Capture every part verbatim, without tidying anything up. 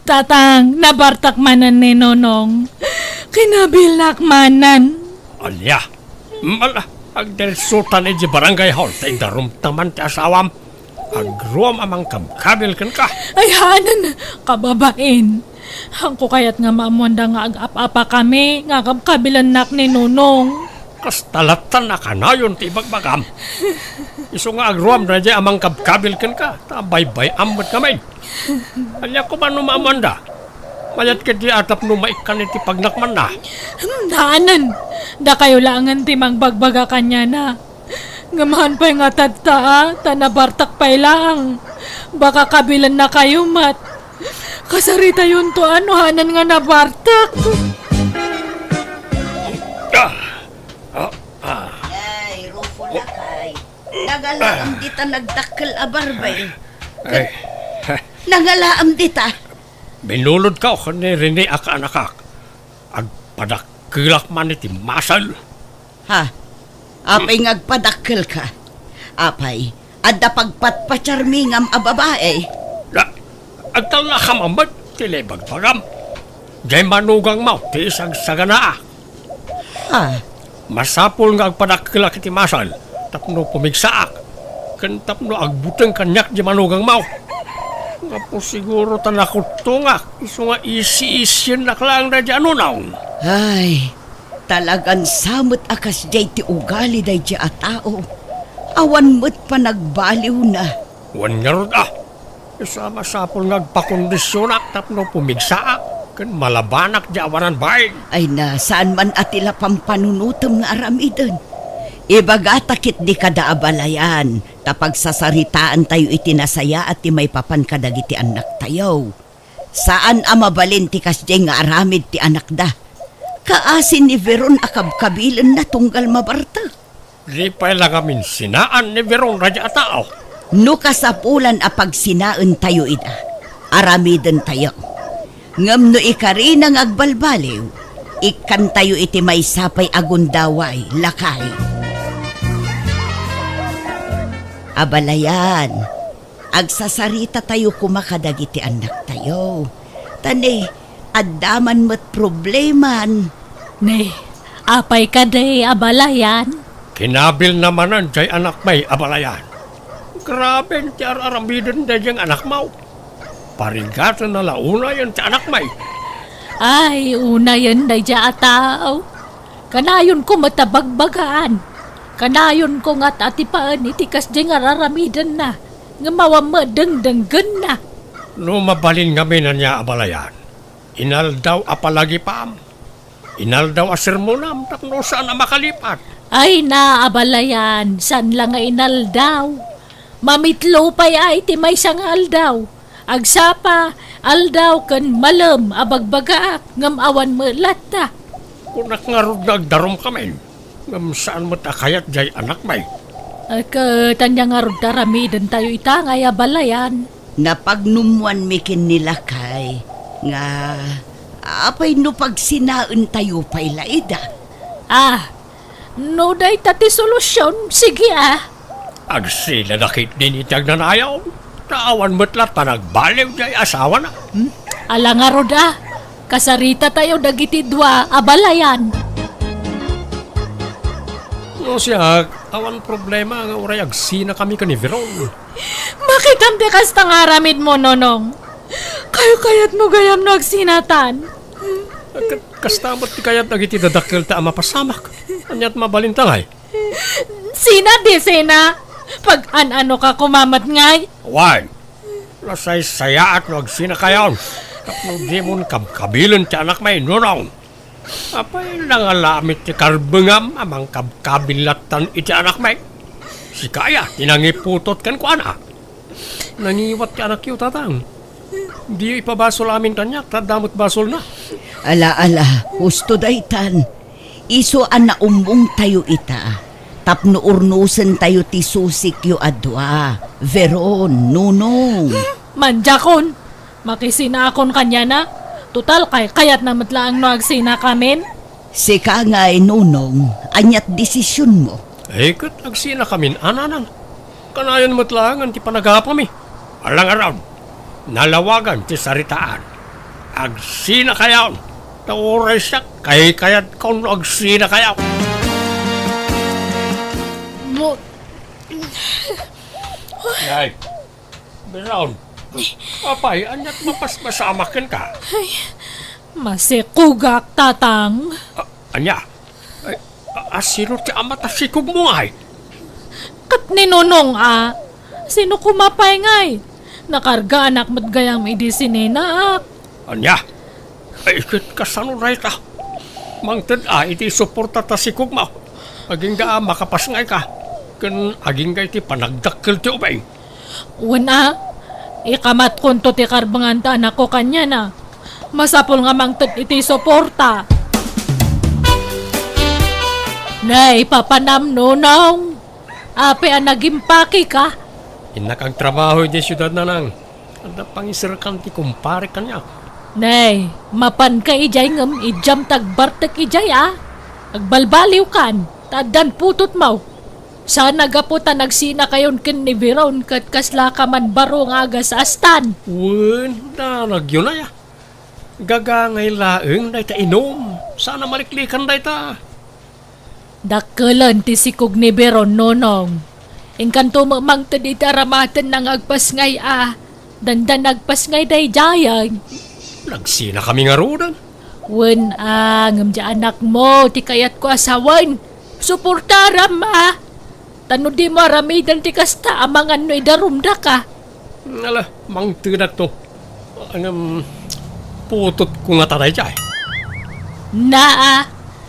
Tatang, nabartak manen ni Nonong. Kinabilak manen. Ania? Mala, agdiretsotan iti barangay hall, ta indarumtaman ti asawam. Agruam a mangkabkabil kenka. Ay, hanen, kababain. Haanko kayat nga maammoanda nga agap-apakami nga kabkabilennak ni Nonong. Kasta lattan a kanayon ti ibagbagam. Isu nga agruam daydiay a mangkabkabil kenka, ta baybay-am met ngamin. Ania koma no maammoanda? Mayat ketdi a tapno maikkan iti pagnakmanna. Hmm, hanen. Dakayo laengen ti mangbagbaga kaniana. Ngem haan pay nga tatta, a, ta nabartak pay laeng. Baka kabilennakayo met. Kasaritayonto a no hanen nga nabartak. Ah, ah, ah. Ay, Rufo lakay. Nangalaam dita nagdakkel a barbay. Ay. Nangalaam dita. Binulodko ken ni Rene a kaanakak. Agpadakkelak man iti masel. Ha? Apay nga agpadakkelka? Apay, adda pagpatpatiarmi ngem a babai? Na, agtalnakam met ti naibagbagam. Diay manugangmo ti isagsaganaak. Ah. Masapul nga agpadakkelak iti masel tapno pumigsaak, ken tapno agbuteng kaniak diay manugangmo. Gapu siguro ta nakuttongak, isu nga isi-isiennak laeng daydiay a Nonong. Ay, talagan sa met a kasdiay ti ugali daydiay a tao. Awan met panagbaliwna. Wen ngarud a, isu a masapul nga agpakondisionak tapno pumigsaak ken malabanak diay awanan bain. Ay na, saan man a ti la pampanunotem nga aramiden. Ibagata ketdi kada abalayan, ta pagsasaritaentayo iti nasayaat ti maipapan kadagiti annaktayo. Saan a mabalin ti kasdiay nga aramid ti anakda. Kaasi ni Veron a kabkabilenna tunggal mabartek. Di pay la ngamin sinaan ni Veron daydiay a tao. No kasapulan a pagsinaentayo ida, aramidentayo. Ngem no ikarina nga agbalbaliw, ikkantayo iti maysa pay a gundaway, lakay. Abalayan, agsasaritatayo koma kadagiti annaktayo. Ta ne, adda man met probleman. Ne, apay kadi, abalayan? Kinabilna manen diay anakmi, abalayan. Graben ti ar-aramiden daydiay nga anakmo. Parigatenna la unayen ti anakmi. Ay, unayen daydiay a tao. Kanayonko met a bagbagaan. Kanayonko nga at-atipaen iti kasdiay nga ar-aramidenna, ngem awan met dengdenggenna. No mabalin ngamin ania, abalayan, inaldaw a palagipam, inaldaw a sermonam tapno saan a makalipat. Ay na, abalayan, saan la nga inaldaw. Mamitlo pay a iti maysa nga aldaw. Agsapa, aldaw ken malem a bagbagaak, ngem awan met latta. Kunak ngarud nga agdarumkamin, ngem saan met a kayat diay anakmi. Ay, ket ania ngarud ti aramidentayo ita ngay, abalayan? Napagnummoanmi ken ni lakay nga, apay no pagsinaentayo pay la ida? Ah, no dayta ti solusion, sige a. Agsinada ketdin iti agnanayon, ta awan met latta nagbaliw diay asawana. Hmm? Ala ngarud a, kasaritatayo dagiti dua, abalayan. No siak, awan problema nga uray agsinakami ken ni Veron. Makitam ti kasta nga aramidmo, Nonong. Kayat-kayatmo gayam no agsinatan. Ket kasta met ti kayat dagiti dadakkelta a mapasamak. Ania ti mabalinta ngay? Sina di sina? Pag-an-anoka koma met ngay? Wen, nasaysayaat no agsinakayon tapno dimon kabkabilen ti anakmi, Nonong. Apay, nangalamit ti karbengam a mangkabkabil lattan iti anakmi? Sika aya ti nangiputot kenkuana? Nangiwat ti anakyo, Tatang. Diyo ipabasol amin kaniak, ta adda met basolna. Ala, ala, husto daytan. Isu a naummongtayo ita, tapno urnosentayo ti susikyo a dua, Veron, Nonong. Mandiakon, makisinaakon kaniana. Total, kaykayatna met laeng no agsinakamin. Sika ngay, Nonong, ania ti desisionmo? Eh, ket agsinakamin a, Nanang. Kanayon met laengen ti panagapami. Ala ngarud, nalawagan ti saritaan. Agsinakayon. Ta uray siak, kaykayatko no agsinakayo. Mo- Nay, Biron. Apay, ania't mapaspasamak kenka? Ay, masikugak, Tatang. A-, ania? Ay, a-, a, sino ti ama ta sikugmo ngay? Ket ni Nonong a. Sino koma pay ngay? Nakargaanak met gayam idi sininaak. Ania? Ay, ket kasano dayta? Mangted a iti suporta ta sikugmo. Agingga a makapasngayka. Ken agingga iti panagdakkel ti ubing. Wen a, ikamatkonto ti karbengan ta anakko kaniana. Masapul nga mangted iti suporta. Nay, papanam, Nonong. Apay a nagimpakeka? Innak agtrabaho idiay siudad, Nanang. Adda pangiserkan ti kumparek kaniak. Nay, mapanka idiay ngem idiam ti agbartek idiay a. Agbalbaliwkan, ta addan putotmo. Saan a gapu ta nagsinakayon ken ni Biron ket kaslaka man baro nga agasaastan. Wen, danagyo nay a. Gagangay laeng dayta inum. Saan a maliklikan dayta. Dakkelen ti sikog ni Biron, Nonong. Inkanto met mangted iti aramatenna nga agpasngay a. Dandan agpasngay daydiay. Nagsinakami ngaruden. Wen a, ngem diay anakmo ti kayatko a sawen. Suportaram a. Ta no dimo aramiden ti kasta, amangan no idarumdaka. Ala, mangtedakto. Ngem, putotko ngata daydiay. Naa,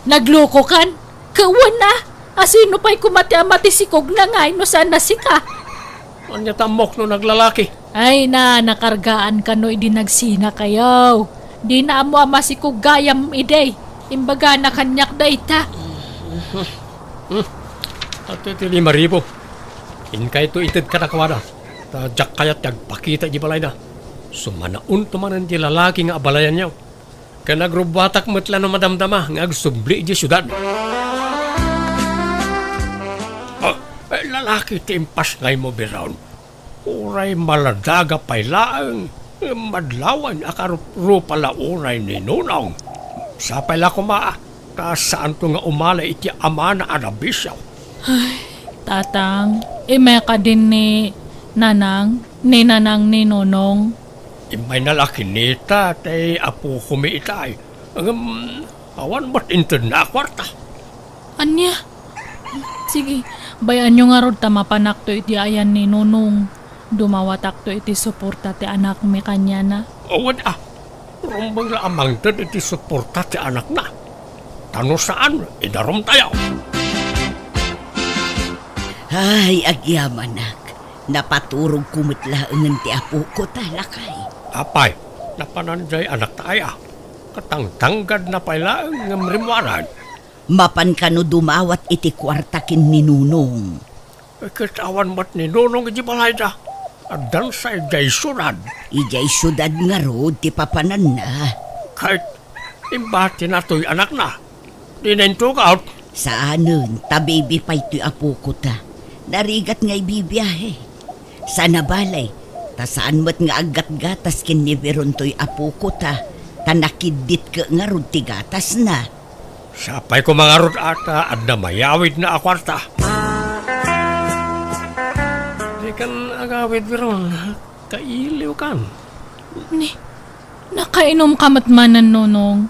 naglokokan? Ket wen a, asino pay koma ti ama ti sikogna ngay no saan a sika? Ania ta ammok no naglalaki? Ay na, nakargaan kano idi nagsinakayo. Dina ammo a masikog gayam idi. Imbagana kaniak dayta. Hmm. Adtoy ti lima ribu. Inkayto ited kadakuada. Ta diak kayat ti agpakita idiay balayda. Sumanaonto manen ti lalaki nga abalayanyo. Ken agrubbuatak met la no madamdama nga agsubli idiay siudad. Ah, eh, lalaki ti impasngaymo, Biron. Uray maladaga pay laeng, madlawan a karup-rupa la unay ni Nonong. Sapay la koma, ta saanto nga umala iti amana a nabisio. Ay, Tatang, immay kadi ni Nanang, ni Nanang ni Nonong. Immayna la kinita ti apokomi itay. Ngem, awan met intedna a kuarta. Ania? Sige, bay-anyo ngarud ta mapanakto iti ayan ni Nonong. Dumawatakto iti suporta ti anakmi kaniana. Awan a, rumbeng la a mangted iti suporta ti anakna. Ta no saan, idarumtayo. Ay, agyamanak. Napaturogko met laengen ti apoko ta, lakay. Apay, napanan diay anakta aya? Katangtanggadna pay laeng ngem rimmuaran. Mapan kano dumawat iti kuarta ken ni Nonong? Ket awan met ni Nonong idiay balayda. Addansa idiay siudad. Idiay siudad ngarud ti papananna. Ket imbatina toy anakna. Dina intugaw. Saanen, ta bibi pay toy apoko ta. Narigat nga ibibiahe. Saan a bale, ta saan met nga aggatgatas ken ni Biron toy apoko ta, ta nakiddit ket ngarud ti gatasna. Sapay koma ngarud a ta adda mayawidna a kuarta. Dikan agawid, Biron. Kailiwkan. Ni, nakainumka met manen, Nonong.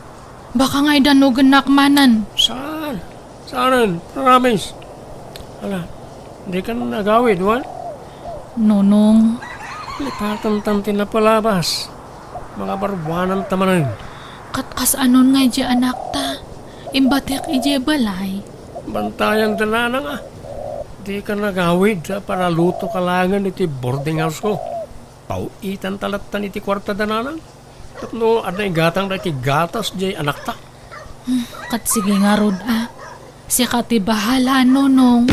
Baka nga idanogennak manen. Saan? Saanen? Promise. Ala, dikan agawid, wen? Nonong. Lipatantan ti napalabas. Mangabarbuananta manen. Ket kasano ngay diay anakta? Imbatek idiay balay. Bantayan da nanang a. Dikan agawid a paralutoka laengen iti boarding house-ko. Paw-itanta lattan iti kuarta da nanang. Tapno adda igatang daytoy gatas diay anakta. Hmm, ket sige ngarud a. Sika ti bahala, Nonong.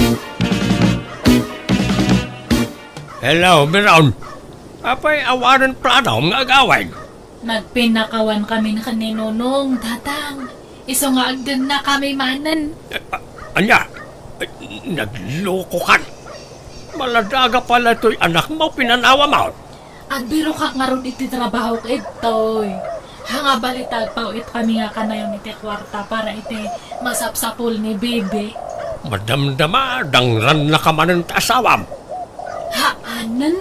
Hello, Biron. Apay awanen pladom nga agawid? Nagpinnakawan kami ken ni Nonong, Tatang. Isu nga agdennakami manen. Eh, a-, ania? Eh, naglokokan. Maladaga pay la toy anakmo, pinanawam. Agbirokak ngarud iti trabahok, Edtoy. Haan nga balita, agpaw-it kami nga kanayon iti kuarta para iti masapsapul ni Bibi. Madamdama, dangrannaka manen ti asawam. Haanen,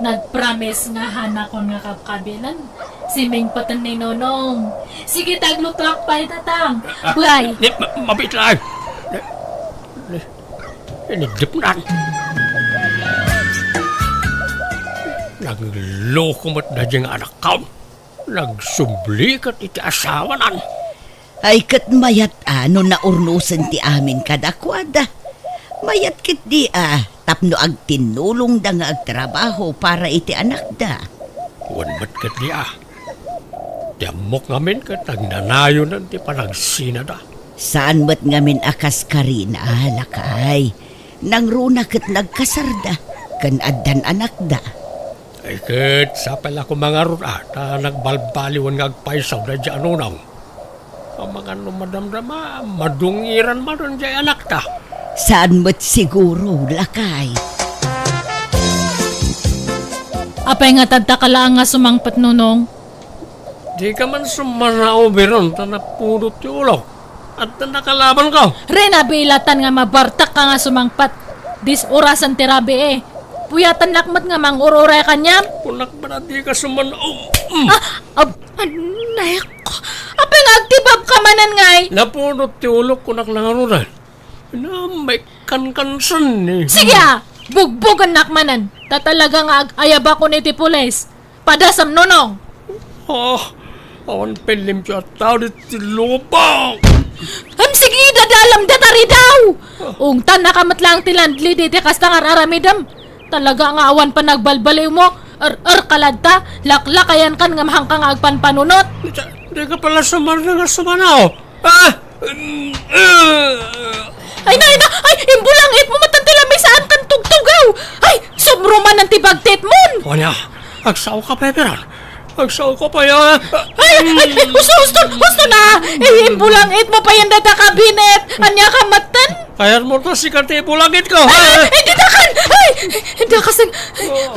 nagpromise nga hanakon nga kabkabilan. Simingpeten ni Nonong. Sige, taglutoak pay, Tatang. Bye. Ni, ma-, mabitla. Ni, ni, iniddepnan. Nagloko met daydiay nga anakkaon. Nagsubli ket iti asawanan. Ay, ket mayat a no naurnosen ti amin kadakuada. Mayat ketdi a tapno agtinnulongda nga agtrabaho para iti anakda. Wen met ketdi a, ti ammok ngamin ket nagnanayonan ti panagsinada. Saan met ngamin a kas Karina, lakay. Nangruna ket nagkasarda, ken addan anakda. Ay ket, sapay la koma ngarud a, ta nagbalbaliwen nga agpaysaw daydiay a Nonong. Amangan no madamdama, madungiran manen diay anakta. Saan met siguro, lakay. Apay nga tadta ka laeng nga sumangpet, Nonong? Dika man sumanao, Biron, ta napudot ti ulok. Adda nakalabanko. Rena, bilatan nga mabartek ka nga sumangpet. Dis orasan ti rabii. Puyatannak met nga mangur-uray kaniam. Kunak ba na dika sumanao? Mm. Ah, ab-, anay ko. Apay nga agtibabka manen ngay? Napudot ti ulok, kunak la ngaruden. Namay kankansan ni. Sige a! Bugbogennak manen. Ta talaga nga ag-ayabakon iti pulis. Padasem, Nonong! Ah, awan pay limpio a tao ditoy lubong. Ham, sige, dadalem dayta ridaw! Ungtannaka met laeng ti landlady iti kasta nga ar-aramidem. Talaga nga awan panagbalbaliwmo. Er-er ka latta, laklakayankan ngem haanka nga agpanpanunot. Di-, dika pala sumarna nga sumanao. Ah! Ay, nay, nay! Ay, imbulangitmo met ti lamisaan ken tugtugaw! Ay, sumrumanen ti bagtitmon! Ania, agsaoka pay, Biron? Agsaoka pay, ah! Ay, ay, husto, husto, husto na! Ay, imbulangitmo pay dayta kabinet! Ania ka metten? Kayatmo ta sika ti ibulangitko, ha? Ay, ay, ditakan! Ay, dakasen!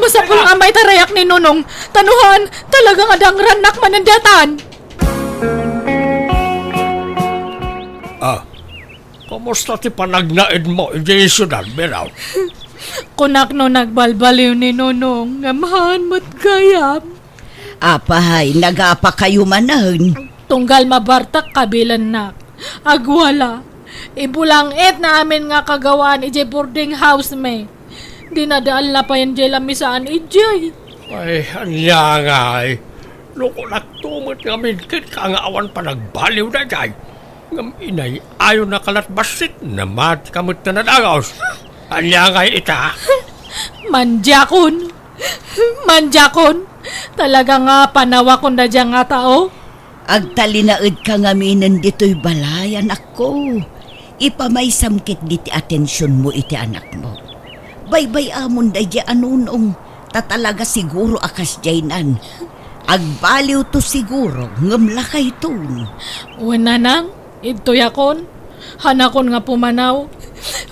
Masapul nga mayta rayak ni Nonong. Ta no haan, talaga nga dangrannak manen daytan. Ah, kumusta ti panagnaedmo idiay siudad, Biron? Kunak no nagbalbaliw ni Nonong, ngem haan met gayam. Apay, nagapakayo manen? Tunggal mabartek kabilannak. Agwala, ibulangitna amin nga kagawaan idiay boarding house mi. Dinadaelna payen diay lamisaan idiay. Ay, ania ngay? No kunakto met ngamin kenka nga awan panagbaliw daydiay, ngem inay-ayonaka lat bassit, namatika met ta nadagus. Ania ngay ita? Mandiakon! Mandiakon! Talaga nga panawakon daydiay nga tao. Agtalinaedka ngaminen ditoy balay, anakko. Ipamaysam ketdi ti atensionmo iti anakmo. Baybay-amon daydiay a Nonong, ta talaga siguro a kasdiaynan. Agbaliwto siguro, ngem lakayton. Wen, nanang, idtoyakon. Hanakon nga pumanaw.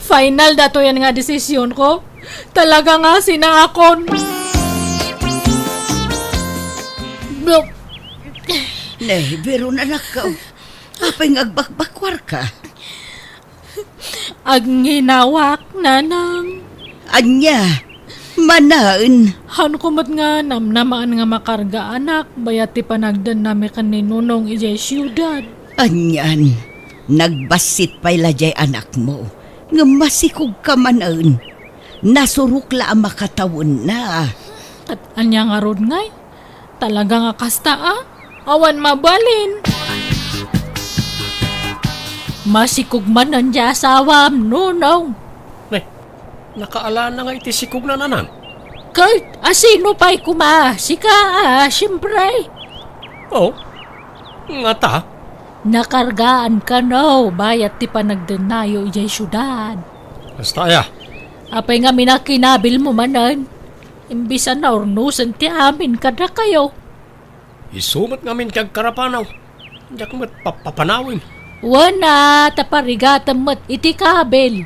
Final datoyen nga desisionko. Talaga nga sinaakon. Blok. Ne, Biron, anakko. Apay nga agbakbakwarka? Agnginawak, nanang. Ania? Manaen? Haanko met nga namnamaen nga makarga, anak, bayat ti panagdennami ken ni Nonong idiay siudad. Anian, nagbassit pay la diay anakmo, ngem masikogka manen. Nasurok la a makatawenna. Ket ania ngarud ngay? Talaga nga kasta a? Awan mabalin. Masikog manen diay asawam, Nonong. Ne, nakaalana nga iti sikogna, nanang? Ket asino pay koma? Sika a, siempre. Oh, ngata? Nakargaan kano, bayat ti panagdennayo idiay siudad. Kasta aya? Apay ngamin a kinabilmo manen? Imbis a naurnosen ti amin kadakayo. Isu met ngamin ti agkarapanaw. Diak met papapanawen. Wen a, ta parigatem met iti kabil.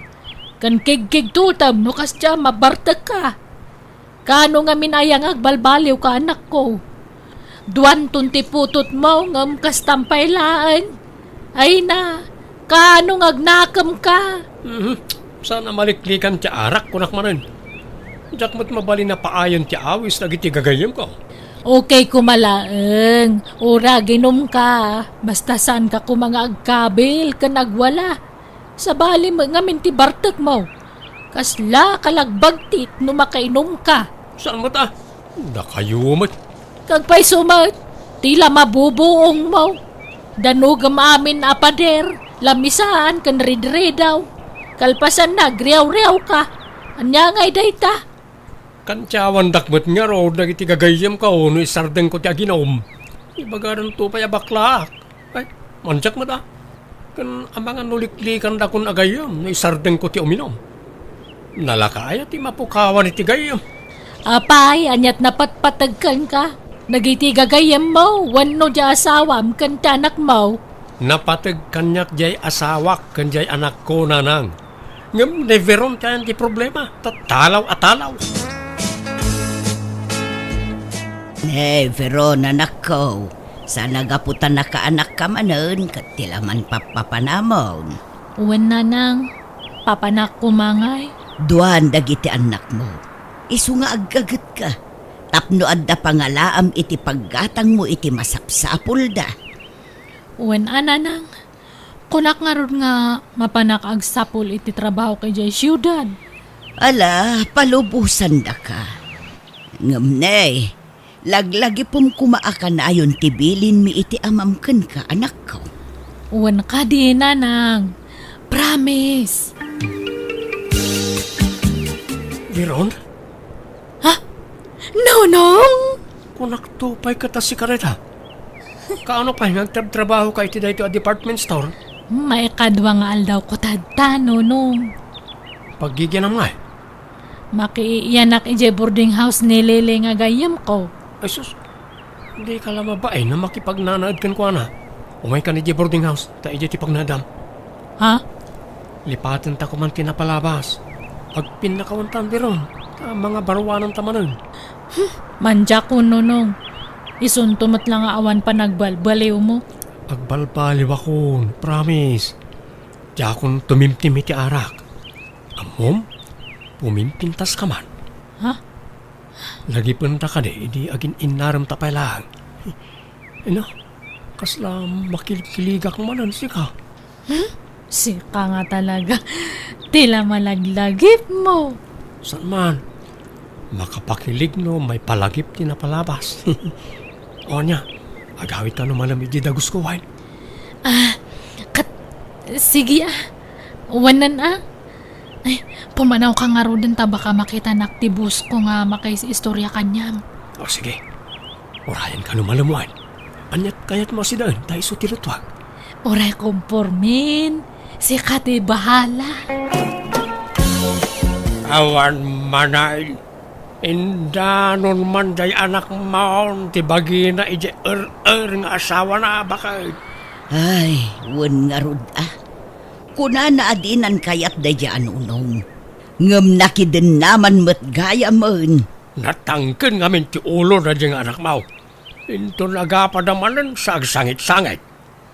Ken kigkigtotem no kasdiay a mabartekka. Kaano ngamin aya nga agbalbaliwka, anakko? Duanton ti putotmo ngem kastam pay laeng. Ay na, kaano nga agnakemka? Mhm. Saan a maliklikan ti arak, kunak manen. Diak met mabalin a paayen ti awis dagiti gagayyemko. Okay koma laeng, uray aginumka. Basta saanka koma nga agkabil ken agwala. Sabali met ngamin ti bartekmo. Kasla kalagbagtit no makainumka. Saan met a? Dakayo met. Kagpayso met, ti la mabubuongmo. Danugem amin a pader, lamisaan ken ridridaw. Kalpasanna, agriawriawka. Ania ngay dayta? Kantiawandak met ngarud dagiti gagayyemko no isardengko ti aginum. Ibagadanto pay a baklaak. Ay, mandiak met a. Ken amangan no liklikandakon a gayyem no isardengko ti uminum. Nalaka aya ti mapukawan iti gayyem? Apay, aniat napatpateg kenka? Dagiti gagayyemmo wenno diay asawam ken ti anakmo? Napateg kaniak diay asawak ken diay anakko, nanang. Ngem ni Veron ti ayan ti problema, ta talaw a talaw. Ne Veron, anakko, saan a gapu ta nakaanakka manen ket ti la manpappapanamon. Wen, nanang, papanak koma ngay. Duan dagiti annakmo. Isu nga aggagetka tapno adda pangalaam iti paggatangmo iti masapsapulda. Wen a, nanang, kunak ngarud nga mapanak agsapul iti trabahok idiay siudad. Ala, palubosandaka. Ngem ne, laglagipem koma a kanayon ti bilinmi iti amam kenka, anakko. Wen kadi, nanang. Promise. Veron? Ha? Nonong? Kunakto pay ket a sika dayta. Kaano pay nga agtrabtrabahoka iti daytoy a department store? Maikadua nga aldawko tatta, Nonong. Paggigianam ngay? Makiiyanak idiay boarding house ni Lily nga gayyemko. Ay sus, dika la mabain a makipagnanaed kenkuana. Umaykan idiay boarding house, ta idiay ti pagnaedam. Ha? Lipatenta koman ti napalabas. Agpinnakawantan, Veron, ta mangabaruananta manen. Hmm, mandiakon, Nonong. Isunto met la nga awan panagbalbaliwmo. Agbalbaliwakon, promise. Diakon tumimtim iti arak. Ammom, pumimpintaska man. Ha? Lagipenta kadi idi agin-innaremta pay laeng. Ino, kasla makilkiligak manen sika. Hmm? Sika nga talaga. Ti la malaglagipmo. Saan man? Makapakilig no maipalagip ti napalabas. O ania, agawidka no malem iti dagusko, wen? Ah, kat-, sige, ah. Wanan, ah. Ay, pumanawka ngaruden ta baka makitanak ti boss ko nga makaiistorya kaniam. O, sige. Urayenka no malem, wen. Aniat kayatmo a sidaen ta isu ti luttuak? Uray kompormin. Sika ti bahala. Awan manen. Indanon man diay anakmon ti bagina idiay er-er nga asawana, baket. Ay, wen ngarud a. Kunana a dinan kayat daydiay a Nonong. Ngem nakidennaman met gayamen. Natangken ngamin ti ulo daydiay nga anakmo. Inton agapada manen sa agsangitsangit.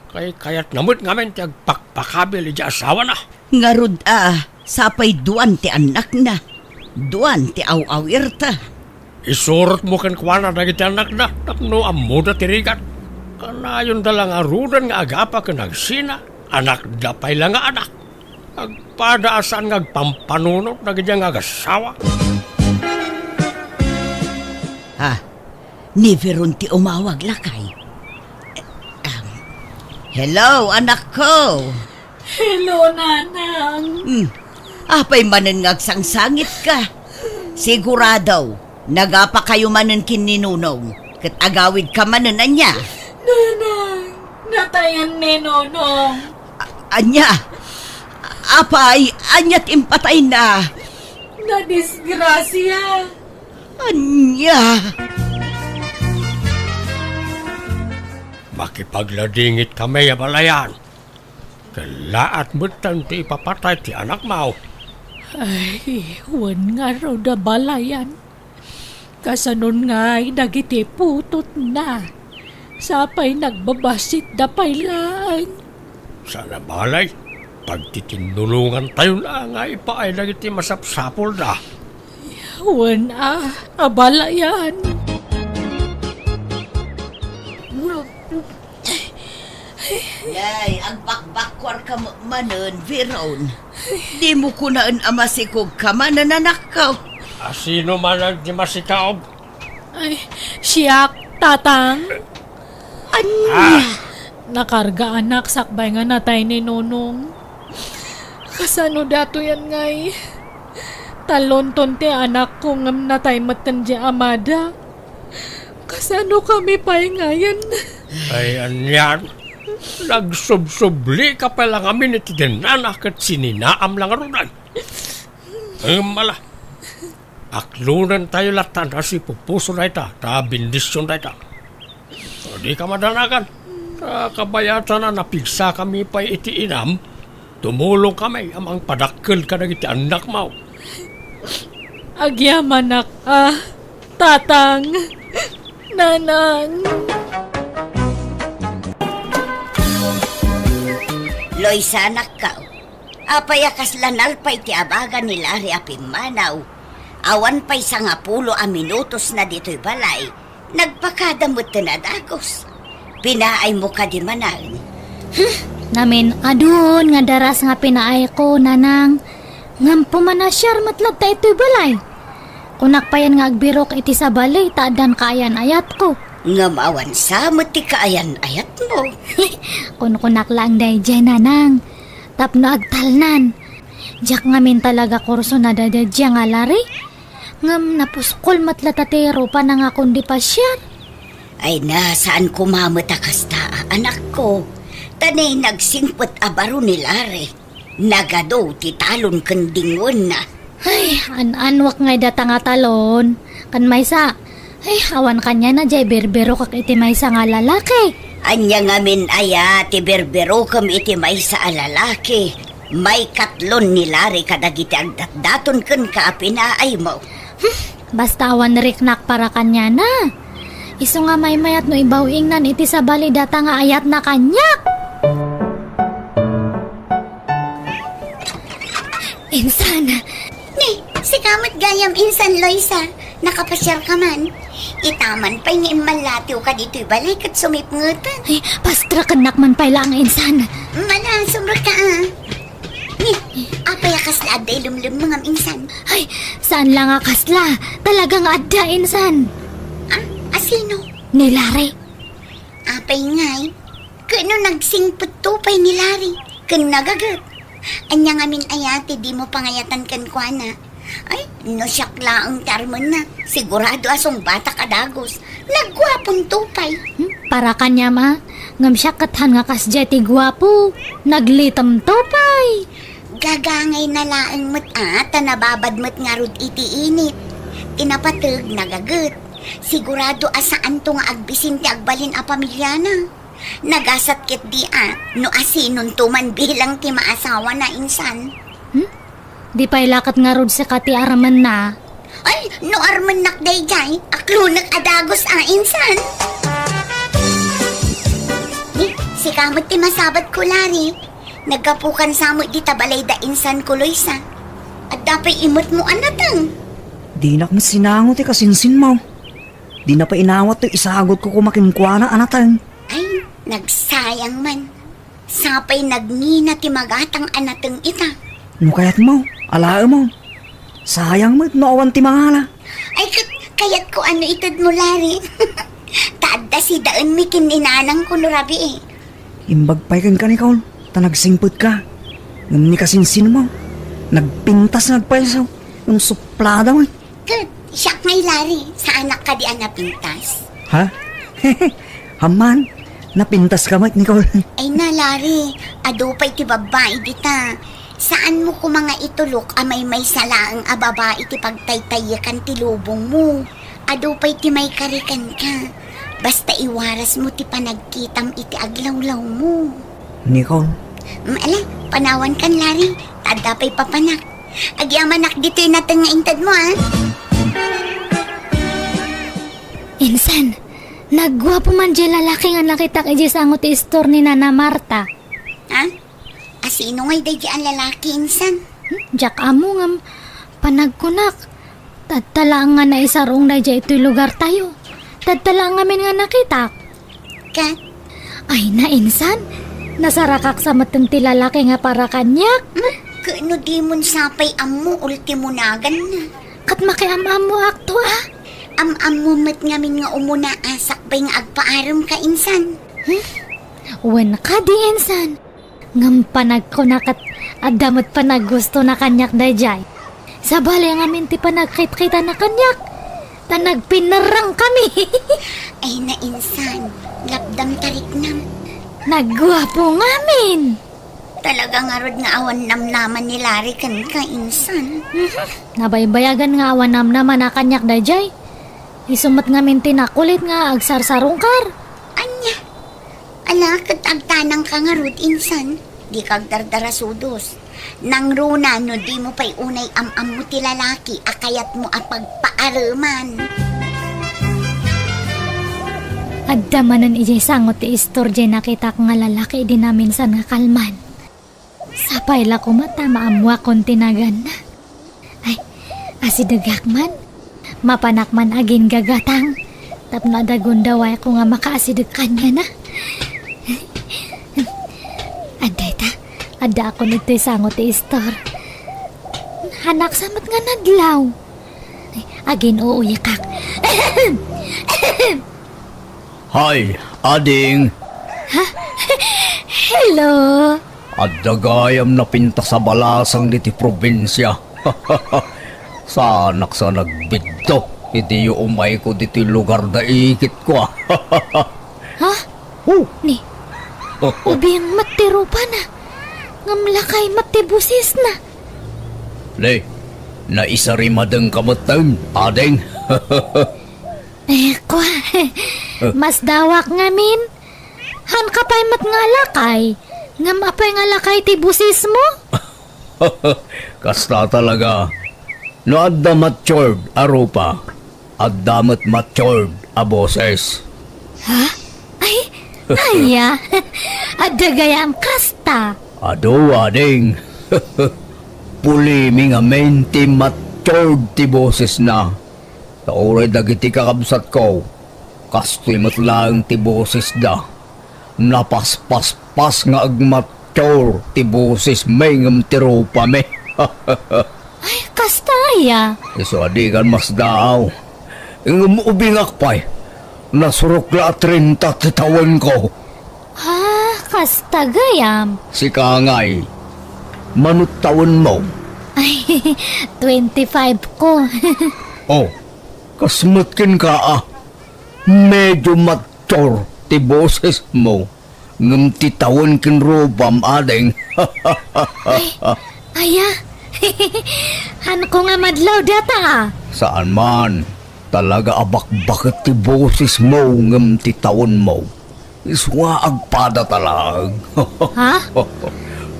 Kaykayatna met ngamin ti agpakpakabil idiay asawana. Ngarud a, sapay duan ti annakna, duan ti aw-awirta. Isurotmo kenkuana dagiti annakda tapno ammoda ti rigat. Kanayonda la ngaruden nga agapa ken agsina, anakda pay la nga anak. Agpada a saan nga agpampanunot dagiti nga agassawa. Ah, ni Veron ti umawag, lakay. Em, hello, anakko. Hello, Nanang. Hmm, apay manen nga agsangsangitka? Sigurado, nagapakayo manen ken ni Nonong, ket agawidka manen, ania? Nanang, natayan ni Nonong. A-, ania? Apay, ania ti impatayna? Nadisgrasia. Ania? Makipagladingit kami a balayan. Kellaat metten ti ipapatay ti anakmo. Ay, wen ngarud a balayan. Kasanon ngay dagiti putotna? Sapay nagbabassit da pay laeng. Saan a balay, pagtitinnulongantayo la nga ipaay dagiti masapsapulda. Wen a, abalayan. Nay, agbakbakkuarka met manen, Veron. Dimo kunaen a masikogka manen, anakko. A, sino manen ti masikaog? Ay, siak, Tatang. Ania? Ah! Nakarga, anak, sakbay nga natay ni Nonong. Kasano datoy ngay? Talonton ti anakko ngem natay metten ti amada. Kasano kami pay ngayen? Ay, anian? Nagsubsublika pay la ngamin iti denna ket sininaam la ngaruden. Ngem ala, aklonentayo latta a sipupuso dayta, ta bendision dayta. Dika madanagan. Ta kabayatan a napigsakami pay iti inam, tumulongkami a mangpadakkel kadagiti annakmo. Agyamanak a, Tatang, Nanang. Loisa, anakko, apay a kasla nalpa iti abaga ni Larry a pimmanaw? Awan pay sangapulo a minutosna ditoy balay, nagpakada metten a dagus. Pinaaymo kadi manen? Huh, namin-adun nga daras nga pinaayko, Nanang. Ngem pumanasiar met latta itoy balay. Kunak payen nga agbirok iti sabali ta addan kaayan-ayatko. Ngem awan sa met ti kaayan-ayatmo. Kunkunak laeng daydiay, Nanang. Tapno agtalnan. Diak ngamin talaga kurso nadadadja nga Larry. Ngem napuskol met latta ti rupana nga kundi pasiar. Ay na, saan koma met a kasta, anakko. Ta ni nagsingpet a baro ni Larry. Nagadu ti talon ken dingwenna. Ay, an-anwak ngay data nga talon. Ken maysa, ay, awan kaniana diay birbirokak iti maysa nga lalaki. Ania ngamin aya ti birbirokem iti maysa a lalaki? Maikatlon ni Larry kadagiti agdatdaton kenka a pinaaymo. Hmm, basta awan riknak para kaniana. Isu nga maymayat no ibaw-ingnan iti sabali data nga ayatna kaniak. Insan! Ni, sika met gayam insan, Loisa. Nakapasiarka man. Itaman pay nga immallatiwka ditoy balay ket sumipngetan. Ay, pastrakennak man pay laeng, insan. Mana, sumrekka, a. Ni, apay a kasla adda ilemlemmengam, insan? Ay, saan la nga kasla. Talaga nga adda, insan. A, a sino? Ni Larry. Apay ngay? Ket no nagsingpetto pay ni Larry ken nagaget, ania ngamin aya ti dimo pangayatan kenkuana? Ay, no siak laeng ti armenna, sigurado a sungbatak a dagus. Nagguaponto pay. Hmm, para kaniam a, ngem siak ket han nga kasdiay ti guapo. Naglitemto pay. Gagangayna laeng met a, ta nababad met ngarud iti init. Ti napateg, nagaget. Sigurado a saanto nga agbisin ti agbalin a pamiliana. Nagasat ketdi a, no asinonto man bilang ti maasawana, insan. Hmm? Di pay la ket ngarud sika ti armenna. Ay, no armennak daydiay, aklonek a dagus a, insan. Ni, sika met ti masabatko, Larry. Naggapukan sa met dita balay da insanko, Loisa. Adda pay imetmo a nateng. Dinak met sinango ti kasinsinmo. Dina pay inawat toy isagutko koma kenkuana a nateng. Ay, nagsayang man. Sapay nagngina ti magatang a nateng ita. No kayatmo, alaemo. Sayang met no awan ti mangala. Ay, ket kayatko a no itedmo, Larry. Ta adda sidaenmi ken ni nanangko no rabii. Imbag pay kenka, Nicole, ta nagsingpetka. Ngem ni kasinsinmo, nagpintas nga agpayso. Ngem suplada met. Ket siak ngay, Larry, saanak kadi a napintas? Ha? Amman, napintaska met, Nicole. Ay na, Larry, adu pay ti babbai dita. Saanmo koma nga itulok a maymaysa laeng a babai ti pagtaytayyekan ti lubongmo. Adu pay ti maikari kenka. Basta iwarasmo ti panagkitam iti aglawlawmo. Nicole. Mm, ala, panawankan, Larry. Ta adda pay papanak. Agyamanak ditoy nateng nga intedmo, a. Insan, Nagguapo man diay lalaki nga nakitak idiay sango ti istor ni Nana Marta. Ha? Asino ngay daydiay a lalaki, insan? Hmm, diak ammo ngem panagkunak. Tatta laeng nga naisarong daydiay itoy lugartayo. Tatta laeng ngamin nga nakitak. Ket? Ay na, insan. Nasarakak sa metten ti lalaki nga para kaniak. Hmm? Ket no dimon sa pay ammo, ultimo naganna. Ket makiam-ammoakto a. Am-ammo met ngamin nga umuna a sakbay nga agpaarem ka, insan. Hmm? Wen kadi, insan. Ngem panagkuna ket adda met panaggustona kaniak daydiay. Sabali ngamin ti panagkitkitana kaniak, ta nagpinerrang kami. Ay na, insan, lapdam ta riknam. Nagguapo ngamin. Talaga ngarud nga awan namnama ni Larry kenka, insan. Mhm. Nabaybayagan nga awan namnama na kaniak daydiay. Isu met ngamin ti nakulit nga agsarsarungkar. Ania? Ala, ket agtanangka ngarud, insan. Dika agdardarasudos. Nangruna no dimo pay unay am-ammo ti lalaki a kayatmo a pagpaareman. Adda manen idiay sango ti istor diay nakitak nga lalaki idi naminsan nga kalman. Sapay la koma ta maammoakon ti naganna. Ay, asidegak man. Mapanak man aginggagatang tapno adda gundawayko nga makaasideg kaniana. Adda ita, addaakon ditoy sango ti istor. Hannak sa met nga nadlaw. Ay, agin-uuyakak. Hay, ading! Ha? Hello! Adda gayam napintas a balasang ditoy probinsia. Saanak sa nagbidto idi umayko ditoy lugar da ikitko a. Ha? Oh. Ni, ubing met ti rupana, ngem lakay met ti bosesna. Ni, naisarimadengka metten, ading. Eh, kua, masdawak ngamin. Hanka pay met nga alakay, ngem apay nga lakay ti bosesmo? Kasta talaga. No adda matured a rupa, adda met matured a boses. Ha? Ay, aya. Adda gayam kasta. Adu, ading. Pulimi ngamin ti matured ti bosesna. Ta uray dagiti kakabsatko, kastoy met laeng ti bosesda. Napaspaspas nga agmature ti bosesmi ngem ti rupami. Ay, kasta aya? Isu a dikan masdaaw. Ngem ubingak pay, nasurok la a trenta ti tawenko. Ah, kasta gayam. Sika ngay, mano tawenmo? Ay, twenty-five ko. Oh, kas met kenka a. Medio mature ti bosesmo, ngem ti tawen ken rupam, ading. Ay, aya? Hanko nga madlaw data a. Saan man. Talaga a bakbaket ti bosesmo ngem ti tawenmo. Isu nga agpada ta laeng. Ha?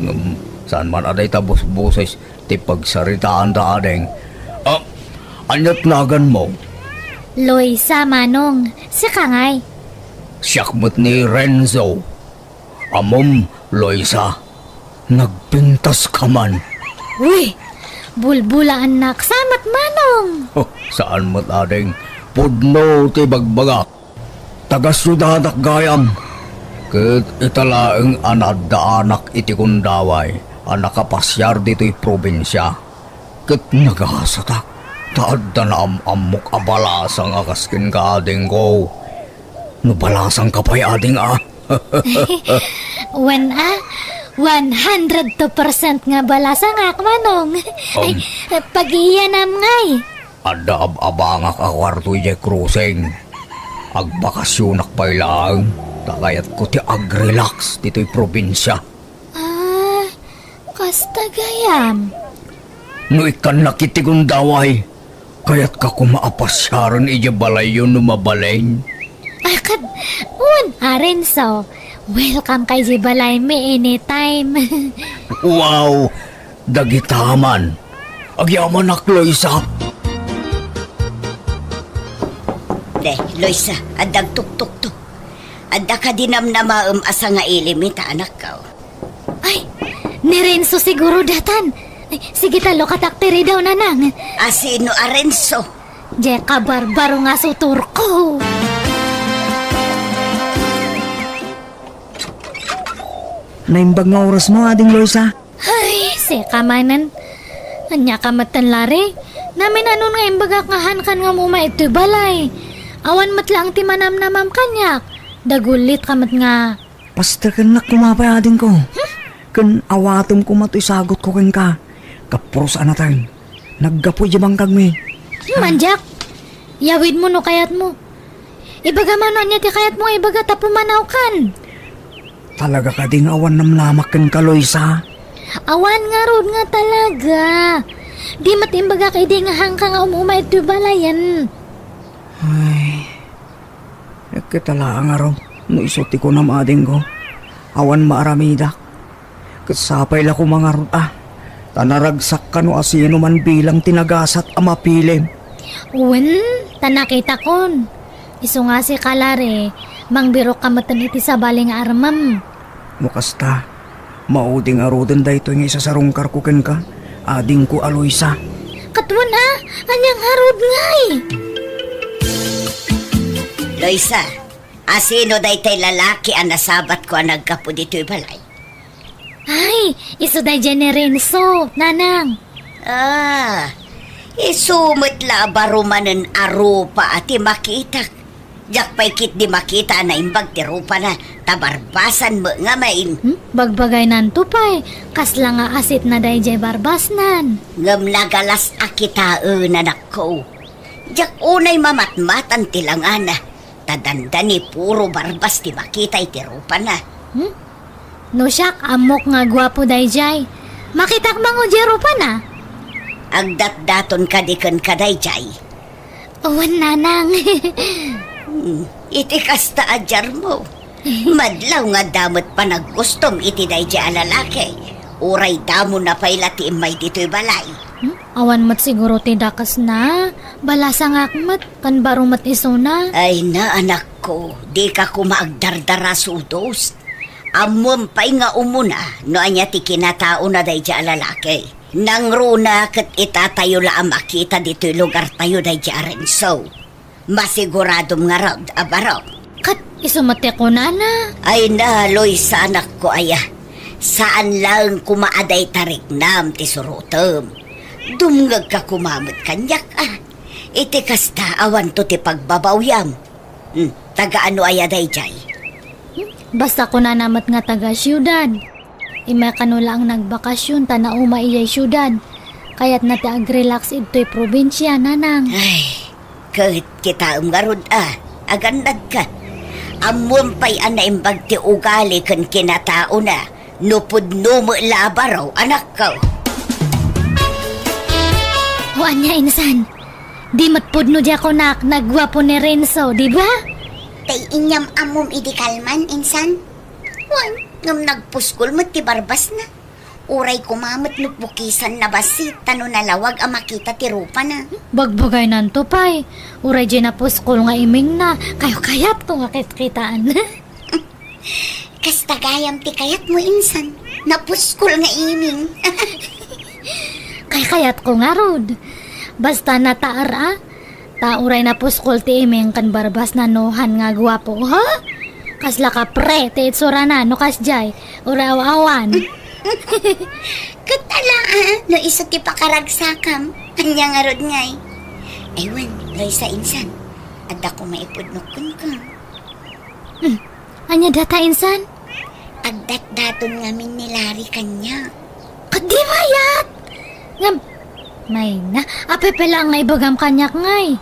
Ngem saan man a dayta bosboses ti pagsaritaanda, ading. Ah, ania't naganmo? Loisa, Manong. Sika ngay? Siak met ni Renzo. Ammom, Loisa, nagpintaska man. Uy! Bulbulaannak sa met, Manong! Oh, saan met, ading. Pudno ti bagbagak. Taga-siudadak gayam. Ket ita laeng a naaddaanak iti gundaway a nakapasiar ditoy probinsia. Ket nagasatak ta adda naam-ammok a balasang a kas kenka, adingko. No balasangka pay, ading a. Wen a, one hundred two percent nga balasangak, Manong. Ay, Um. Pag-iyanam ngay. Adda ab-abangak a kuarto idiay crossing. Agbakasionak pay laeng, ta kayatko ti agrelax ditoy probinsia. Ah, kasta gayam. No ikkannak iti gundaway, kayatka koma a pasiaren idiay balayyo no mabalin? Ay, kad, wen a, Renzo. Welcome ka idiay balaymi anytime. Wow! Dagita man. Agyamanak, Loisa. De, Loisa, adda agtuktokto. Adda kadi namnamaem a sangailim ita, anakko? Ay, ni Renzo siguro datan. Ay, sige ta, lukatak ti ridaw, nanang. A sino a Renzo? Diay kabarbaro nga sutorko. Naimbag nga orasmo, Ading Loisa. Ay, sika manen. Ania ka metten, Larry? Naminanon nga imbagak nga hankan nga umuma itoy balay. Awan met laeng ti manamnamam kaniak. Dagulit ka met nga. Pastekennak koma pay, adingko. Ken awatem koma toy sagutko kenka. Kapuros a nateng. Naggapu idiay bangkagmi. Mandiak. Yawidmo no kayatmo. Ibagam no ania ti kayatmo nga ibaga ta pumanawkan. Talaga kadi nga awan namnamak kenka, Loisa? Awan ngarud nga talaga. Di met imbagak idi nga hanka nga umuma itoy balayen. Ay, ket laeng ngarud no isu ti kunam, adingko. Awan maaramidak. Ket sapay la koma ngarud a, ta naragsak kano a sino man bilang ti nagasat a mapilim. Wen, ta nakitakon. Isu nga sika, Larry, mangbirok ka metten iti sabali nga armem. No kasta, maudi ngaruden daytoy nga isasarungkarko kenka, adingko a Loisa. Ket wen a, ania ngarud ngay? Loisa, a sino daytay lalaki a nasabatko a naggapu ditoy balay? Ay, isu daydiay ni Renzo, nanang. Ah, isu met la a baro manen a rupa a ti makitak. Diak pay ketdi makita a naimbag ti rupana, ta barbasan met ngamin. Hmm? Bagbagaynanto pay, kasla nga asitna daydiay barbasnan. Ngem nagalas a kitaen, anakko. Diak unay mamatmatan ti langana. Ta dandani puro barbas ti makita iti rupana. Hmm? No siak, ammok nga guapo daydiay. Makitak mango diay rupana? Agdatdaton kadi kenka daydiay? Wen, nanang. Hmm, iti kasta a diarmo. Madlaw nga adda met panaggustom iti daydiay a lalaki. Uray damona pay la ti immay ditoy balay. Hmm? Awan met siguro ti dakesna. Balasangak met. Kan baro met isuna. Ay na, anakko, dika koma agdardara sudos. Ammom pay nga umuna no ania ti kinataona daydiay a lalaki. Nangruna ket itatayo la a makita ditoy lugartayo daydiay a Renzo. Masiguradom ngarud a baro. Ket isu met ti kunana. Ay na, Loisa, anakko aya. Saan laeng koma a dayta riknam ti surotem. Dumngegka koma met kaniak a. Iti kasta, awanto ti pagbabawiam. Hmm, taga ano aya daydiay? Hmm, basta kunana met nga taga siudad. Immay kano laeng nagbakasyon ta nauma idiay siudad. Kayatna ti agrelax idtoy probinsia, nanang. Ay, ket kitaem ngarud a, agannadka. Ammom pay a naimbag ti ugali ken kinataona. No pudno met la a baro, anakko. O ania, insan? Di met pudno diay kunak, nagguapo ni Renzo, di ba? Tay inyam-ammom idi kalman, insan? Wen, ngem nagpuskol met ti barbasna. Uray koma met no pukisanna bassit, ta no nalawag a makita ti rupana. Bagbagaynanto pay. Uray diay napuskol nga imingna, kayo-kayatko nga kitkitaan. Kasta gayam ti kayatmo, insan. Napuskol nga iming. Kaykayatko ngarud. Basta nataar a. Ta uray napuskol ti iming ken barbasna no han nga guapo, ha? Kasla kapre ti itsurana no kasdiay. Uray aw-awan. Ket ala, a, no isu ti pakaragsakam. Ania ngarud ngay? Ay wen, Loisa, insan. Adda koma ipudnok kenka. Hmm. Ania data, insan? Agdatdaton ngamin ni Larry kaniak. Ket di mayat! Ngem, mayna, apay pay laeng nga ibagam kaniak ngay?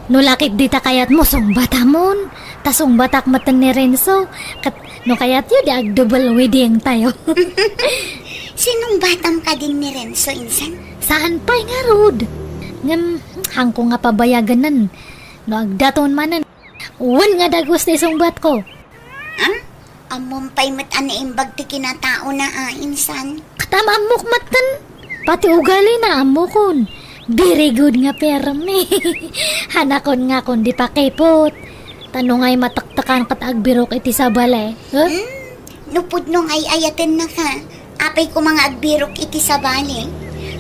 No la ket dita kayatmo, sungbatamon. Ta sungbatak metten ni Renzo. Ket no kayatyo, di ag-double wedding tayo. Sinungbatam kadin ni Renzo, insan? Saan pay ngarud? Ngem, hanko nga pabayaganen. No agdaton manen. Wen nga dagus ti sungbatko. Ah? Ammom pay met a naimbag ti kinataona a, insan? Ket am-ammok metten. Pati ugalina, ammokon. Very good nga permi. Hanakon nga kundi pakipot. Ta no ngay matektekan ket agbirok iti sabali. Huh? Hmm, no pudno nga ay-ayatennaka, apay koma nga agbirok iti sabali?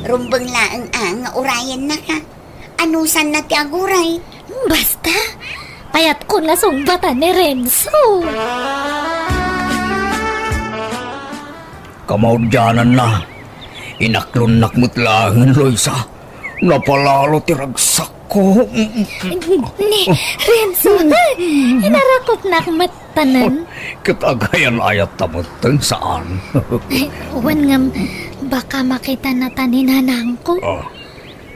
Rumbeng laeng a nga urayennaka. Anusanna ti aguray? Basta, kayatkon nga sungbatan ni Renzo. Kamaudiananna, inaklonnak met laengen, Loisa. Napalalo ti ragsakko. Ni, Renzo, inarakopnak met tanan. Ket agayan-ayatta metten, saan? Wen ngem, baka makitana ta ni nanangko. Ah.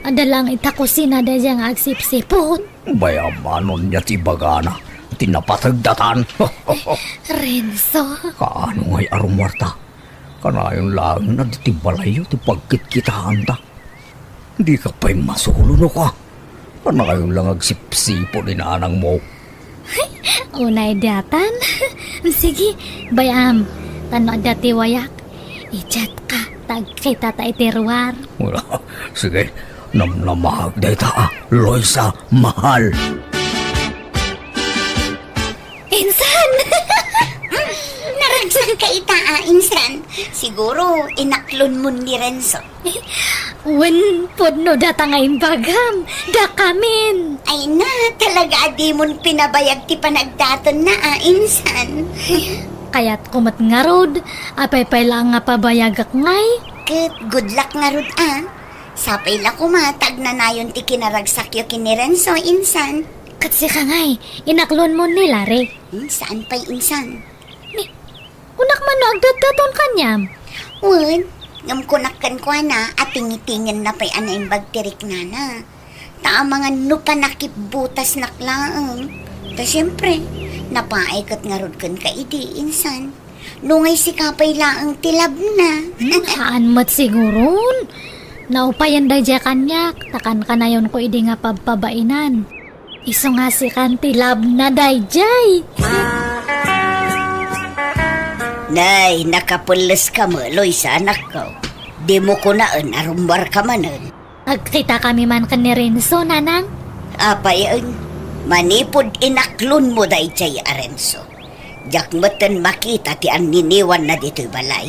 Adda laeng ita kusina daydiay nga agsipsiput. Bay-am, ania ti ibagana? Ti napateg datan. Renzo. Kaano ngay a rummuarta? Kanayon laeng a ditoy balayyo ti pagkitkitaanta. Dika pay masulo no ka. Kanayon lang agsipsiput ni nanangmo. Unay datan. Sige, bay-am. Ta no adda ti wayak, i-chat ka, ta agkitata iti ruar. Sige, namnamaak dayta, a, Loisa, mahal. Insan! Naragsak ka ita, a, insan. Siguro, inaklonmon ni Renzo. Wen, pudno data nga imbagam. Dakamin. Ay na, talaga a dimon pinabayag ti panagdatanna, a, insan. Kayatko met ngarud, apay pay laeng nga pabayagak ngay. Ket good luck ngarud, a. Sapay la koma ta agnanayon ti kinaragsakyo ken ni Renzo, insan. Ket sika ngay, inaklonmon ni Larry. Hmm, saan pay, insan? Ni, kunak man no agdatdaton kaniam. Wen, ngem kunak kenkuana a tingitingen na pay a naimbag ti riknana. Ta amangan no panakipbutasnak laeng. Ta siempre, napaay ket ngarud kenka idi, insan. No ngay sika pay laeng ti labna. Hmm, haan met siguron. Naupayen daydiay kaniak, ta kankanayonko idi nga pabpabainan. Isu nga sikan ti labna daydiay. Nay, nakapelleska met, Loisa, anakko. Dimo kunaen a rummuarka manen. Agkitakami man ken ni Renzo, nanang. Apay, manipud inaklonmo daydiay a Renzo, diak metten makita ti anniniwanna ditoy balay.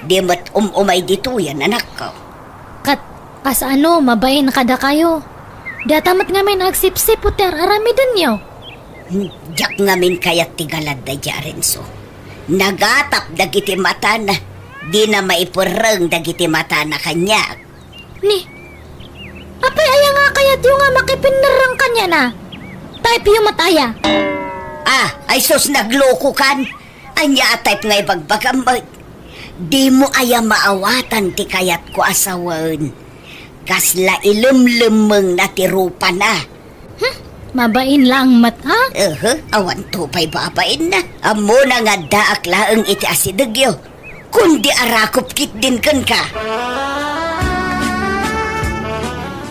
Di met um-umay ditoyen, anakko. Ket kasano, mabain kadakayo? Data met ngamin agsipsiput ti ar-aramidenyo. Hmm, diak ngamin kayat ti galad daydiay a Renzo. Nagatap dagiti matana, dina maiperreng dagiti matana kaniak. Ni, apay aya nga kayatyo nga makipinnerreng kaniana? Type-yo met aya? Ah, ay sus, naglokokan. Ania a type nga ibagbagam met? Dimo aya maawatan ti kayatko a sawen? Kasla ilemlemmengna ti rupana. Hmm, mabain laeng met, ha? Ehe, awanto pay babainna. Ammona nga addaak laeng iti asidegyo. Kundi arakop ketdin kenka.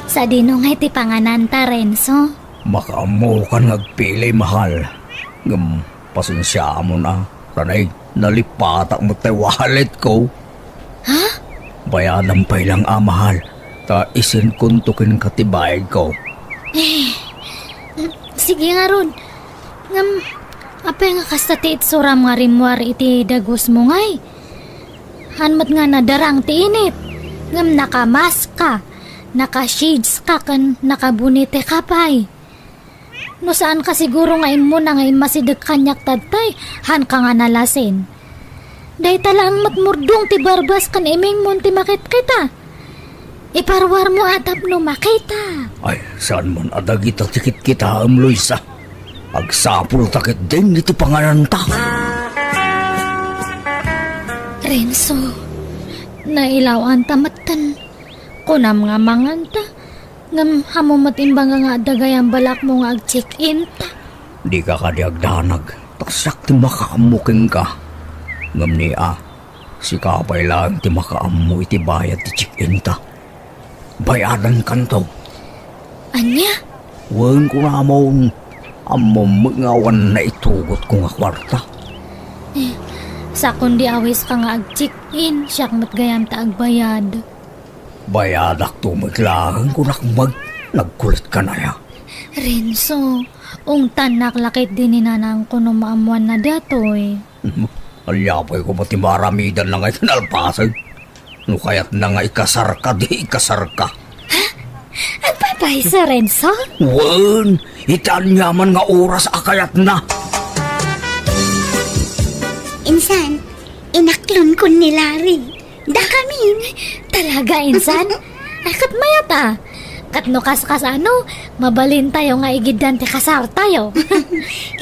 Sadino ngay ti pangananta, Renzo? Makaammokan nga agpili, mahal. Ngem, pasensiamon a, ta nay, nalipatak met tay walletko. Ha? Bayadam pay lang a, mahal, ta isendkonto kenka ti bayadko. Eh, sige ngarud. Ngem, apay nga kasta ti itsuram nga rimmuar iti dagusmo ngay? Haan met nga nadarang ti init, ngem nakamask ka, naka-shades ka, ken nakabonete ka pay. No saan ka siguro nga immuna nga immasideg kaniak tattay, haan ka nga nalasin. Dayta laeng met murdong ti barbas ken imingmon ti makitkita. Iparuarmo a tapno makita. Ay, saan man a dagita ti kitkitaem, Luisa. Agsapulta ketdin iti pangananta. Renzo, nailaw-anta metten. Kunam nga manganta, ngem ammo met imbag nga adda gayam balakmo nga ag-check-in ta. Dika kadi agdanag, ta siak ti makaammo kenka. Ngem ni a, sika pay laeng ti makaammo iti bayad ti check-in ta. Bayadankanto. Ania? Wen, kunamon, ammom met nga awan naitugotko nga kuarta. Eh, sakon di awiska nga ag-check-in, siak met gayam ta agbayad. Bayadakto met laeng, kunak met, nagkulit ka na ya. Renzo, ungtannak la ketdi ni nanangko no maammoanna datoy. Ania pay koma ti maaramidanna nga ikinalpasen? No kayatna nga ikasarka, di ikasarka. Ha? Agpaypayso, Renzo? Wen, iti aniaman nga oras a kayatna. Insan, inaklon kun ni Larry. Dakamin. Talaga, insan? Ay, ket mayat a. Ket no kas-, kasano, mabalintayo nga igiddan ti kasartayo.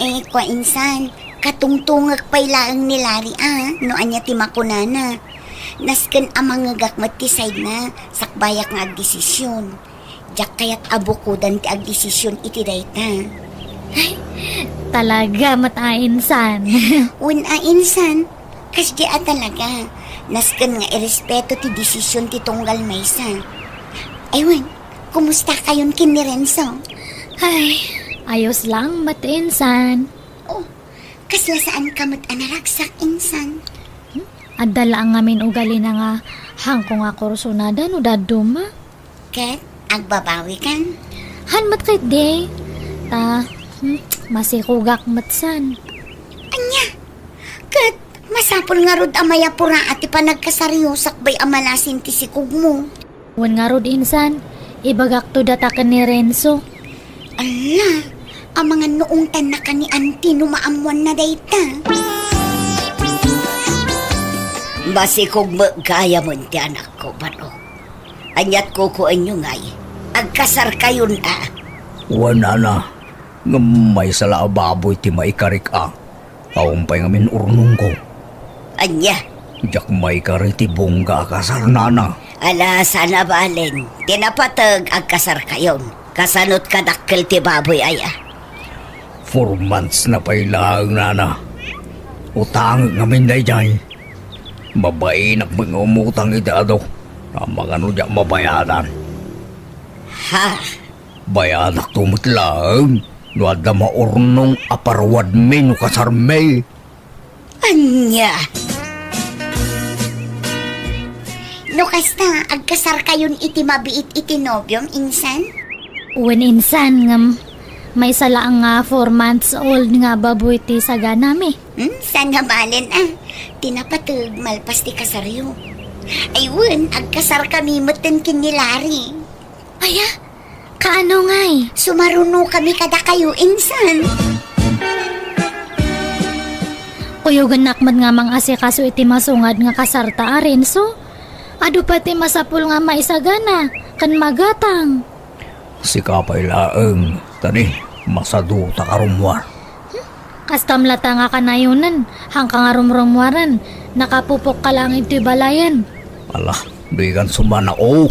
Eh, kua, insan, katungtungek pay laeng ni Larry a, no ania ti makunana. Nasken a mangngegak met ti side na, sakbayak nga agdesision. Diak kayat a bukodan ti agdesision iti dayta. Ay, talaga met a, insan. Wen a, insan, kasdi a talaga. Nasken nga irespeto ti desision ti tunggal maysa. Ay wen, kumusta kayon ken ni Renzo? Ay, ayos lang met, insan. Oh, kasla saan ka met a naragsak, insan? Hmm? Adda la ngamin ugalina nga hangko nga kursunada no dadduma. Ket agbabawi kan? Han met ketdi. Ta, hmm, masikogak met san. Ania? Ket masapul ngarud a mayapura ti panagkasaryo sakbay a malasin ti sikogmo. Wen ngarud, insan, ibagakto data ken ni Renzo. Ala, amangan no ungtannaka ni Auntie no maammoanna dayta. Masikog met gayam ti anakko, Bano. Aniat kukuenyo ngay? Agkasarkayon a? Wen, nana, ngem maysa la a baboy ti maikarik a. Awan pay ngamin urnongko. Ania? Diak maikari ti bongga a kasar, nana. Ala, saan a balen. Ti napateg, agkasarkayon. Kasanot kadakkel ti baboy aya? Four months na pay laeng, nana. Utangek ngamin daydiay. Mabainak met nga umutang iti adu. Amangan no diak mabayadan. Ha? Bayadakto met laeng no adda maurnong a paruadmi no kasarmi. Ania? No kasta, agkasarkayon iti mabiit iti nobiom, insan? Wen, insan, ngem maysa laeng nga four months old nga baboy ti saganami. Hmm, saan a balen a? Ti napateg, malpas ti kasaryo. Ay wen, agkasarkami metten ken ni Larry. Aya? Kaano ngay? Sumarunokami kadakayo, insan. Kuyogennak met nga mangasikaso iti masungad nga kasarta a, Renzo. Adu pay ti masapul nga maisagana ken magatang. Sika pay laeng, ta ni, masaduta ka rummuar. Hmm? Kastam latta nga kanayonen, hangka nga rumrummuaren, nakapupokka laeng iti balayen. Ala, dikan sumana, o.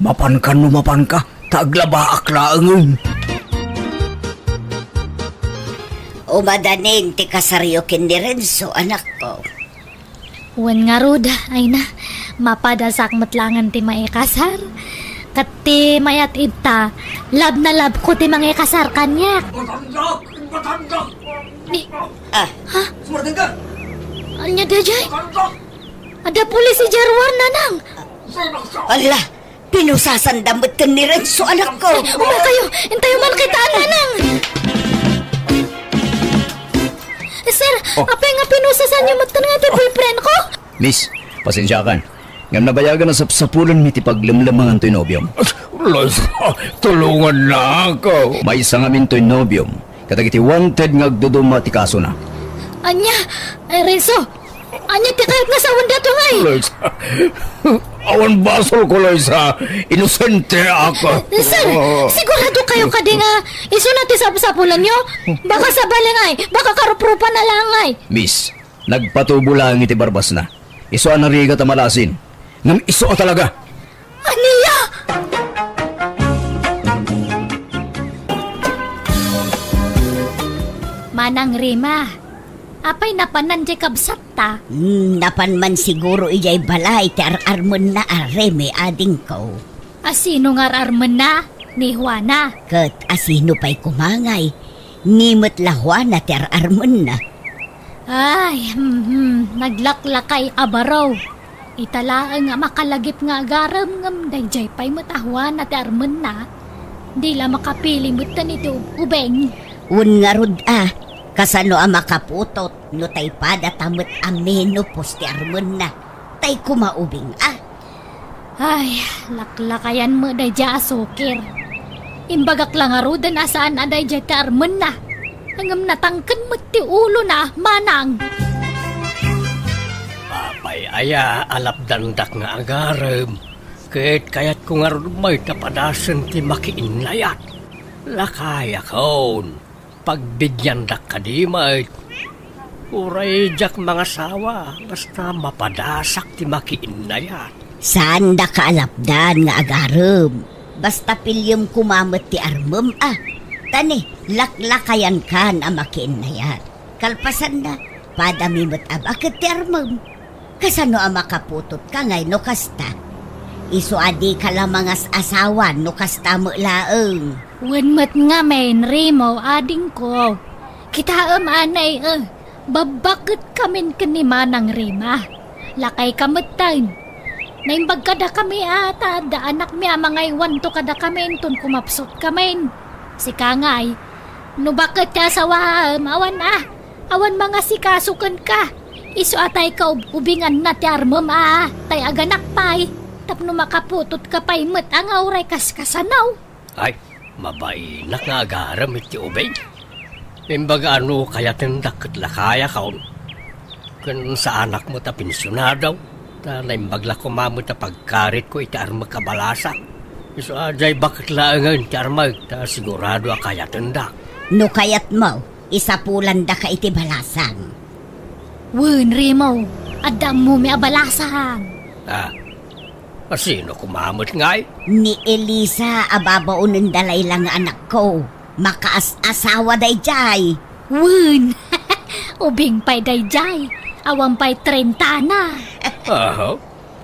Mapankan no mapanka, ta aglabaak laengen. Umadanin ti kasaryo ken ni Renzo, anakko. Wen ngarud, ay na, mapadasak met laengen ti maikasar. Ket ti mayat ita, love na love ko ti mangikasar kaniak. Batandak! Batandak! Ni, ah. Ha? Sumardeng ka! Ania daydiay? Batandak! Adda pulis idiay ruar, nanang! Ala! Pinusasanda met ken ni Renzo, anakko. Umay kayo, intayo man kitaan, nanang. Sir, oh. Apay nga pinusasanyo met ken nga ti boyfriend ko? Miss, pasensiakan. Ngem nabayagan a sapsapulenmi ti paglemlemangan toy nobiom. Loisa, tulongannak. Maysa ngamin toy nobiom. Kadagiti wanted nga agduduma ti kasona. Ania? Ay, Renzo, ania ti kayat nga sawen dato ngay? Loisa, awan basolko, Loisa. Inosente ako. Sir, sigurado kayo kadi nga isuna ti sapsapulanyo? Baka sabali ngay, baka karuprupan na lang ngay. Miss, nagpatubo lang iti barbasna. Isu a narigat a malasin. Ngem isu a talaga. Ania? Manang Rima, apay napanan diay kabsatta? Hmm, napan man siguro idiay balay ti ar-armenna a Reme, adingko. A sino nga ar-armenna? Ni Juana. Ket a sino pay koma ngay? Ni met la Juana ti ar-armenna. Ay, hmm, hmm, naglaklakay a baro. Ita laeng a makalagip nga agarem ngem daydiay pay met a Juana ti armenna. Di la makapili metten iti ub-, ubing. Wen ngarud a, kasano a makaputot no tay pada ta met a menopause ti armenna? Tay kumaubing a. Ay, laklakayan met daydiay a sukir. Imbagak la ngaruden a saan a daydiay ti armenna. Ngem natangken met ti ulona, manang. Apay aya a lapdandak nga agarem, ket kayatko ngarud met a padasen ti makiinnayat. Lakayakon, pagbigiandak kadi met. Uray diak mangasawa, basta mapadasak ti makiinnayat. Saandaka a lapdan nga agarem. Basta piliem koma met ti armem a. Ta ni, laklakayankan a makiinnayat. Kalpasanna, padami met a baket ti armem. Kasano a makaputotka ngay no kasta? Isu a dika la mangas-asawa no kasta met laeng. Wen met ngamin, Remo, adingko. Kitaem anay, eh, babbaketkamin ken ni Manang Rema. Lakayka metten. Naimbag kadakami a ta adda anakmi a mangaywanto kadakami inton kumapsutkamin. Sika ngay, no baket ti asawaem, awan a. Awan mangasikaso kenka. Isu a tay kaub-ubinganna ti armem a, tay aganak pay, tapno makaputotka pay met a nga uray kaskasano. Ay, mabainak nga agarem iti ubing. Imbaga a no kayatendak ket lakayakon. Ken saanak met a pensionado, ta naimbag la koma met a pagkaritko iti armek a balasang. Isu a diay baket laengen ti armek, ta sigurado a kayatendak. No kayatmo, isapulandaka iti balasang. Wen, Remo, adda ammomi a balasang. Ah, a sino koma met ngay? Ni Elisa a babaonenda layla nga anakko. Makaas-asawa daydiay. Wen, ubing pay daydiay. Awan pay trentana. Aha.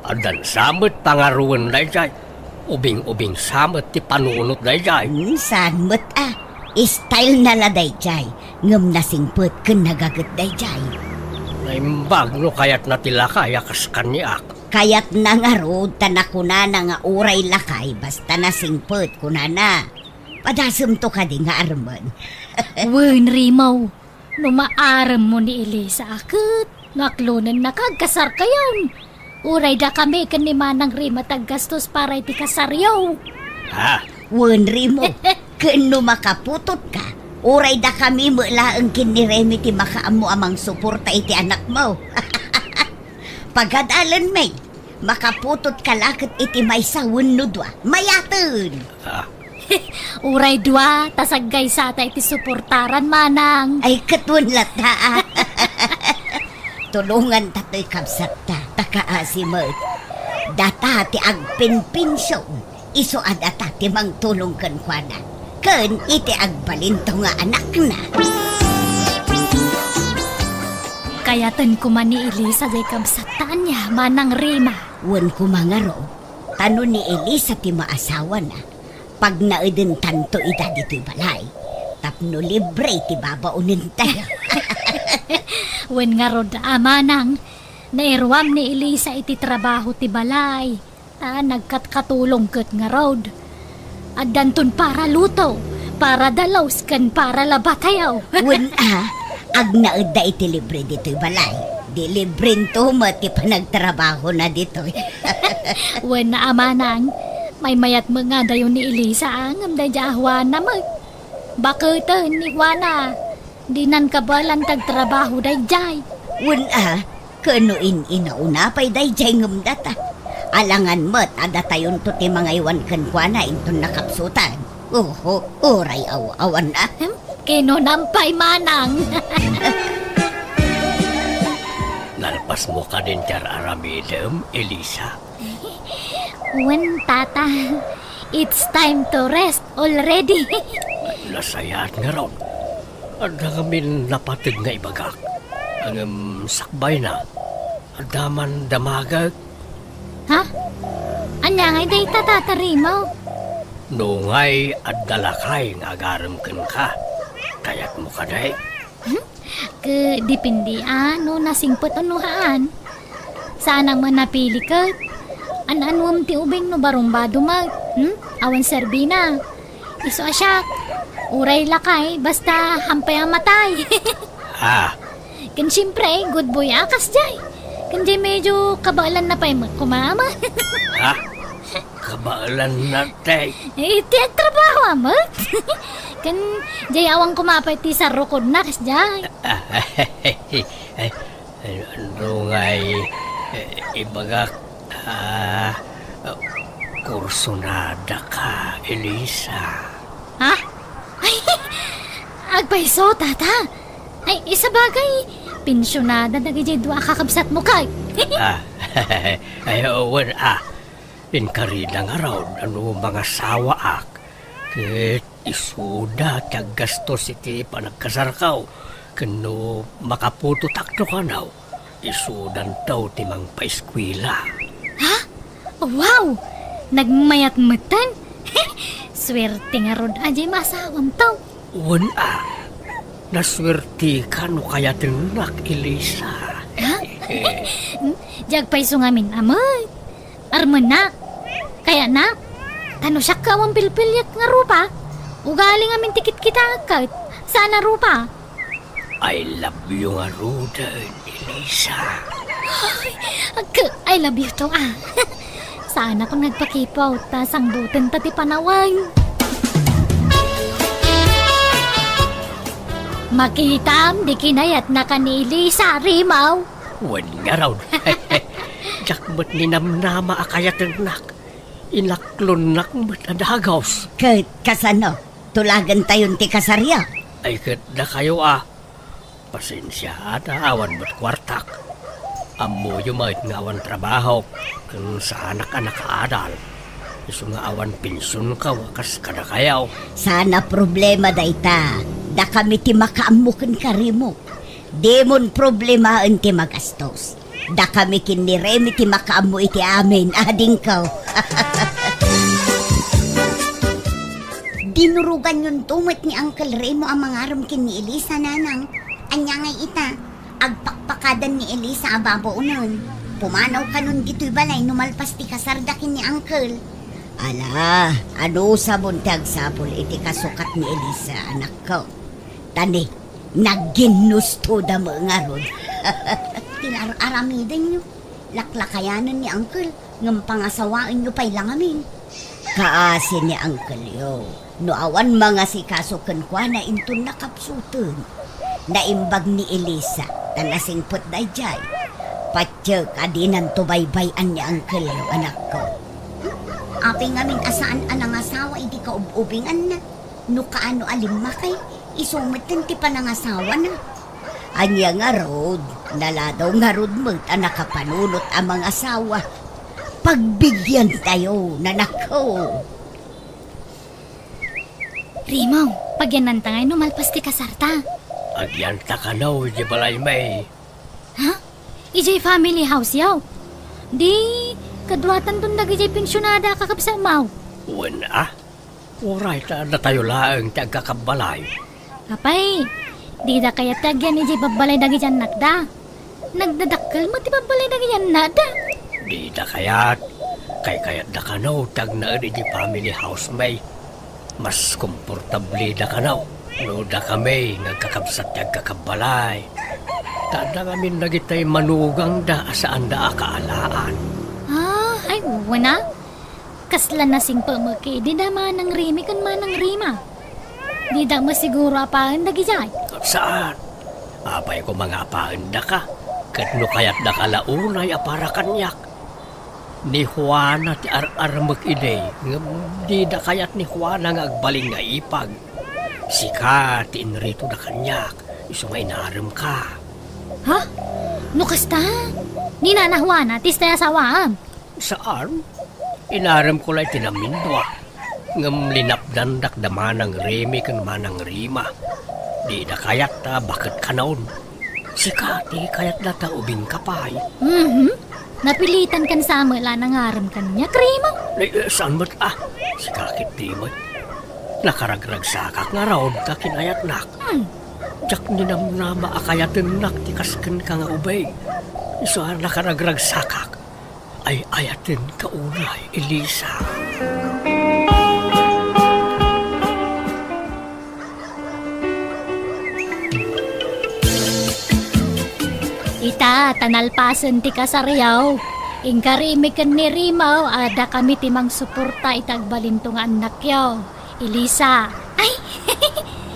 Addan sa met pangaruwen daydiay. Ubing-ubing sa met ti panunot daydiay. Hmm, saan met a. Style na la daydiay. Ngem nasingpet ken nagaget daydiay. Naimbag no kayatna ti lakay a kas kaniak. Kayatna ngarud ta nakunana nga uray lakay basta nasingpet, kunana. Padasemto kadi nga armen. Wen, Remo. No maaremmo ni Elisa a ket, no aklonennaka, agkasarkayon. Uray dakami ken ni Manang Rema ti aggastos para iti kasaryo. Ha? Wen, Remo, ken no makaputotka, uray dakami met laeng ken ni Remy ti makaammo a mangsuporta iti anakmo. Pagadalenmi, makaputotka la ket iti maysa wenno dua. Mayaten! Ah. Uray dua, ta saggaysata iti suportaran, manang. Ay, ket wen latta, a. Tulonganta toy kabsatta, ta kaasi met. Data ti agpinpinsiyon, isu a data ti mangtulong kenkuana. Ken iti agbalinto nga anakna. Kayaten koma ni Elisa diay kabsatta ania, Manang Rema. Wen koma ngarud, ta no ni Elisa ti maasawana, pagnaedentanto ida ditoy balay, tapno libre ti babaonentayo. Wen ngarud a, manang, nairuam ni Elisa iti trabaho ti balay. Ta nagkatkatulong ket ngarud. Addanton para luto, para dalos, ken para labatayo. Wen a, agnaedda iti libre ditoy balay. Di librento met ti panagtrabahona ditoy. Wen a, manang, maymayat met nga adayo ni Elisa, a, ngem daydiay a Juana met. Baketen ni Juana. Dinan kabaelan ti agtrabaho daydiay. Wen a, ken no in-inauna pay daydiay ngem data. Alangan met a datayonto ti mangaywan kenkuana inton nakapsutan. Oho, uray aw-awan a. Hmm? Kinunam pay manang. Nalpasmo kadin ti ar-aramidem, Elisa? Wen, tata. It's time to rest already. Nasayaat ngarud. Adda ngamin napateg nga ibagak. Ngem sakbayna, adda man damagek. Ha? Ania ngay dayta, Tata Remo? Nungay adda lakay nga agarem kenka, kayatmo kadi? Hmm? Ke, depende a no nasingpet wenno haan. Saan a manapili ket? An-anuem ti ubing no barumbado met, hmm? Awan serbina. Isu a siak, uray lakay, basta hampay a matay. Ah. Ken siempre, good boy a kasdiay. Ken diay medyo kabaelanna pay met koma, ama. Ha? Kabaelanna, tay? Eh, ti agtrabaho a met. Ken diay awan koma pay ti sarrukodna kasdiay. Ay, ano ngay, eh, ibagak, ah, kursunada ka, Elisa? Ha? Ay, agpayso, tata. Ay, isabagay, pensionada dagidiay dua a kakabsatmo kay. Ah, ay, wen, ah. Inkarina ngarud a no mangasawaak, ket isuda ti aggastos iti panagkasarkaw, ken no makaputotakto kano, isudanto ti mangpaeskuela. Ha? Wow! Nagmayat metten? Suerte ngarud a diay maasawamto. Wen a, nasuertika no kayatennak, Elisa. Ha? Diay agpayso ngamin a met. Armennak, kayatnak, ta no siak ket awan pilpiliek nga rupa, ugali ngamin ti kitkitaek ket saan a rupa. I love you ngaruden, Elisa. Ay, agka, I love you too, ah. Saanakon nga agpakipot, ta sangbutenta ti panawen. Makitam, di kinayatnaka ni Elisa, Rimaw. Wen ngarud. Diak met ninamnama a kayatennak. Inaklonnak met a dagus. Ket kasano? Tulagentayon ti kasaryo? Ay, ket dakayo a. Pasensia ta awan met kuartak. Ammoyo met nga awan trabahok, ken saanak a nakaadal. Isu nga awan pensionko a kas kadakayo. Saan a problema dayta. Dakami ti makaammo kenka, Remo. Dimon problemaen ti magastos. Dakami ken ni Remy ti makaammo iti amin, adingko. Dinuroganyonto met ni Uncle Remo a mangarem ken ni Elisa, nanang. Ania ngay ita? Agpakpakadan ni Elisa a babaonen. Pumanaw kanon ditoy balay no malpas ti kasarda ken ni Uncle. Ala, anusamon ti agsapul iti kasukat ni Elisa, anakko. Ta ni, nagginnustoda met ngarud. Ti ar-aramidenyo, laklakayanen ni Uncle, ngem pangasawaenyo pay la ngamin. Kaasi ni Uncle-yo, no awan mangasikaso kenkuana inton nakapsuten. Naimbag ni Elisa, ta nasingpet daydiay. Patiek a dinanto baybay-an ni Uncle-yo, anakko. Apay ngamin a saan a nangasawa iti kaub-ubinganna? No kaano a limmakay, isu metten ti panangasawana. Ania ngarud, naladaw ngarud met a nakapanunot a mangasawa. Pagbigiantayo, nanakko. Remo, pagyannanta ngay no malpas ti kasarta. Agyanta kano idiay balaymi. Ha? Idiay family house-yo? Di, kaduatanton dagidiay pensionada a kakabsatmo. Wen a, uray ta datayo laeng ti agkakabbalay. Apay, dida kayat ti agyan idiay babbalay dagidiay annakda. Nagdadakkel met ti babbalay dagidiay annakda. Dida kayat, kaykayatda kano ti agnaed idiay family house-mi. Mas komportableda kano no dakami nga agkakabsat ti agkakabbalay. Ta adda ngamin dagiti manugangda a saanda a kaalaan. Ah, ay, wen a. Kasla nasingpet met idi da Manang Remy ken Manang Rema. Dida met siguro apaen dagidiay. Saan? Apay koma nga apaendaka? Ket no kayatdaka la unay a para kaniak. Ni Juana ti ar-armek idi, ngem dida kayat ni Juana nga agbalin nga ipag. Sika ti inritoda kaniak, isu nga inaremka. Ha? No kasta, ni Nana Juana ti istay a asawaam? Saan? Inaremko la iti namindua. Ngem linapdandak da Manang Remy ken Manang Rema. Dida kayat ta baket kanon. Sika ti kayatda ta ubingka pay. Mhm. Napilitan kan sa met la nangarem kaniak, Remo. Ay, eh, saan met a? Sika ketdi met. Nakaragragsakak ngarud ta kinayatnak. Hmm. Diak ninamnama a kayatennak ti kas kenka nga ubing. Isu a nakaragragsakak. Ay-ayatenka unay, Elisa. Ita, ta nalpasen ti kasaryo. Inkari mi ken ni Remo a dakami ti mangsuporta iti agbalinto nga annakyo, Elisa. Ay,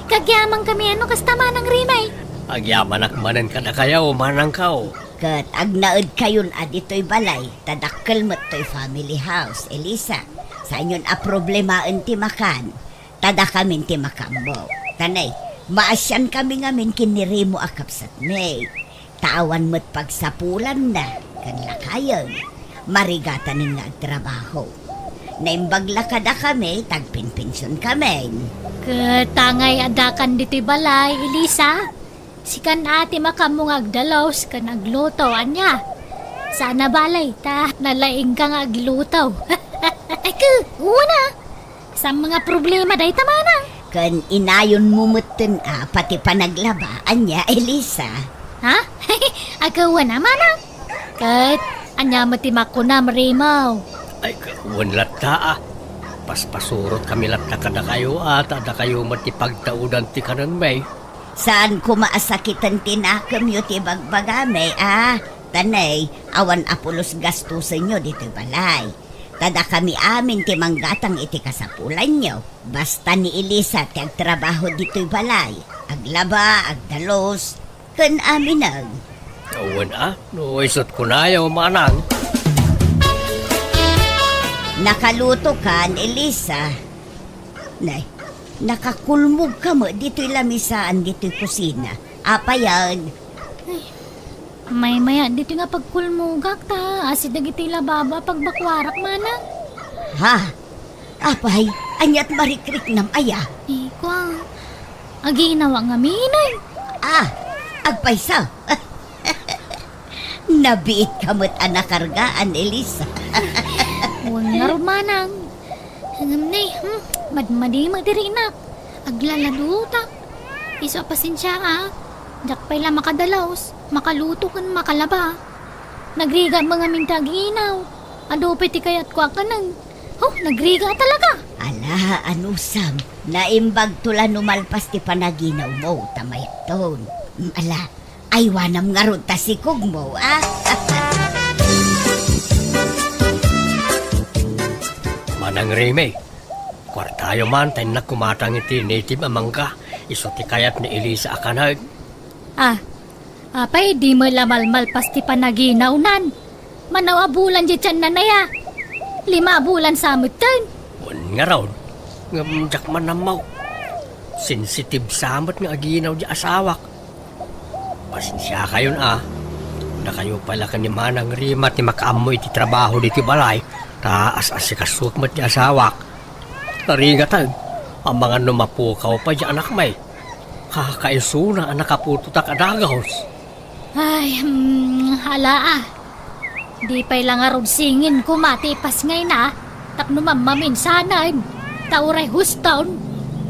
kagyamankami no kasta, Manang Remo. Agyamanak manen kadakayo, manangko. Ket agnaedkayon a ditoy balay, ta dakkel met toy family house, Elisa. Saanyon a problemaen ti makan, ta dakamin ti makaammo. Tanay, maasiankami ngamin ken ni Remo a kabsatmi. Ta awan met pagsapulanna ken lakayen, marigatanen nga agtrabaho. Naimbag la kadakami, ta agpenpensionkamin. Ket angay a dakan ditoy balay, Elisa? Sikan a ti makaammo nga agdalus ken agluto, ania? Saan a balay, ta nalaingka nga agluto. Ay, ke, wen a. Saan nga problema dayta, manang? Ken inayonmo metten a pati panaglaba, ania, Elisa? Ha? Ay, ke, wen a, manang. Ket ania met ti makunam, Remo? Ay, ke, wen latta a. Paspasurotkami latta kadakayo a, ta dakayo met ti pagtaudan ti kanenmi. Saan koma a sakiten ti nakemyo ti ibagbagami a, tanay, awan a pulos gastusenyo ditoy balay. Ta dakami amin ti manggatang iti kasapulanyo. Basta ni Elisa ti agtrabaho ditoy balay, aglaba, agdalus, ken aminen. Wen a, no isut kunayo, manang. Nakalutokan, Elisa. Nay, nakakulmogka met ditoy lamisaan ditoy kusina. Apayen? Ay, maymayat ditoy nga pagkulmogak ta asi dagiti lababo a pagbakuarak, manang. Ha? Apay, aniat marikriknam aya? Ikua, aginawa ngamin ay. Ah, agpayso. Nabiitka met a nakargaan, Elisa. Wen ngarud, manang. Ngem ne, hmm, madmadi met dirinak. Aglaladutak. Isu a pasensiaak. Diak pay la makadalus, makaluto ken makalaba. Nagrigat met ngamin ti aginaw. Adu pay ti kayatko a kanen. Huh, nagrigat talaga. Ala, anusam. Naimbagto la no malpas ti panaginawmo, ta mayatton. Mm, ala, aywanam ngarud ta sikogmo, a? Manang Remo, kuartayo man ta innak kumatang iti native a mangga, isu ti kayat ni Elisa a kanen. Ah, apay, di met la malmalpas ti panaginawnan. Manaw a bulan di tianna aya. Lima a bulan sa metten. Wen ngarud, ngem diak man ammo. Sensitive sa met nga aginaw di asawak. Pasensiakayon a. Dakayo pay la ken ni Manang Remo ti makaammo iti trabaho ditoy balay, ta as-asikasok met ti asawak. Narigaten, amangan no mapukaw pay di anakmi. Kakaisuna a nakaputotak a dagus. Ay, hmm, ala a. Di pay la ngarud singin koma ti ipasngayna tapno mammaminsanen, ta uray huston.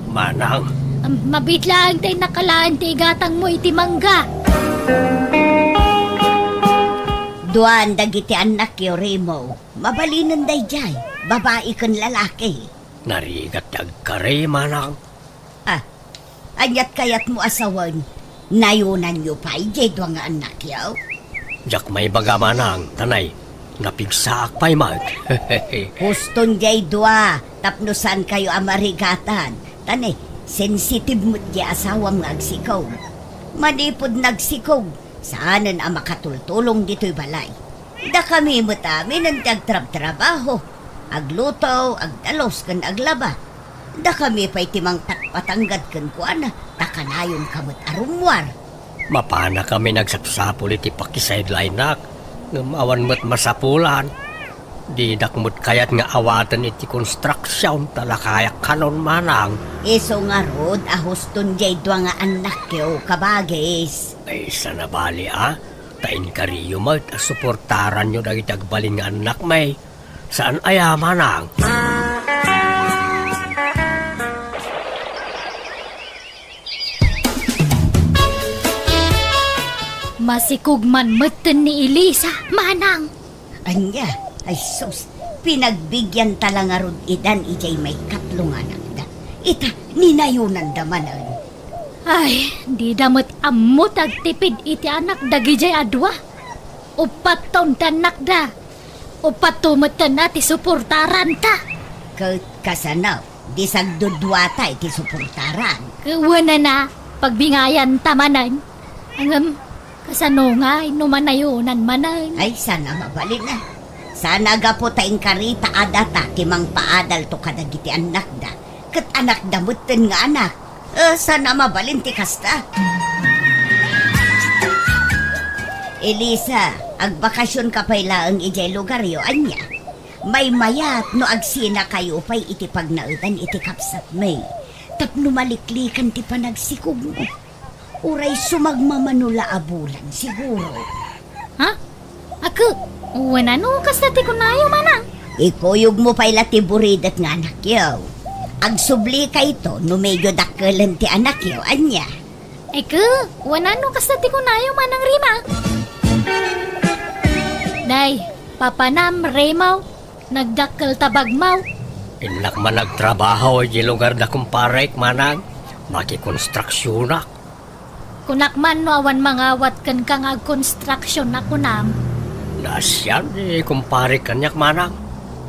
Manang. Am, mabiit laeng ta innak alaen ti igatangmo iti mangga. Duan dagiti annakyo, Remo. Mabalinen daydiay, babai ken lalaki. Narigat ti agkari, manang. Ah, aniat kayatmo a sawen? Nayonanyo pay diay dua nga annakyo? Diak maibaga, manang, ta nay, napigsaak pay met. Huston diay dua, tapno saankayo a marigatan. Ta nay, sensitive met diay asawam nga agsikog. Manipud nagsikog, saanen a makatultulong ditoy balay. Dakami met aminen ti agtrabtrabaho, agluto, agdalus, ken aglaba. Dakami pay ti mangpatpatanggad kenkuana, ta kanayonka met a rummuar. Mapanakami nga agsapsapul iti pakisideline-ak, ngem awan met masapulan. Didak met kayat nga awaten iti konstruksion, ta lakayak kanon, manang. Isu ngarud a huston diay dua nga annakyo, kabagis. Ay, saan a bali, a? Ta inkariyo met a suportaranyo dagiti agbalin nga annakmi. Saan aya, manang? Pasikog man metten ni Elisa, manang. Ania, ay sus, pinagbigyan ta la ngarud idan idiay maikatlo nga anakda. Ita, ninayonanda manen. Ay, dida met ammo ti agtipid iti anak dagidiay a dua. Uppat taon ti annakda. Uppat to metten a ti suportaranta. Ket kasano, di sagduduata iti suportaran? Ket wenana, pagbingayanta manen. Ngem, kasano ngay no manayonan manen? Ay, saan a mabalin a. Saan a gapu ta inkari ta adda ta ti mangpaadalto kadagiti annakda, ket anakda metten nga anak. Eh, saan a mabalin ti kasta? Elisa, agbakasionka pay laeng idiay lugaryo, ania? Maymayat no agsinakayo pay iti pagnaedan iti kabsatmi tapno maliklikan ti panagsikogmo. Uray sumagmamano la a bulan, siguro. Ha? Ako, wenano kasta ti kunayo, manang? Ikuyogmo pay la ti buridet nga anakyo. Agsublikayto no medyo dakkelen ti anakyo, ania? Eke, wenano kasta ti kunayo, Manang Rima? Day, papanam, Rimaw, nagdakkel ta bagmaw. Innak man agtrabaho idiay lugar da kumparek, manang, makikonstruksionak. Kunak man no awan mangawat kenka nga agkonstruksion a kunam. Naasian ni kumparek kaniak, manang.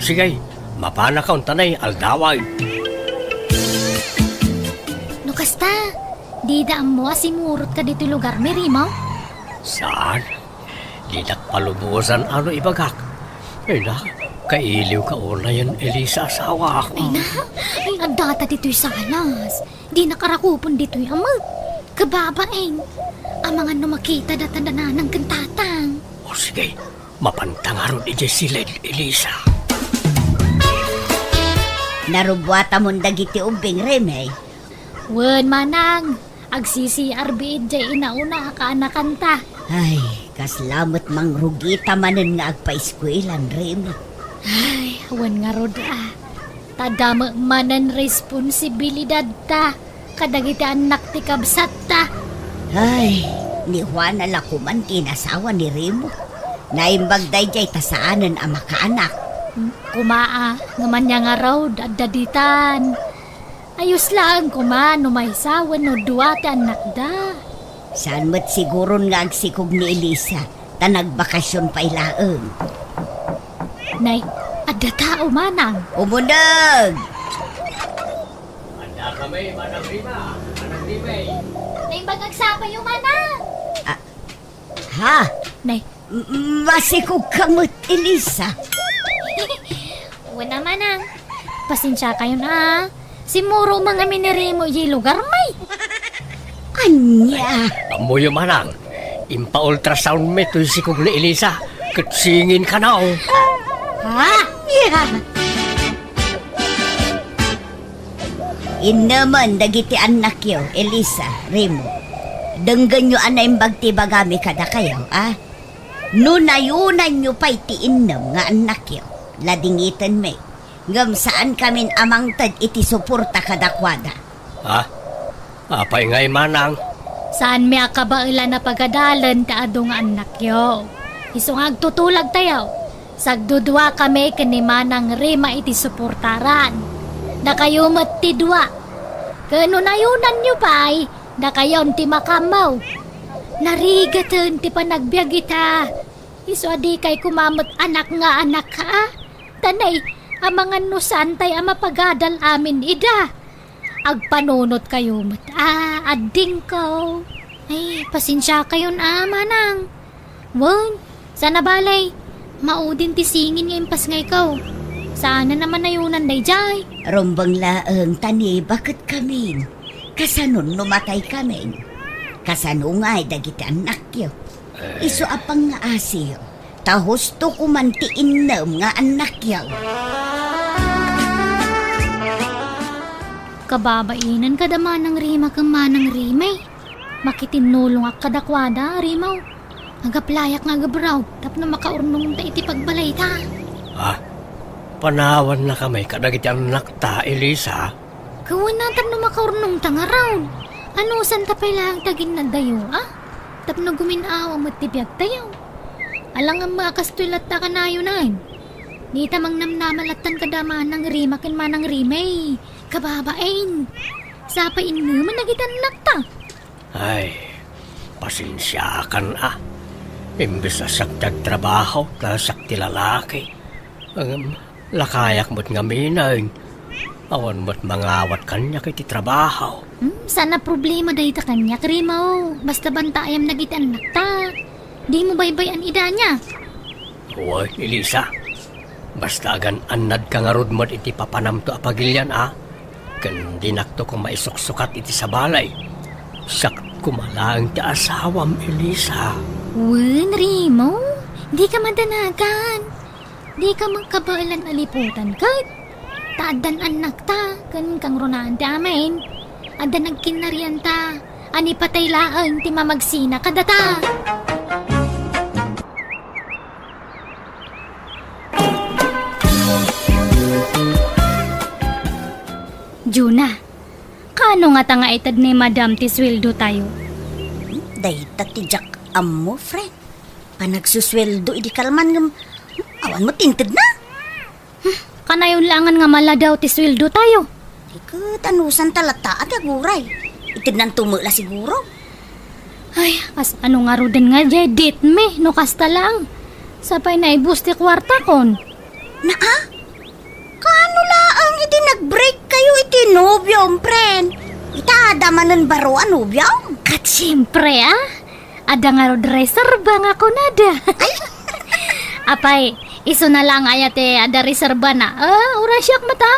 Sige, mapanaka untanay, aldawan. No kasta, dida ammo a simurotka ditoy lugarmi, Rimaw? Saan? Didak palubosan a no ibagak. Ay na, kailiwka unayen, Elisa, asawak. Ay na, ay, addata ditoy salas. Dinak a rakupen ditoy a met. Kababain. Amangan no makita data da nanang ken tatang. O sige, mapanta ngarud idiay siled, Elisa. Narubbuatamon dagiti ubbing, Reme. Wen, manang, agsi-C R B idiay inauna a kaanakanta. Ay, kasla met mangrugita manen nga agpaeskuelan, Reme. Ay, wen ngarud a. Ta dame manen responsibilidadta kadagiti annak ti kabsatta. Ay, ni Juana la koman ti inasawa ni Remo. Naimbag daydiay ta saanen a makaanak. Kuma a, ngem ania ngarud, adda ditan. Ayos laeng koma no maysa wenno dua ti annakda. Saan met siguron nga agsikog ni Elisa, ta nagbakasion pay laeng. Nay, adda tao, manang. Umuneg! Adda kami, Manang Rima, Manang Rima. Naimbag agsapayo, manang. Ah, ha? Nay. M-, masikog ka met, Elisa. Wen a, manang. Pasensia kayon a. Simuro man ngamin ni Remo idiay lugarmi. Ania? Ammoyo, manang. Impa-ultrasound mi toy sikog ni Elisa. Ket singin kano. Ha? Ania? Innemen dagiti annakyo, Elisa, Remo. Denggenyo a naimbag ti ibagami kadakayo, a? No nayonanyo pay ti innem nga annakyo, ladingitenmi. Ngem saankamin a mangted iti suporta kadakuada. Ha? Apay ngay, manang? Saanmi a kabaelan a pagadalen ti adu nga annakyo. Isu nga agtutulagtayo, sagduduakami ken ni Manang Rima iti suportaran. Dakayo met ti dua. Ken no nayonanyo pay, dakayon ti makammaw. Narigaten ti panagbiag ita. Isu a dikay koma met anak nga anak, a? Ta nay, amangan no saantay a mapagadal amin ida. Agpanunotkayo met a, addingko. Ay, pasensiakayon a, manang. Wen, saan a balay, maudin ti singin nga impasngayko. Saanen a manayonan daydiay. Rumbeng laeng ta ni baketkamin. Kasanon no mataykamin? Kasano ngay dagiti annakyo? Isu a pangngaasiyo, ta husto koman ti innem nga annakyo. Kababainen kada Manang Rima ken Manang Rimay. Makitinnulongak kadakuada, Rimaw. Agaplayak nga agabraw tapno makaurnongta iti pagbalayta. Ah, panawannakami kadagiti annakta, Elisa. Kawen a tapno makaurnongta ngarud. Anusanta pay laeng ti aginnaddayo, a? Tapno gumin-awa met ti biagtayo. Ala ngem a kastoy latta kanayonan. Dita mangnamnama lattan kada Manang Rima ken Manang Rimay. Kababain. Sapay innemen dagiti annakta. Ay, pasensiakan a. Imbes a siak ti agtrabaho, ta siak ti lalaki. Ngem, lakayak met ngamin. Awan met mangawat kaniak iti trabaho. Hmm, saan a problema dayta kaniak, Rima, o. Basta bantaayam dagiti annakta. Dimo baybay-an idania. Wen, Elisa. Basta agan-annadka ngarud met iti papanamto a pagilian a. Ken dinakto koma isuksukat iti sabali. Siak koma laeng ti asawam, Elisa. Wen, Rima, dika madanagan. Dika mangkabaelan a liputan ket. Ta addan annakta ken kangrunaan ti amin. Adda nagkinnarianta a ni patay laeng ti mamagsina kadata. Juna, kaano ngata nga ited ni Madam ti sueldotayo? Dayta ti diak ammo, friend. Panagsusueldo idi kalman ngem awan met ti intedna. Kanayon laengen nga maladaw ti sueldotayo. Di ket anusanta latta a ti aguray. Itednanto met la siguro. Ay, kasano ngaruden nga diay date mi no kasta laeng? Sapay naibus ti kuartakon. Naa? Kaano laeng idi nag-break kayo iti nobiom, friend? Ita, adda manen baro a nobiom? Ket siempre, a. Adda ngarud reserba nga kunada. Apay, isuna laeng aya ti adda reserbana? Ah, uray siak met a.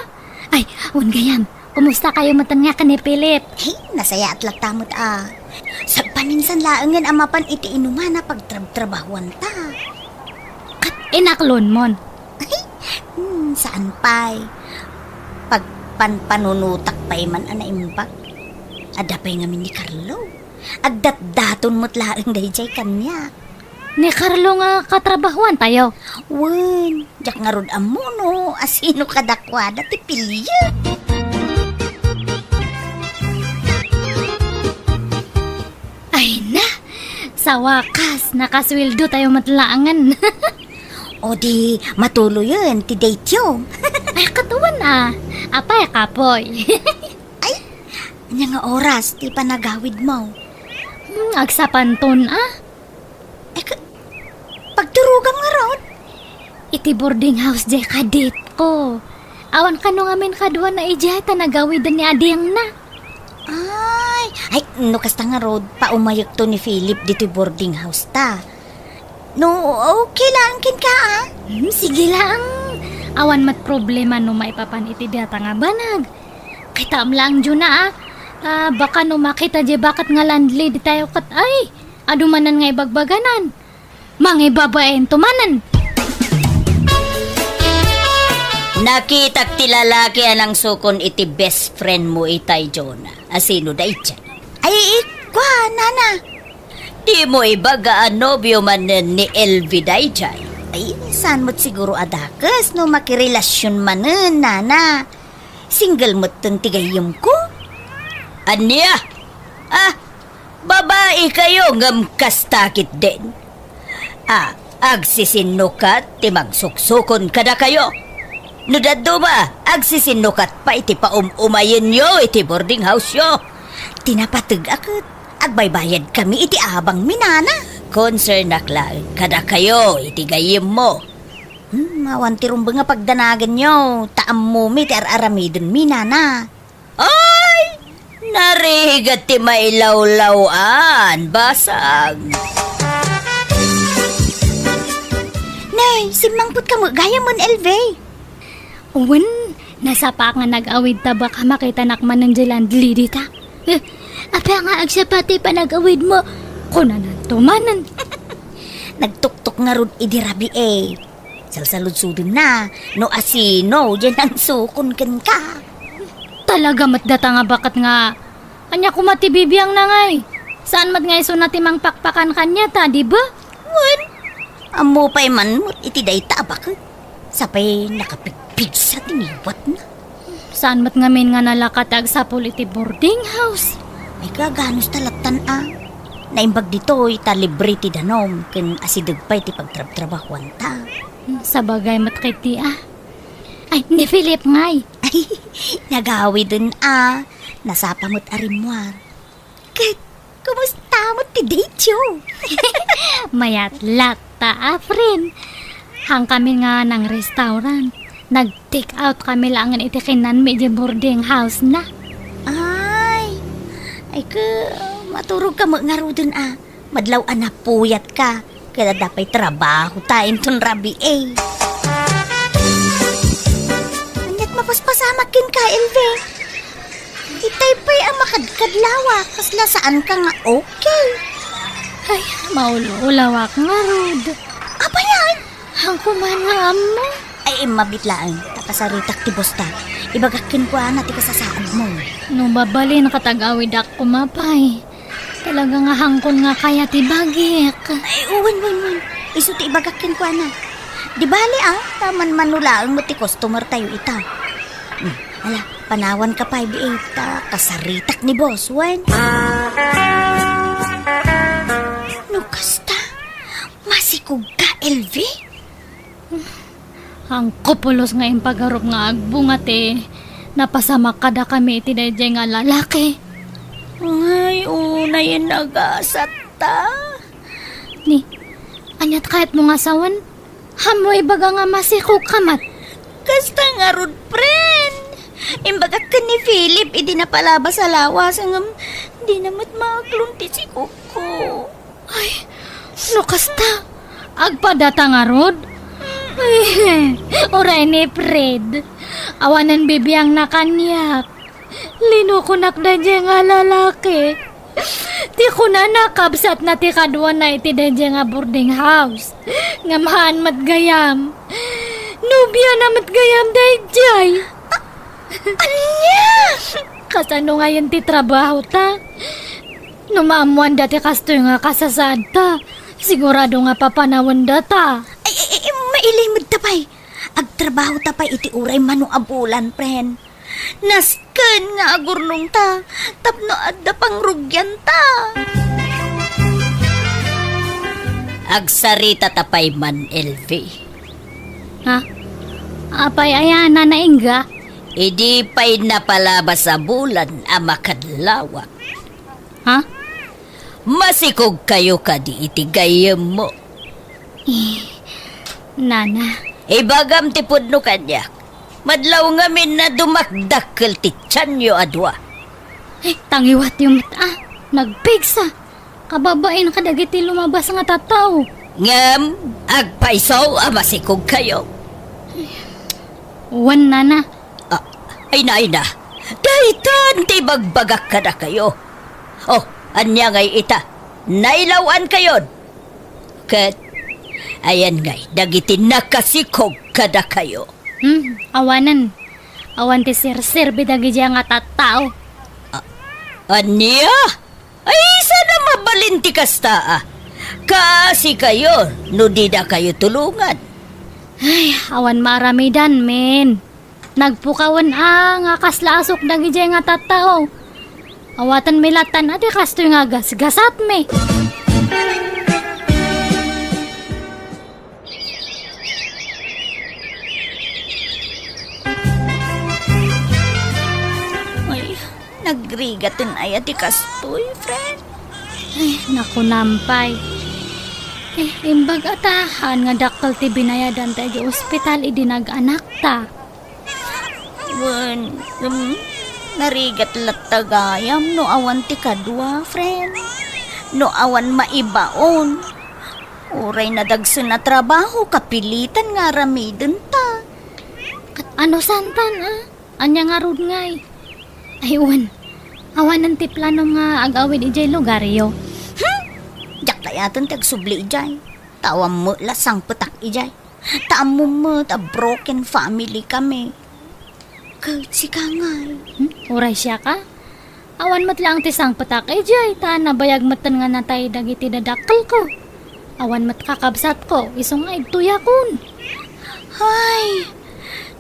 Ay, wen gayam, kumusta kayo metten nga ken ni Philip? Hey, nasayaat latta met a. Sagpaminsan laengen a mapan iti inuman a pagtrabtrabahuanta. Ket inaklonmon? Hmm, saan pay. Pagpanpanunotak pay man a naimbag. Adda pay ngamin ni Carlo. Agdatdaton met laeng daydiay kaniak. Ni Carlo nga katrabahuantayo? Wen, diak ngarud ammo no asino kadakuada ti piliek. Ay na, sa wakas, nakasueldotayo met laengen. O di, matuloyen ti dateyo. Ay, ket wen a. Apay, kapoy? Ay, ania nga oras ti panagawidmo? Hmm, agsapanton a. Ay, ka-, pagturogam ngarud? Iti boarding house diay kadetko. Awan kano ngamin kaduana idiay ta nagawiden ni adingna. Ay, ay, no kasta ngarud, paumayekto ni Philip ditoy boarding house ta. No, okay lang kenka, a? Hmm, sige lang. Awan met problema no maipapan iti data nga banag. Kitaem lang, Juna, a. Ah, baka no makita diay baket nga landlady tayo ket, ay, adu manen nga ibagbaganan. Mangibabainto manen. Nakitak ti lalaki a nangsukon iti best friend mo itay, Jona. Asino daydiay? Ay, ikua, nana. Dimo ibaga a nobio manen ni Elvi daydiay? Ay, saan met siguro a dakes no makirelasyon manen, nana. Single metten ti gayyemko. Ania? Ah, babae kayo ngem kasta ketdin. Ah, agsisinnukat ti magsuksukon kadakayo. No dadduma, agsisinnukat pay ti paum-umayenyo iti boarding house-yo. Ti napateg a ket, agbaybayadkami iti abangmi, nana. Konsernak laeng kadakayo iti gayyemmo. Hmm, awan ti rumbeng a pagdanaganyo, ta ammomi ti ar-aramidenmi, nana. Ay! Narigat ti mailawlaw-an, basag. Nay, simmangpetka met gayamen, Elve. Wen, nasapa nga nag-awid ta baka makitanak manen diay landlady ta. Eh, apay nga agsapa ti panag-awidmo? Kunananto manen. Nagtuktok ngarud idi rabii. Salsaludsodenna no asino diay nangsukon kenka. Talaga met data nga baket nga, ania koma ti bibiangna ngay? Saan met nga isuna ti mangpakpakan kaniata, di ba? Wen, ammo pay man met iti dayta a baket. Sapay nakapigpigsa ti ngiwatna. Saan met ngamin nga nalaka ti agsapul iti boarding house? Ay, gaganos ta lattan a. Naimbag ditoy ta libre ti danum ken asideg pay ti pagtrabtrabahuanta. Sabagay met ketdi a. Ay, ni Philip ngay. Ay, nagawiden a. Nasapa met a rimmuar. Ket, kumusta met ti date yo? Mayat latta a, friend. Haankami nga nang-restaurant. Nag-take out kami laengen iti kinanmi iti boarding house na. Ay, ay ke, maturog ka met ngaruden a. Madlaw a napuyat ka. Ket adda pay trabahota inton rabii. Aniat mapaspasamak kenka, Elve? Itay pay a makadkadlawak, kasla saanka nga okay. Ay, maul-ulawak ngarud. Apay aya? Haankon man nga ammo. Ay, immabit laeng, ta kasaritak ti bosta. Ibagak kenkuana ti kasasaadmo. No mabalin, katagawidak koma pay. Talaga nga haankon nga kayat ti bagik. Ay, wen, wen, wen. Isu ti ibagak kenkuana. Di bale, a, ta manmano laeng met ti customer tayo ita. Hmm, ala, panawanka pay, B A, ta kasaritak ni boss, wen. No kasta, masikogka, Elve? Haankon pulos nga impagarup nga agbunga ti napasamak kadakami iti daydiay nga lalaki. Ay, unay a nagasatta. Ni, aniat kayatmo nga sawen? Ammo ibaga nga masikogka met. Kasta ngarud, friend. Imbagak ken ni Philip idi napalabas a lawas, ngem dina met maaklon ti sikogko. Ay, no kasta, agpadata ngarud? Ay, uray ni Fred. Awanen bibiangna kaniak. Linukonak daydiay nga lalaki. Ti kunana, kabsatna ti kaduana iti daydiay nga boarding house. Ngem haan met gayam. Nobiana met gayam daydiay. Ania? Kasano ngayen ti trabahota? No maammoanda ti kastoy nga kasasaadta, sigurado nga papanawendata. Ay, ay, ay, mailimed ta pay. Agtrabahota pay iti uray mano a bulan, friend. Nasken nga agurnongta tapno adda pangrugianta. Agsaritata pay man, Elvie. Ha? Apay aya, Nana Inga? Idi pay napalabas a bulan a makadlawak. Ha? Masikogkayo kadi iti gayyemmo? Eh, Nana. Ibagam ti pudno kaniak. Madlaw ngamin a dumakdakkel ti tianyo a dua. Eh, tangiwatyo met a. Nagpigsa. Kababain kadagiti lumabas nga tattao. Ngem, agpayso a masikogkayo. Wen, Nana. Ah, ay na, ay na. Daytan ti ibagbagak kadakayo. Oh, ania ngay ita? Nailaw-ankayon. Ket, ayan ngay, dagiti nakasikog kadakayo. Hmm, awanen. Awan ti serserbi dagiti nga tattao. Ah, ania? Ay, saan a mabalin ti kasta a? Kaasikayo no didakayo tulongan. Ay, awan maaramidan, men. Nagpukawen a nga kasla asuk dagiti nga tattao. Awatenmi lattan a ti kastoy nga gasgasatmi. Ay, nagrigaten aya ti kastoy, friend? Ay, nakunam pay. Eh, imbag a ta, haan nga dakkel ti binayadanta iti ospital idi nag-anakta. Wen, um, narigat latta gayam no awan ti kadua, friend. No awan maibaon. Uray nadagsen a trabaho, kapilitan nga aramidenta. Ket ano santan, a? Ania ngarud ngay? Ay, wen. Awanen ti planom nga ag-awid idiay lugaryo. Hmm? Diak kayaten ti agsubli idiay. Ta awan met la sangpetak idiay. Ta ammom met a broken family kami. Ket sika ngay? Hmm? Uray siaka? Awan met laeng ti sangpetak idiay, ta nabayag metten nga natay dagiti dadakkelko. Awan met kakabsatko, isu nga igtoyakon. Ay,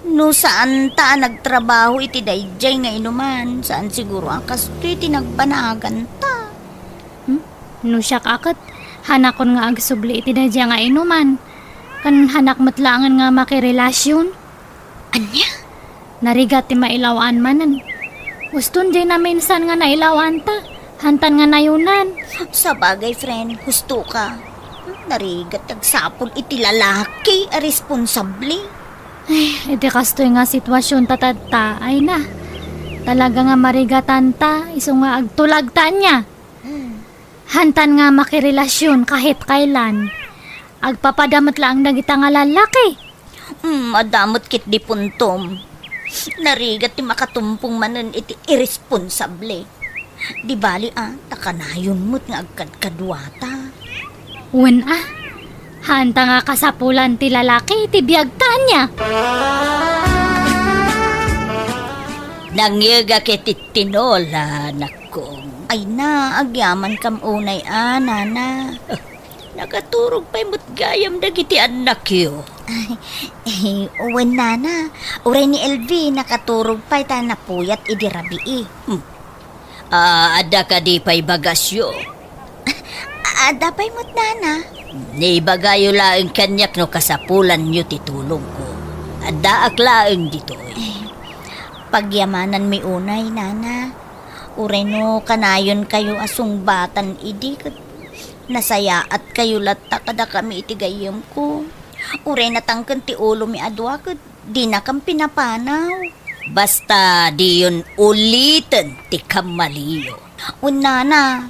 no saanta a nagtrabaho iti daydiay nga inuman, saan siguro a kastoy ti nagbanaganta. Hmm? No siak a ket, hanakon nga agsubli iti daydiay nga inuman. Ken hanak met laengen nga makirelasion. Ania? Narigat ti mailaw-an manen. Uston diay naminsan nga nailaw-anta, hantan nga nayunan. Sabagay, friend, husto ka. Narigat ti agsapul iti lalaki a responsable. Ay, iti kastoy nga sitwasion ta tatta, ay na. Talaga nga marigatanta, isu nga agtulagta ania. Hmm. Hantan nga makirelasion kahit kailan. Agpapada met laeng dagita nga lalaki. Hmm, adda met ketdi puntom. Narigat ti makatumpong manen iti iresponsable. Di bali a, ta kanayon met nga agkadkaduata. Wen a, hanta nga kasapulan ti lalaki ti biagta ania. Nangyegak iti tinola, nakkom. Ay na, agyamankam unay a, nana. Nakaturog pay met gayam dagiti annakyo. Ay, eh, wen, nana. Uray ni Elvi, nakaturog pay ta napuyat idi rabii. Hmm. Ah, adda kadi pay bagasyo? Adda pay met, nana. Ibagayo laeng kaniak no kasapulanyo ti tulongko. Addaak laeng ditoy. Eh, pagyamananmi unay, nana. Uray no kanayonkayo a sungbatan idi ket nasayaatkayo latta kadakami iti gayyemko. Uray natangken ti ulomi a dua ket dinakam pinapanaw. Basta diyon uliten ti kammaliyo. Wen, nana,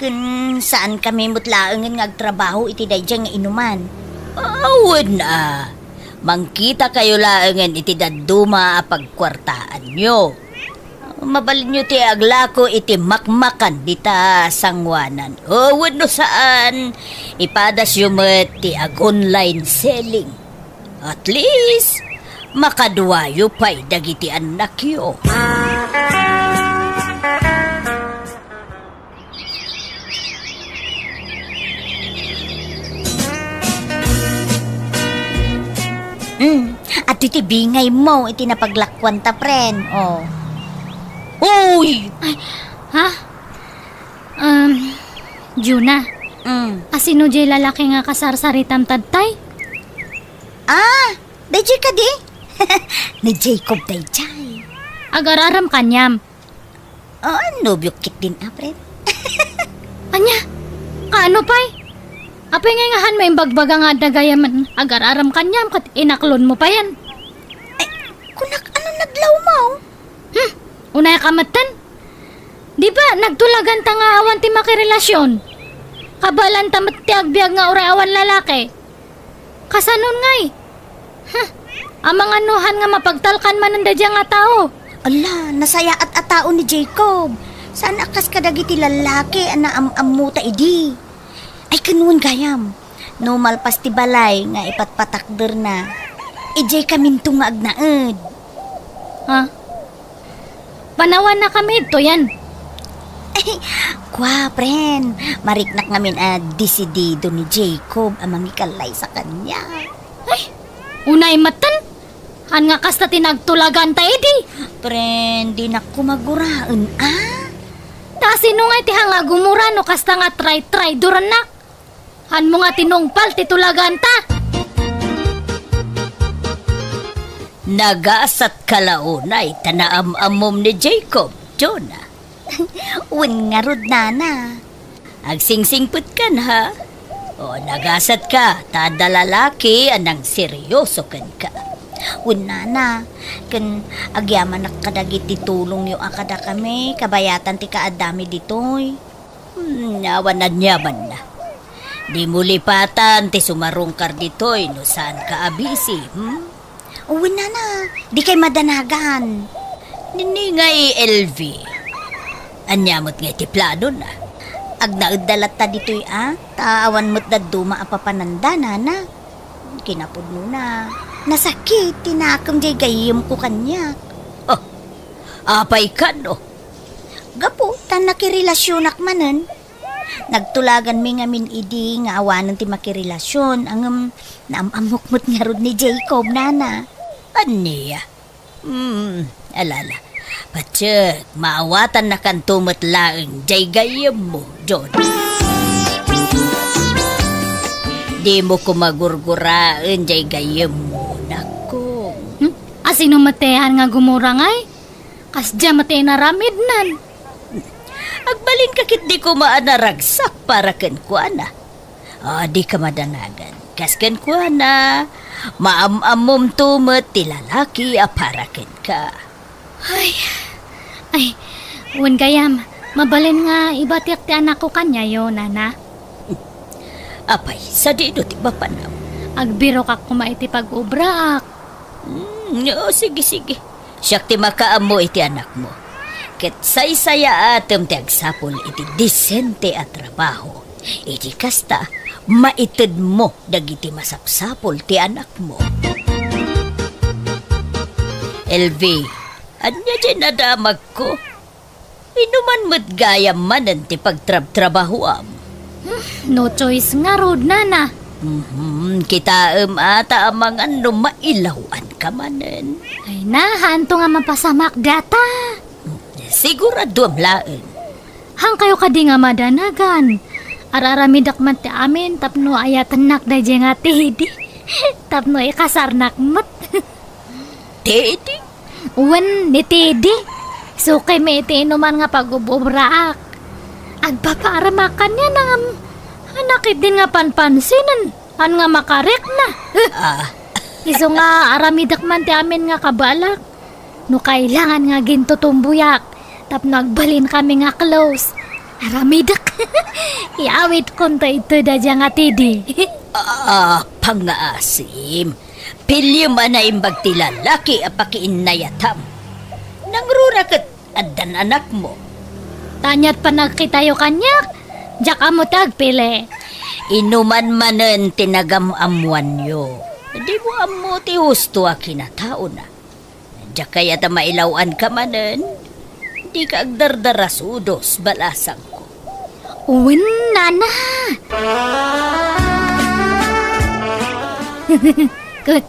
ken saankami met laengen nga agtrabaho iti daydiay nga inuman. Awen a, mangkitakayo laengen iti dadduma a pagkuartaanyo. Mabalinyo ti aglako iti makmakan dita sangoanan. O, wenno saan, ipadasyo met ti ag-online selling. At least, makaduayo pay dagiti annakyo. Hmm, adtoy ti bingaymo iti napaglakuanta, friend. Oh. Uy! Ay, ha? Um, Juna, Mm. asino jay lalaki nga kasarsaritam tadtay? Ah, dayjay kadi? Ni Jacob dayjay. Agar-aram kaniam. Ah, nobiok ketdin, a, friend. Ania? Kaano pay? Apay ngay nga han maimbagbaga nga adda gayam agar-aram kaniam ket inaklonmo payen? Ay, kunak, ano nadlawmo? Hmm, unay ka metten? Di ba, nagtulaganta nga awan ti makirelasyon? Kabalanta met ti agbiag nga uray awan lalaki. Kasanon ngay? Huh, amangan no han nga mapagtalkan manen daydiay nga tao. Ala, nasayaat a tao ni Jacob. Saan a kas kadagiti lallaki a naam-ammota idi. Ay, ken wen gayam, no malpas ti balay nga ipatpatakderna, idiay kaminto nga agnaed. Ha? Panawanna kami ditoyen. Ay, kua, friend. Mariknak ngamin a desidido ni Jacob a mangikallaysa kaniak. Ay, unay metten. Han nga kasta ti nagtulaganta idi. Friend, dinak koma guraen, a? Ta sino nga iti han nga agumura no kasta nga tray-traydorannak? Hanmo nga tinungpal ti tulaganta. Nagasatka la unay ta naam-ammom ni Jacob, Jonah. Wen ngarud, nana. Agsingsingpetkan, ha? O, nagasatka, ta adda lalaki a nangseryoso kenka. Wen, nana, ken agyamanak kadagiti tulongyo a kadakami, kabayatan ti kaaddami ditoy. Hmm, awan aniamanna. Dimo lipatan ti sumarungkar ditoy no saanka a busy, hmm? Wen, nana, dikay madanagan. Nini nga i Elvi. Ania met nga iti planona? Agnaedda latta ditoy a, ta awan met dadduma a papananda, nana. Kinapudnona, nasakit ti nakem jay gayyemko kaniak. Oh, apay kano? Gapu ta nakirelasionak manen. Nagtulaganmi ngamin idi nga awanen ti makirelasion, ngem naam-ammok met ngarud ni Jacob, nana. Ania? Hmm, alala. Patiek, maawatannakanto met laeng jay gayyemmo, John. Dimo koma gurguraen jay gayyemmo, nakko. Hmm? Asino met ti haan nga gumura ngay? Kasdiay met ti inaramidnan. Agbalinka ketdi koma a naragsak para kenkuana. A, dika madanagan. Kas kenkuana, maam-ammomto met ti lalaki a para kenka. Ay, ay, wen gayam, mabalin nga ibatiak ti anakko kaniayo, nana. Apay, sadino ti mapanam? Agbirokak koma iti pag-obraak. Hmm, o, sige, sige. Siak ti makaammo iti anakmo. Ket saysayaatem ti agsapul iti disente a trabaho. Iti kasta, maitedmo dagiti masapsapul ti anakmo. Elvi, ania diay nadamagko? Inuman met gayam manen ti pagtrabtrabahoam. Hmm, no choice ngarud, nana. Mhm, kitaem a ta amangan no mailawanka manen. Ay, nahanto nga mapasamak data. Siguraduam laeng. Hankayo kadi nga madanagan? Ar-aramidek met ti amin tapno ayatennak daydiay nga Teddy. Tapno ikasarnak met. Teddy? Wen, ni Teddy. Sukaymi iti inuman nga pag-ub-ubraak. Agpapaaremak kaniana ngem, anak idin nga panpansinen. Haan nga makarikna. Ah. Isu nga aramidek man ti amin nga kabalak. No kailangan nga gintutumboyak, tapno agbalinkami nga close. Aramidek. Iawidkonto ditoy daydiay nga Teddy. Ah, pangngaasim. Piliem a naimbag ti lalaki a pakiinnayatam. Nangruna ket addan anakmo. Ta ania't panagkitayo kaniak, diak ammo ti agpili. Inuman manen ti nagam-ammoanyo. Dimo ammo ti husto a kinataona. Diak kayat a mailawanka manen. Dika agdardarasudos, balasangko. Wen, nana. Ket,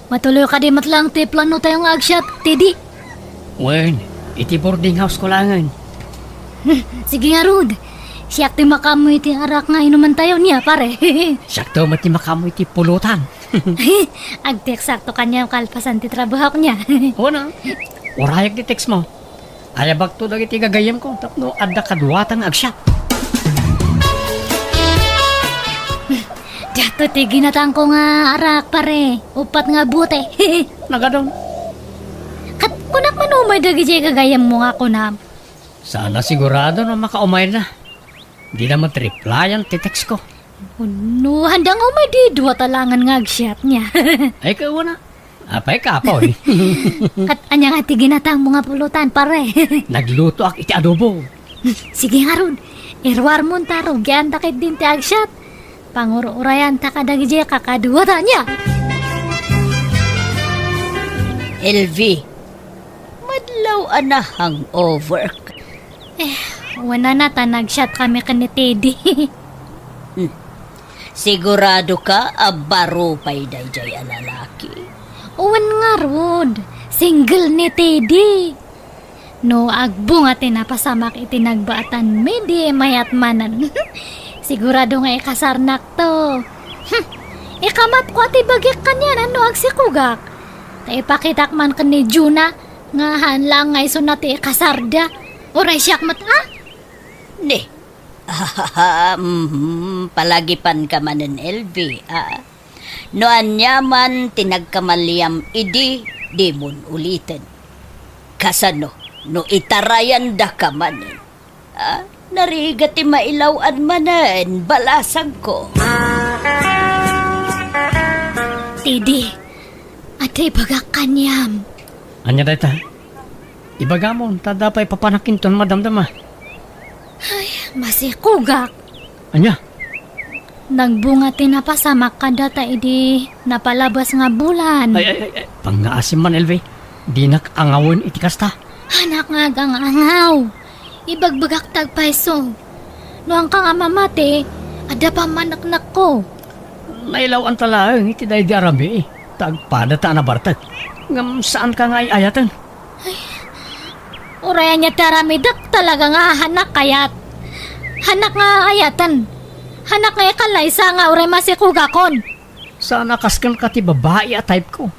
matuloy kadi met laeng ti planotayo nga agsiat, Teddy? Wen, iti boarding house ko laengen. Hmm, sige ngarud. Siak ti makaammo iti arak nga inumantayo nia, pare. Siakto met ti makaammo iti pulutan. Agteksakto kaniam kalpasan ti trabahok nia. Wen a. Urayak ti text mo. Ayabakto dagiti gagayyemko tapno adda kaduata nga agsiat. Diato ti ginatangko nga arak, pare. Uppat nga bote. Nagadon. Ket kunak man umay dagidiay gagayyemmo nga kunam. Saan a sigurado no makaumayna. Dina met replyan ti text ko. No, handa nga umay di dua ta laengen nga agsiat nia. Ay, kawana. Apay, kapoy. Ket ania nga ti ginatangmo nga pulutan, pare? Naglutoak iti adobo. Sige ngarud, iruarmon ta rugianta ketdin ti agsiat. Pangur-urayanta kadagidiay kakaduata nia. Elvi, madlaw a na-hangover. Eh, wen a, ta nagsiatkami ken ni Teddy. Hmm. Siguradoka a baro pay daydiay a lalaki? Wen ngarud, single ni Teddy. No agbunga ti napasamak iti nagbaetanmi, di mayat manen. Sigurado nga ikasarnakto. Hmm. Ikamatko a ti bagik kaniana no agsikugak. Ta ipakitak man ken ni Juna nga haan laeng nga isuna ti ikasarda. Uray siak met a? Ne. Ahaha, mhm, palagipanka manen, Elvi, a? No aniaman ti nagkamaliam idi, dimon uliten. Kasano no itarayandaka manen? A? Narigat ti mailaw-an manen, balasangko. Teddy, adda ibagak kaniam. Ania dayta? Ibagamon, ta adda pay papanakinton madamdama. Ay, masikugak. Ania? Nagbunga ti napasamak kadata idi napalabas nga bulan. Ay, ay, ay, ay. Pangngaasim man, Elvi. Dinak angawen iti kasta. Haanak nga agangaw. Ibagbagak ti agpayso. No haanka nga mamati, adda pammaneknekko. Nailaw-anta laeng iti daydi a rabii, ta agpadata a nabartek. Ngem saanka nga ay-ayaten. Ay, uray ania ti aramidek, talaga nga haanak kayat. Haanak nga ayaten. Hanak nga ikallaysa nga uray masikugakon. Saan a kas kenka ti babai a type ko.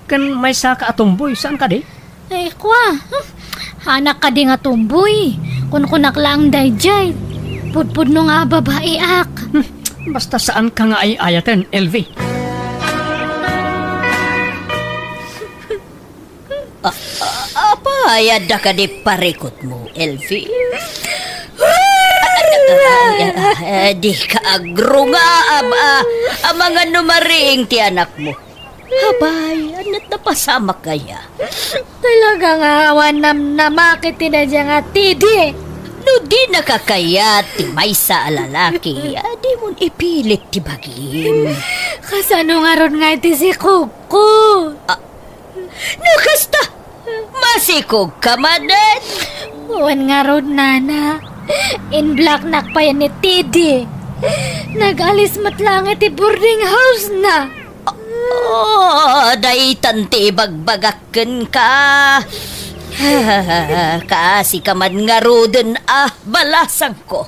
Ken maysaka a tomboy, saan kadi? Ay, kua. Hmm. Hanak kadi nga tomboy. Kunkunak laeng daydiay. Pudpudno nga babaiak. Hmm. Basta saan ka nga ay-ayaten, L V. A-, a-, apay, adda kadi parikutmo, L V? Ay, ah, di ka agrungaam, ah, amangan no mariing ti anakmo. Apay, ania't napasamak aya? Talaga nga awan namnamak iti daydiay nga Teddy. No dinaka kayat ti maysa a lalaki, a, dimon ipilit ti bagim. Kasano ngarud nga iti sikogko? Ah, no kasta, masikogka manen? Wen ngarud, nana. In-blocknak pay ni Teddy. Nag-alis met laeng iti boarding house-na. Oh, daytan ti ibagbagak kenka. Kaasika man ngaruden a balasangko.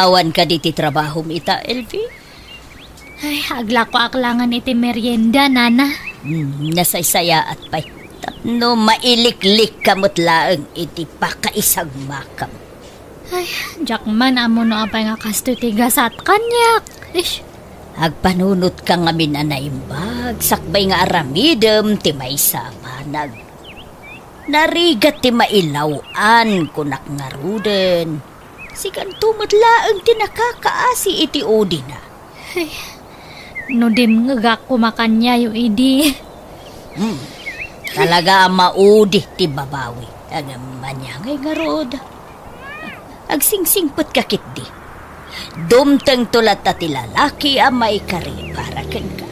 Awan kadi ti trabahom ita, L V? Ay, aglakoak laengen iti merienda, nana. Hmm, nasaysayaat pay. Tapno mailiklikka met laeng iti pakaisagmakam. Ay, diak man ammo no apay nga kastoy ti gasat kaniak. Ish. Agpanunotka ngamin a naimbag, sakbay nga aramidem ti maysa a banag. Narigat ti mailaw-an, kunak ngaruden. Sikanto met laeng ti nakakaasi iti udina. Ay, no dimngegak koma kaniayo idi. Hmm. Talaga a maudi ti babawi. Ngem ania ngay ngarud? Agsingsingpetka ketdi. Dumtengto latta ti lalaki a maikari para kenka.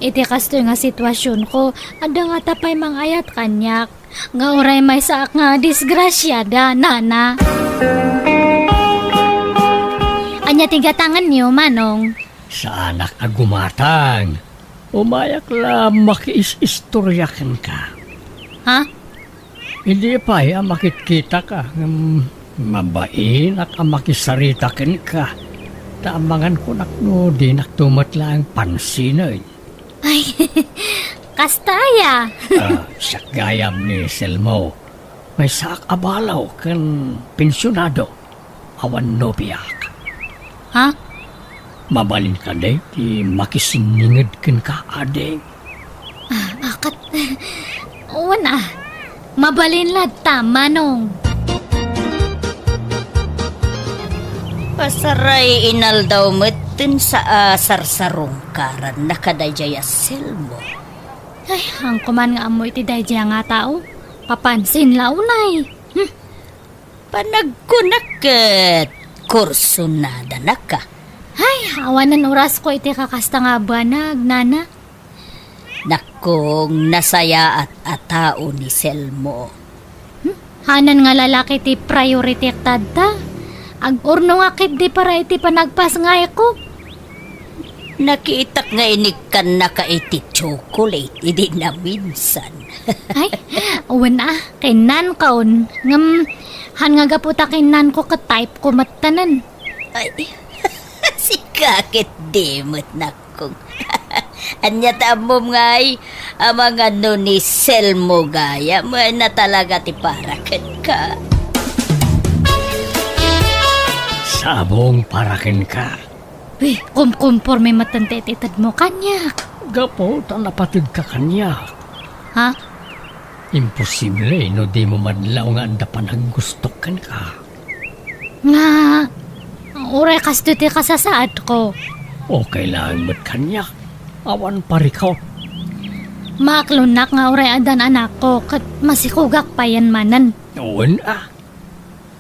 Iti kastoy nga situasionko, adda ngata pay mangayat kaniak. Nga uray maysaak nga disgrasiada, nana. Ania ti gatangenyo, Manong? Saanak a gumatang. Umayak la makiis-istoria kenka. Ha? Idi pay a makitkitaka, ngem mabainak a makisarita kenka. Ta amangan kunak no dinakto met laeng pansinen. Ay, kasta aya. Ah, siak gayam ni Selmo. Maysaak a balo ken pensionado. Awan nobiak. Ha? Mabalin kadi ti makisinninged kenka, ading? Ah, akat. Wen a. Mabalin latta, Manong. Pasaray inaldaw metten sa a sarsarungkaranna kadaydiay a Selmo. Ay, haanko man nga ammo iti daydiay nga tao. Papansin la unay. Hmm. Panagkunak ket kursonadanaka. Ay, awanen orasko iti kakasta nga banag, nana. Nakkong, nasayaat a tao ni Selmo. Hmm? Hanan nga lalaki ti priority tadta. Agurnongak ketdi para iti panagpasngayko. Nakitak nga inikkannaka iti chocolate idi naminsan. Ay, wen a, kinnankon. Ngem, han nga gapu ta kinnanko ket type ko mettanen. Ay, sika ketdi met, nak-, Kong. Ania ta ammom ngay, amangan no ni Selmo gayam, wen a talaga ti para kenka. Sabong para kenka. Uy, kumkumporme met ti itedmo kaniak. Gapu ta napatedka kaniak. Ha? Imposible no dimo madlaw nga adda panaggustok kenka. Nga, uray kastoy ti kasasaadko. Okay laeng met kaniak. Awan parikot. Maaklonnak nga uray addan anakko, ket masikogak payen manen. Wen a.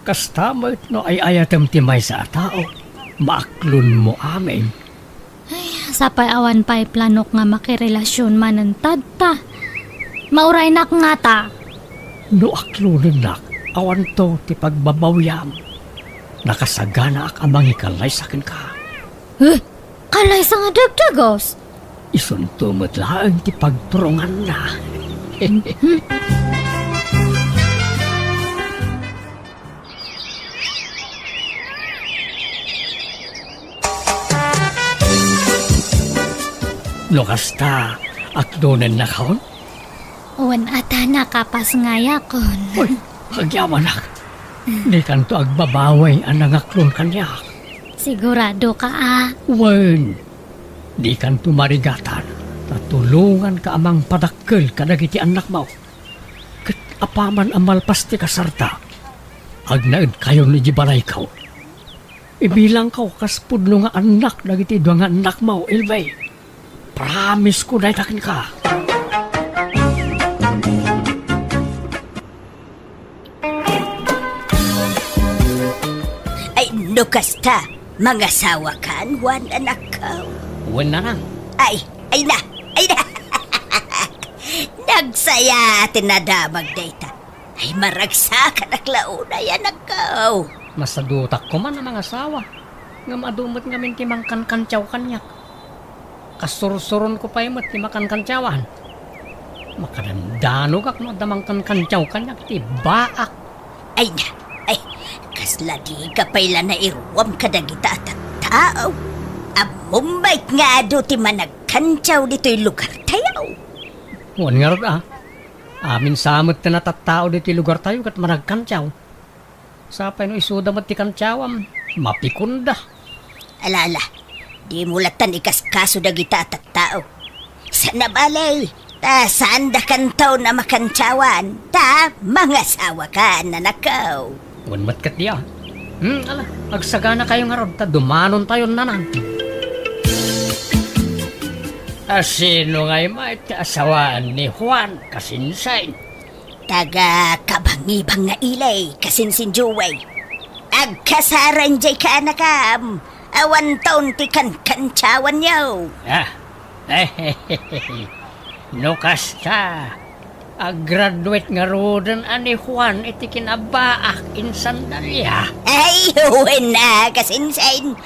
Kasta met no ay-ayatem ti maysa a tao, maaklonmo amin. Ay, sapay awan pay planok nga makirelasyon manen tadta. Mauraynak ngata. No aklonennak, awanto ti pagbabawiam. Nakasaganaak a mangikallaysa kenka. Eh, kallaysa nga dagdagus? Isunto met laeng ti pagturonganna. No kasta, aklonennakon? Wen a ta, nakapasngayakon. Uy, agyamanak. Dikanto agbabawi a nangaklon kaniak. Sigurado ka a? Wen, dikanto marigatan, ta tulonganka a mangpadakkel kadagiti annakmo. Ket apaman a malpas ti kasarta, agnaedkayon idiay balayko. Ibilangko kas pudno nga annak dagiti dua nga annakmo, Elvie. Promise ko dayta kenka. Ay, no kasta, mangasawakan, Juan, anakko. Wen, nanang. Ay, ay na, ay na. Nagsaya ti nadamag dayta. Ay, maragsakanak la unay, anakko. Masadutak koma a mangasawa. Ngem adu met ngamin ti mangkankantiaw kaniak. Kasursuronko pay met ti makankantiawan. Makadandanogak no adda mangkankantiaw kaniak ti baak. Ay na, ay, kasla dika pay la nairuam kadagita a tattao. Ammom met nga adu ti managkantiaw ditoy lugartayo. Wen ngarud a. Amin sa met ti natattao ditoy lugartayo ket managkantiaw. Sapay no isuda met ti kantiawam, mapikonda. Ala, ala, dimo lattan ikaskaso dagita a tattao. Saan a bale, ta saandakanto a makantiawan, ta mangasawakan, anakko. Wen met ket dia. Hmm, ala, agsaganakayo ngarud ta dumanontayon, nanang. A, sino ngay met ti asawaan ni Juan, kasinsin? Taga Kabangibang nga ili, kasinsin Joey. Agkasarang jay kaanakam, awanton ti kankantiawanyo. Ah, no kasta, aggraduate ngaruden a ni Juan iti kinabaak insan Dalia. Ay, wen a, kasinsin.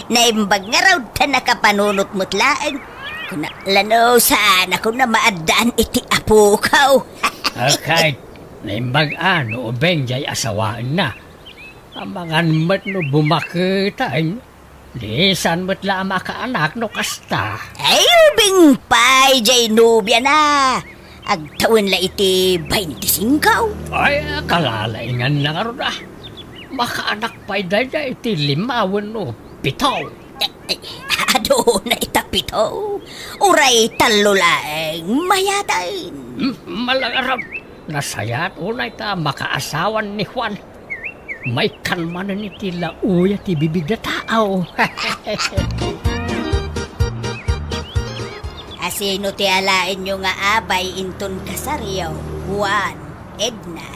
Naimbag ngarud ta nakapanunot met laeng. Kuna la no saan a kuna maaddaan iti apoko. Okay, naimbag a no ubing jay asawaenna. Amangan met no bumaketen. Di saan met la a makaanak no kasta. Ay, ubing pay jay nobiana. Agtawen la iti baintisingko. Ay, kalalainganna ngarud a. Makaanak pay dayta iti lima wenno pito. Eh, eh, adu unay ta pito. Uray tallo laeng mayaten. Hmm, malangarab. Nasayaat unay ta makaasawan ni Juan. Maikkan manen iti laoya ti bibig a tao. A sino ti alaenyo nga abay inton kasaryo, Juan, Edna?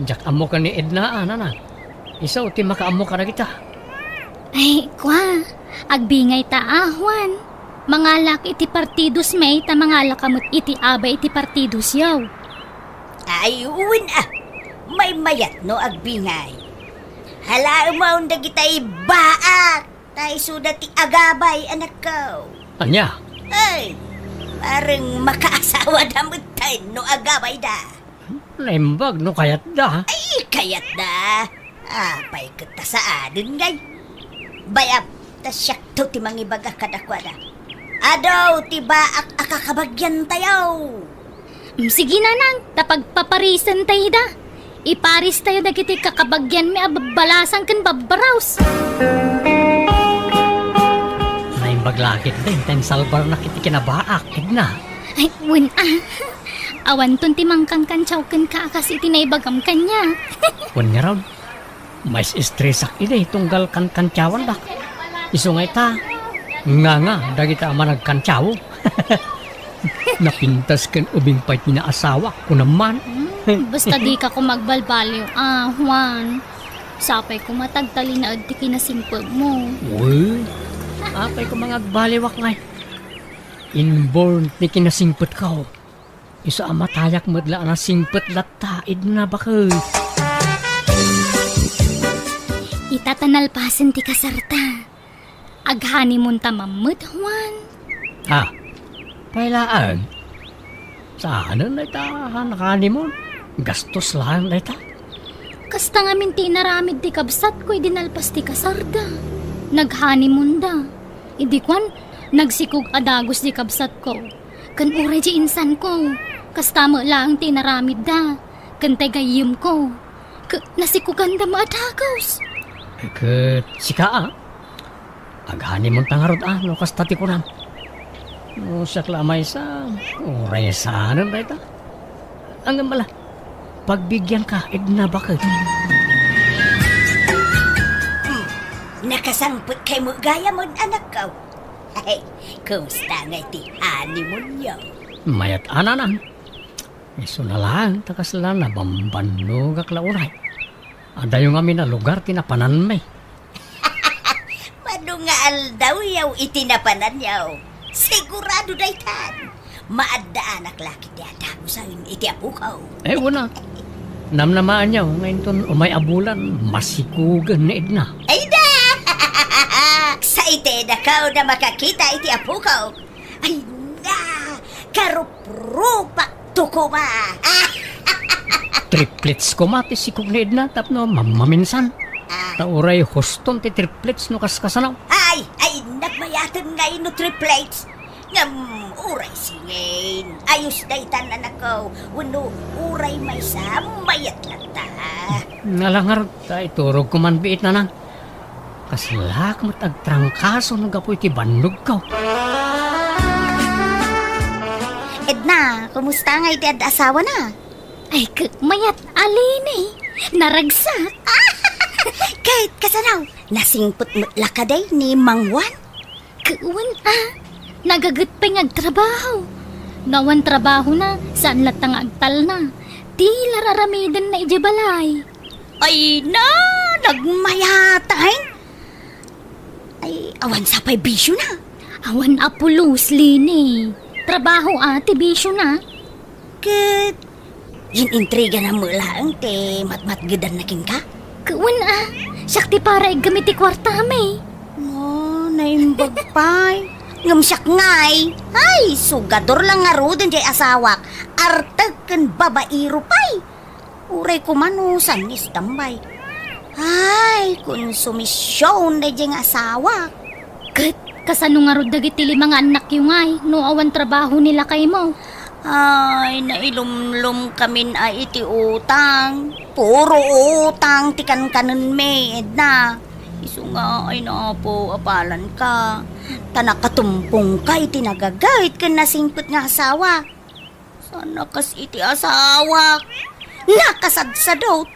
Diak ammo ken ni Edna, a, nana. Isu ti makaammo kadagita. Ay, kua, agbingayta a, Juan. Mangalak iti partidos, may ta mangalak met iti abay iti partidosyo. Ay, wen a. Maymayat no agbingay. Halaemon dagitay baak, ta isuda ti agabay, anakko. Ania? Ay, parang makaasawada metten no agabayda. Naimbag no kayatda. Ay, kayatda. Apay ket ta saanen ngay? Bayam, ta siakto ti mangibaga kadakuada. Adu ti baak a kakabagyan tayo. Mm, sige, nanang, ta pagpaparisen tayo da. Iparis tayo dagiti kakabagyanmi a babbalasang ken babbaraos. Naimbag la ketdi ta insalbarnak iti kinabaak, Edna. Ay, wen a. Awanton ti mangkankantiaw kenka a kas iti naibagam kaniak. Wen ngarud, mais-estresak idi tunggal kankantiawandak. Isu ngay ta, nganga dagita a managkantiaw. Napintas ken ubing pay ti naasawak, kunam man. Hmm, basta dika koma agbalbaliw a, Juan. Sapay koma ta agtalinaed ti kinasingpetmo. Wen, apay koma nga agbaliwak ngay. Inborn ti kinasingpetko. Isu a matayak met la a nasingpet latta, Edna, baket. Ita ta nalpasen ti kasarta. Aghanimunta man met, Juan. Ah, pay laeng. Saanen dayta a naghanimun? Gastos laeng dayta. Kasta ngamin ti inaramid ti kabsatko idi nalpas ti kasarda. Naghanimunda. Idi kuan, Nagsikog a dagus ti kabsatko, ken uray ti insanko, kasta met laeng ti inaramidda, ken ti gayyemko, ket nasikoganda met a dagus. Ket sika, a? Ag-honeymoon ta ngarud, a, no kasta ti kunam. No siak la a maysa, uray saanen dayta. Ngem ala, pagbigyanka, Edna, baket. Hmm, nakasangpetkay met gayam, anakko. Hey, kumusta ngay ti honeymoon-yo? Mayat a, nanang. Isuna laeng ta kasla nabambannogak la uray. Adayo ngamin a lugar ti napananmi. Mano nga aldawyo iti napananyo. Sigurado daytan. Maaddaanak la ket ti adagusen iti apoko. Eh, wen a. Namnamaanyo nga inton umay a bulan, masikogen ni Edna. Ay da! Excited ako na makakita iti apoko. Ay na! Karuprupak to koma! Triplets koma ti sikog ni Edna tapno mammaminsan. Ah. Ta uray huston ti triplets no kaskasano. Ay! Ay, nagmayaten ngay no triplets! Ngem uray singin, ayos daytan, anakko, wenno uray maysa, mayat latta. Ala ngarud, ta iturogko man biit, nanang. Kaslak met agtrangkaso no gapu iti bannogko. Edna, kumusta ngay ti ad-asawana? Ay, ket mayat a, Leni. Naragsak. Ket kasano? Nasingpet met la kadi ni Mang Juan? Ket wen a, nagaget pay nga agtrabaho. No awan trabahona, saan latta nga agtalna. Ti la raramidenna idiay balay. Ay na, nagmayat a. Ay, awan sa pay bisiona? Awan a pulos, Leni. Trabaho a ti bisiona. Ket in-intrigana met laeng ti matmatgedanna kenka? Ket wen a, siak ti para iggam iti kuartami. No, naimbag pay. Ngem siak ngay, ay, sugador la ngaruden diay asawak. Artek ken babaero pay. Uray koma no saan nga istambay. Ay, konsumision daydiay nga asawa. Ket kasano ngarud dagiti lima nga annakyo ngay no awan trabaho ni lakaymo? Ay, nailumlomkamin a iti utang. Puro utang ti kankanenmi, Edna. Isu nga, ay, Apo, apalanka. Ta nakatumpongka iti nagaget ken nasingpet nga asawa. Saan a kas iti asawak. Nakasadsadot.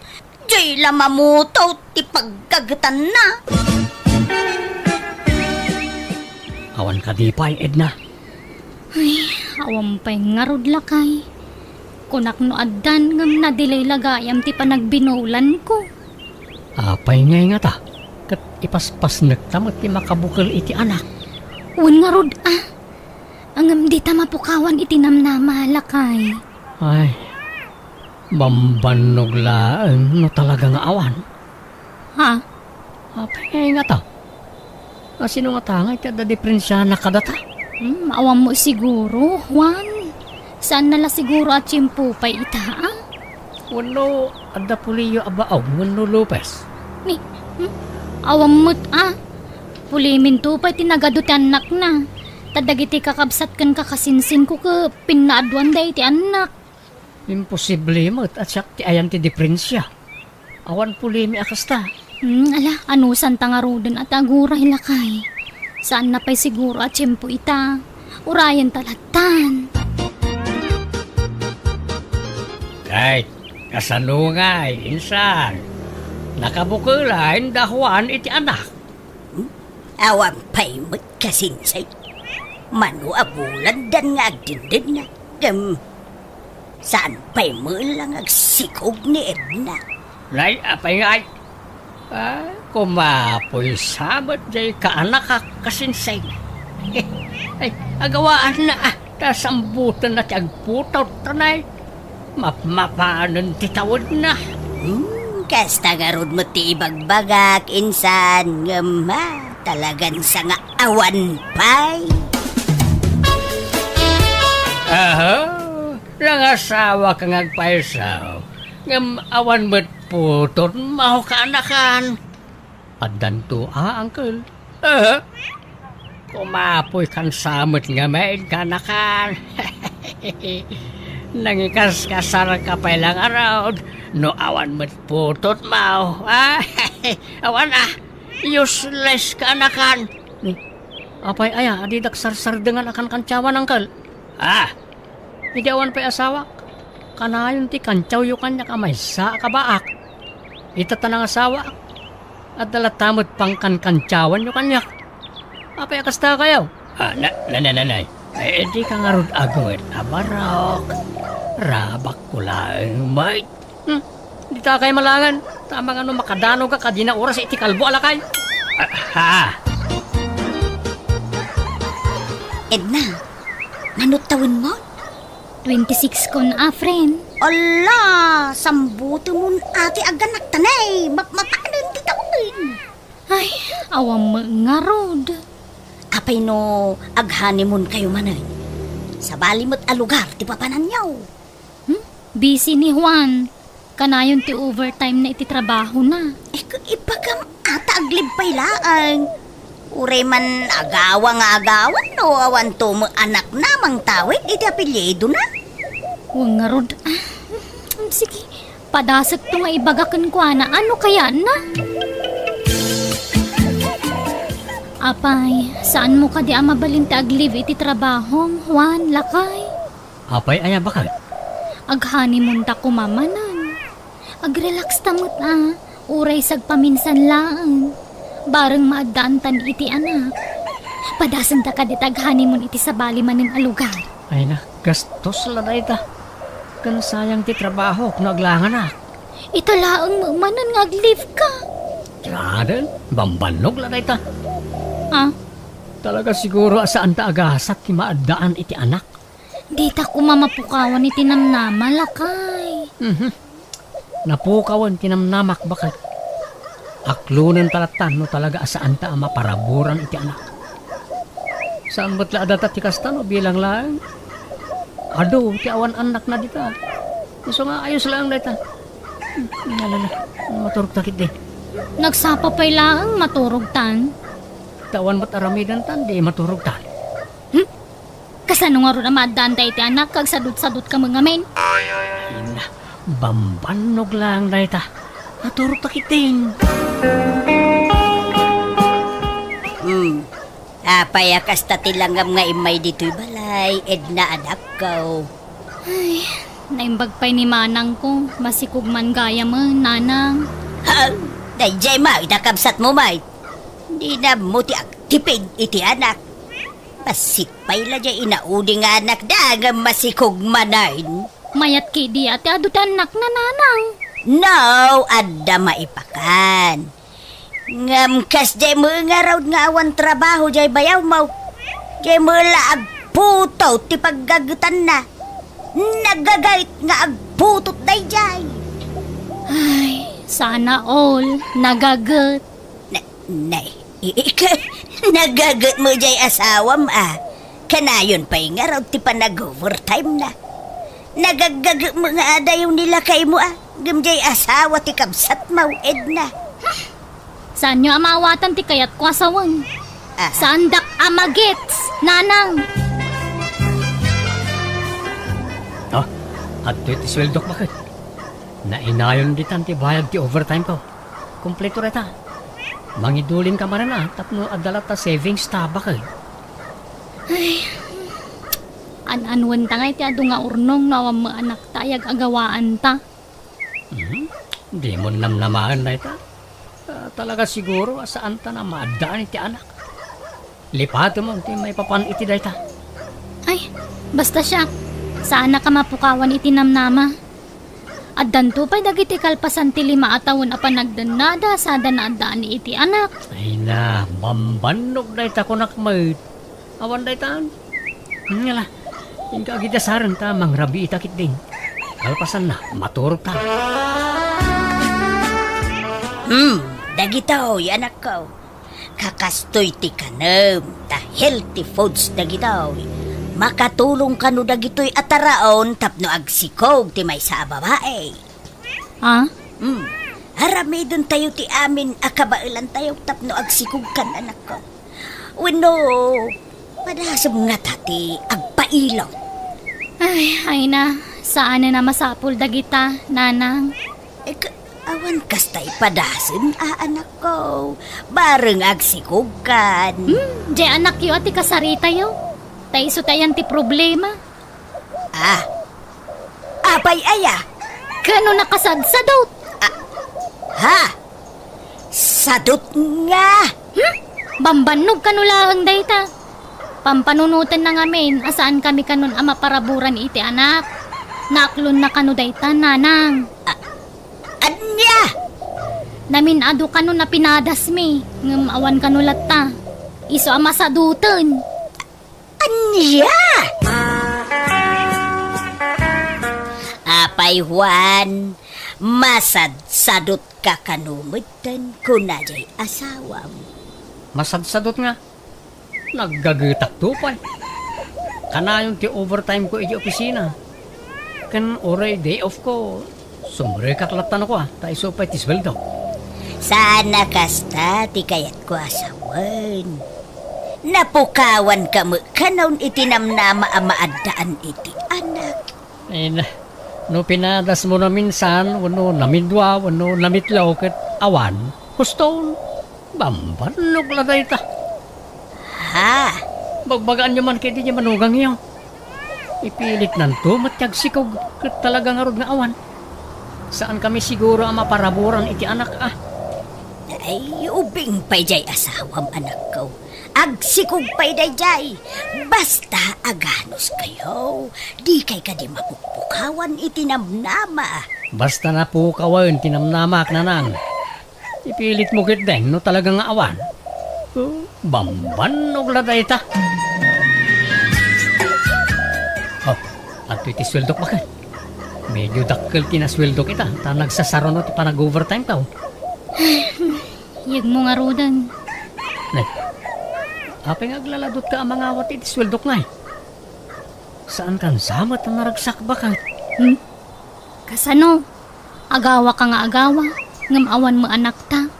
Diay la mamutot ti paggagetanna. Awan kadi pay, Edna? Ay, awan pay ngarud, lakay. Kunak no addan ngem nadelay la gayam ti panagbinulanko. Apay ngay ngata? Ket ipaspasnekta met ti makabukel iti anak. Wen ngarud a. Ngem dita mapukawan iti namnama, lakay. Ay, bambannog laeng no talaga nga awan. Ha? Apay ngay ngata? A, sino ngata ngay ti adda diferensiana kadata? Hmm, awan mo siguro, Juan. Saan na la siguro a tiempo pay ita, a? Wenno adda puliyo a baog wenno Lopez? Ni, hmm? Awan met a. Puliminto pay ti nagadu ti annakna. Ta dagiti kakabsat ken kakasinsinko ket pinnaaduanda iti annak. Imposible met a siak ti ayan ti diferensia. Awan pulimi a kasta. Hmm, ala, anusanta ngaruden a ti aguray, lakay. Saan na pay siguro a tiempo ita. Urayenta lattan. Ay, kasano ngay, insan? Nakabukel a inda Juan iti anak? Hmm? Awan pay met kasinsay. Mano a bulandan nga agdindinna. Ngem, saan pay met la nga agsikog ni Edna? Nay, apay ngay? Ah, kumapoy sa met diay kaanakak kasinsay. Ay, agawaanna, ah, ta sambutenna ti agputot, tanay. Mapmapanen ti tawedna. Hmm, kasta ngarud met ti ibagbagak, insan, ngem, ah, talagan sa nga awan pay. Aha, nangasawa ka nga agpayso, ngem awan met putot mo kaanakan. Addanto a, uncle. Aha. Kumapoy kan samet nga maid kanakan. Nangikaskasar ka pay lang arod no awan met putot mo. Ah, awan ah. Useless ka anakan. Apay aya, a didak sarsardengan a kankantyawan, angkel? Ah, idi awan pay asawak, kanayon ti kantyawyo kaniak a maysa a kabaak. Ita ta nangasawaak, adda latta met pangkankantyawanyo kaniak. Apay a kasta kayo? Ah, na, na, na, na, na. Eh, di ka ngarud agut a barok. Rabakko laeng, mate. Hmm, dita kay malangan. Tama nga no makadanog ka, kadi na oras iti kalbo a lakay. Ah, ha? Edna, nano tawenmo? Twenty-six kon a, friend. Ala, sambutemon a ti aganakta, nay. Mapmapanen ti tawen. Ay, awan met ngarud. Apay no ag-honeymoon kayo manen? Sabali met a lugar ti papananyo. Hmm? Busy ni Juan. Kanayon ti overtime na iti trabahona. Eh, ku-, ibagam a ta ag-leave pay laeng. Uray man agawa nga agawa no awan to met anakna mangtawid iti apelyidona. Wen ngarud. Ah, sige, padasekto nga ibaga kenkuana. Ano kayatna? Apay, saanmo kadi a mabalin ti ag-leave iti trabahom, Juan, lakay? Apay aya, baket? Ag-honeymoon ta koma manen. Ag-relax ta met a, uray sagpaminsan laeng. Bareng maaddaantan iti anak. Padasenta kadi ta ag-honeymoon iti sabali manen a lugar. Ay na, gastos la dayta. Ken sayang ti trabahok no aglanganak. Ita laeng met manen nga ag-leave ka. Graden, bambannog la dayta. Ah? Talaga siguro a saan ta agasat ti maaddaan iti anak. Dita koma mapukawan iti namnama, lakay. Mhm. Napukawan ti namnamak, baket. Aklonenta latta no talaga a saanta a maparaburan iti anak. Saan met la a data ti kasta no bilang laeng? Adu ti awan annakna dita. Isu nga ayos laeng dayta. Hmm, alala, maturog ta ketdi. Nagsapa pay laeng, maturog tan. Ta awan met aramiden tan, di maturog tan. Hmm? Kasano ngarud a maaddaan dayta ti anak, agsadutsadut ka met ngamin? Ay na, bambannog laeng dayta. Maturog ta ketdin. Hmm. Apay a kasta ti langam nga immay ditoy balay, Edna, anakko? Ay, naimbag pay ni manangko, masikog man gayamen, nanang. Ha? Daydiay met a kabsatmo, met. Di na ammo ti agtipid iti anak. Bassit pay la diay inaudi nga anakda ngem masikog manen. Mayat ketdi a ti adu ti annakna, nanang. No, adda maipakan. Ngem kasdiay met ngarud nga awan trabaho diay bayawmo. Diay met la agputot ti paggagetanna. Nagaget nga agputot daydiay. Ay, sana all nagaget. Na, na, i-, ika, nagaget mo diay asawam a. Kanayon pay ngarud ti panag-overtime na. Nagaggaget mo nga adayo ni lakaymo a. Ngem diay asawa ti kabsatmo, Edna. Saanyo a maawatan ti kayatko a sawen. Aha. Saandak a magets, nanang. Ha? Adtoy ti sueldok, baket? Nainayon ditan ti bayad ti overtime ko. Kompleto dayta. Mangidulinka manen a tapno adda latta savings ta, baket. Ay, an-anuen ta ngay ti adu nga urnong no awan met anakta a yag-agawaanta. Mhm. Dimon namnamaen dayta. Ah, talaga siguro a saanta a maaddaan iti anak. Lipatemon ti maipapan iti dayta. Ay, basta siak, saannak a mapukawan iti namnama. Addanto pay dagiti kalpasan ti lima a tawen a panagdennada sada naaddaanna iti anak. Ay na, bambannog dayta kunak met. Awan daytan. Ngala, inka agidasaren ta mangrabiita ketdin. Kalpasanna, maturog ta. Hmm, dagitoy, anakko. Kakastoy ti kanem, ta healthy foods dagitoy. Makatulong kano dagitoy a taraon tapno agsikog ti maysa a babai. Ah? Hmm. Aramidentayo ti amin a kabaelantayo tapno agsikog kan anakko. Wenno, padasem ngata ti agpailot? Ay, ay na, saanen a masapul dagita, nanang. Eh, ka-, awan kasta ipadasem, a, anakko. Bareng agsikogkan. Hmm, diay anakyo a ti kasaritayo. Ta isu ti ayan ti problema. Ah. Apay aya? Kano nakasadsadot? Ah. Ha? Sadot nga? Hmm? Bambannog kano laeng dayta. Pampanunotenna ngamin a saan kami kanon a maparaburan iti anak. Naaklonna kano dayta, nanang. Ah, ania? Namin-adu kano napinadasmi, ngem awan kano latta. Isu a masadoten. Ania? Apay, Juan, masadsadot ka kano metten, kuna diay asawam. Masadsadot nga? Naggagetakto pay. Kanayon ti overtime ko iti opisina. Ken uray day off ko, sumrekak latta no kua, ta isu pay ti sueldok. Saan a kasta ti kayatko a sawen. Napukawanka met kanon iti namnama a maaddaan iti anak. Ay na, no pinadasmo naminsan, wenno namidua, wenno namitlo, ket awan, huston, bambannog la dayta. Ha? Bagbagaanyo man ketdi diay manugangyo. Ipilitnanto met ti agsikog, ket talaga ngarud nga awan. Saan kami siguro a maparaburan iti anak, a. Ay, ubing pay diay asawam, anakko. Agsikog pay daydiay. Basta aganuskayo, dikay kadi mapupukawan iti namnama. Basta napukawen ti namnamak, nanang. Ipilitmo ketdin no talaga nga awan. Oh, bambannog la dayta. Oh, adtoy ti sueldok, baket. Medyo dakkel ti nasueldok ita, ta nagsasaruno ti panag-overtime taw. Yegmo ngaruden. Nay, apay nga aglaladutka a mangawat iti sueldok, ngay? Saan kansa met a naragsak, baket? Hmm? Kasano? Agawaka nga agawa, ngem awan met anakta.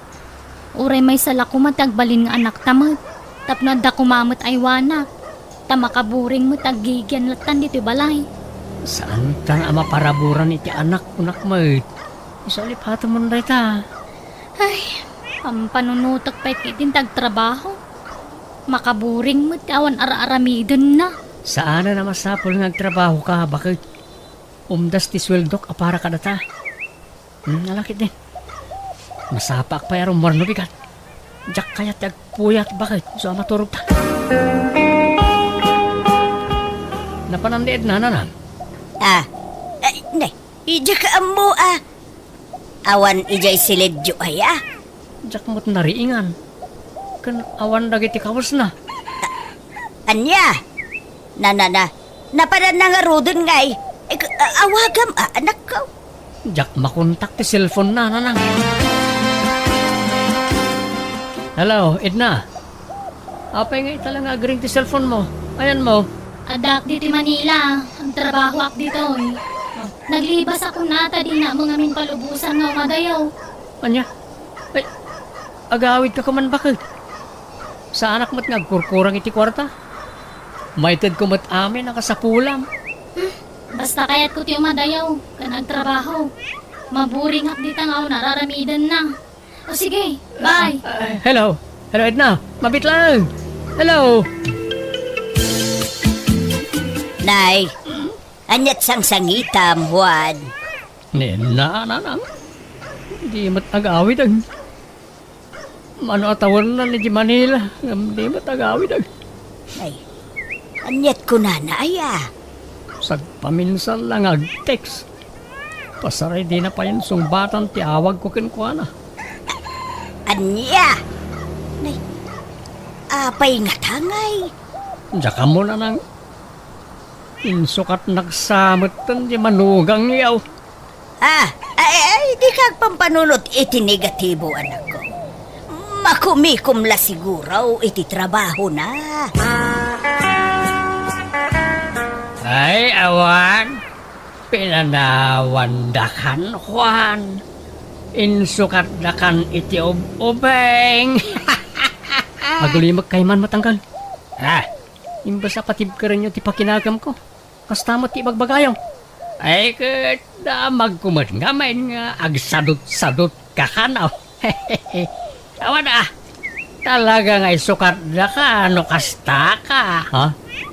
Uray maysa la koma ti agbalin nga anakta met, tapno adda koma met aywanak, ta makaburing met aggigian lattan ditoy balay. Saantan a maparaburan iti anak, kunak met. Isu a lipatemon dayta. Ay, pampanunotek pay ketdin ti agtrabaho. Makaburing met ti awan ar-aramidenna. Saanen a masapul nga agtrabahoka, baket. Umdas ti sueldok a para kadata. Hmm, ala ketdin. Masapaak pay a rummuar no bigat. Diak kayat ti agpuyat, baket, isu a maturogta. Napanan ni Edna, nanang? Ah, ay, nay, diak ammo, a. Awan idiay siledyo aya? Diak met nariingan. Ken awan dagiti kawesna. Ania? Na, na, na. Napadanna ngaruden ngay. Eh, k-, a-, awagam, a, anakko. Diak makontak ti cellphone na, nanang. Hello, Edna. Apay nga ita la nga agring ti cellphone mo? Ayanmo? Addaak ditoy Manila. Agtrabahoak ditoy. Naglibasakon ta dinameng a palubosan nga umadayo. Ania? Ay, agawidka koma, baket. Saanak met nga agkurkurang iti kuarta. Maitedko met amin a kasapulam. Hmm, basta kayatko ti umadayo ken agtrabaho. Maburingak dita nga awan ar-aramidenna. O sige, bye. Ah, hello. Hello, Edna. Mabiit lang. Hello. Nay, ania't sangsangitam, Juan? Ni Edna, nanang. Di met agawid, ay. Mano a tawenna idiay Manila, ngem di met agawid, ay. Ay, ania't kunana aya? Sagpaminsan la nga ag-text. Pasaray dina pay insungbatan ti awagko kenkuana. Ania? Nay, apay ngata ngay? Diak ammo, nanang. Insukatnak sa metten diay manugangyo. Ah, ay, ay, dika agpampanunot iti negatibo, anakko. Makumikom la siguro iti trabahona. Ay, awan. Pinanawandakan, Juan. Insukatdakan iti ub-ubing. Agulimek kayman met, Angkel. Ah, imbes a patibkerenyo ti pakinagamko, kasta met ti ibagbagayo. Ay, ket damagko met ngamin nga agsadutsadut ka kano. Awan a, talaga nga isukatdaka no kasta ka. Ha?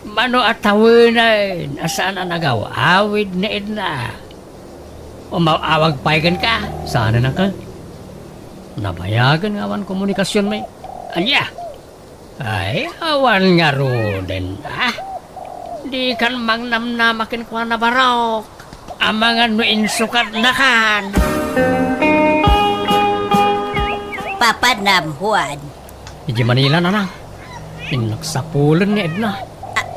Mano a tawenen a saan a nagaw-awid ni Edna? Umaw-awag pay kenka? Saanen, Angkel. Nabayagen nga awan komunikasionmi. Ania? Ay, awan ngaruden, ah. Dikan mangnamnama kenkuana, Barok. Amangan no insukatnakan. Papanam, Juan. Idiay Manila, Nanang. Innak sapulen ni Edna. A-,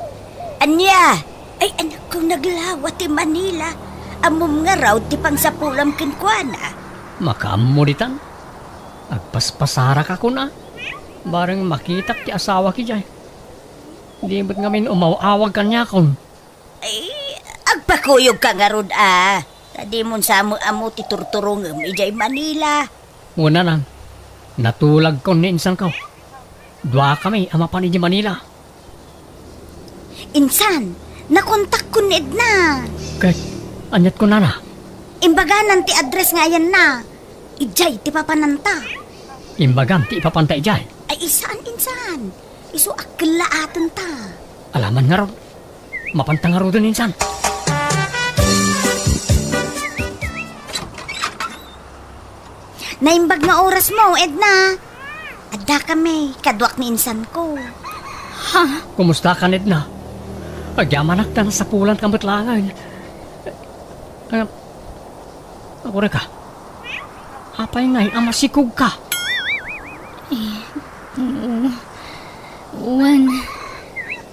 ania? Ay, anakko, naglawa ti Manila. Ammom ngarud ti pangsapulam kenkuana. Makaammo ditan. Agpaspasaraka, kuna. Bareng makitak ti asawak idiay. Di met ngamin umaw-awag kaniakon. Ay, agpakuyogka ngarud a. Ta dimon sa met ammo ti turturongem idiay Manila. Wen, Nanang, natulagkon ni insanko. Duakami a mapan idiay Manila. Insan, nakontakkon ni Edna. Ket, aniat kunana? Imbaganan ti address nga ayanna. Idiay ti papananta. Imbagam ti ipapanta idiay? Ay, saan, insan. Isu a kellaatenta. Alaman ngarud. Mapanta ngaruden, insan. Naimbag nga orasmo, Edna. Addakami, kaduak ni insanko. Ha? Kumustakan, Edna? Agyamanak ta nasapulanka met laengen. Ah, agurayka. Apay ngay a masikogka? Eh, oo. Wen,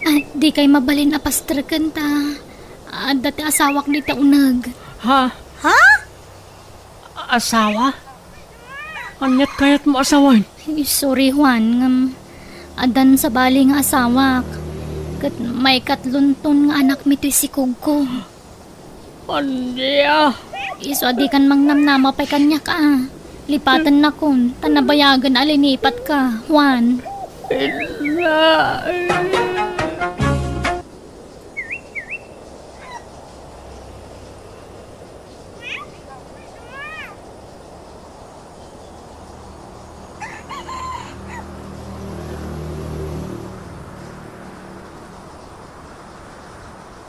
ah, dikay mabalin a pastreken ta adda ti asawak dita uneg. Ha? Ha? Asawa? Aniat kayatmo a sawen? Sorry, Juan, ngem addan sabali nga asawak. Ket maikatlonton nga anakmi toy sikogko. Ania? Isu a dikan mangnamnama pay kaniak a. Lipatennakon, ta nabayagen a linipatka, Juan. Ina.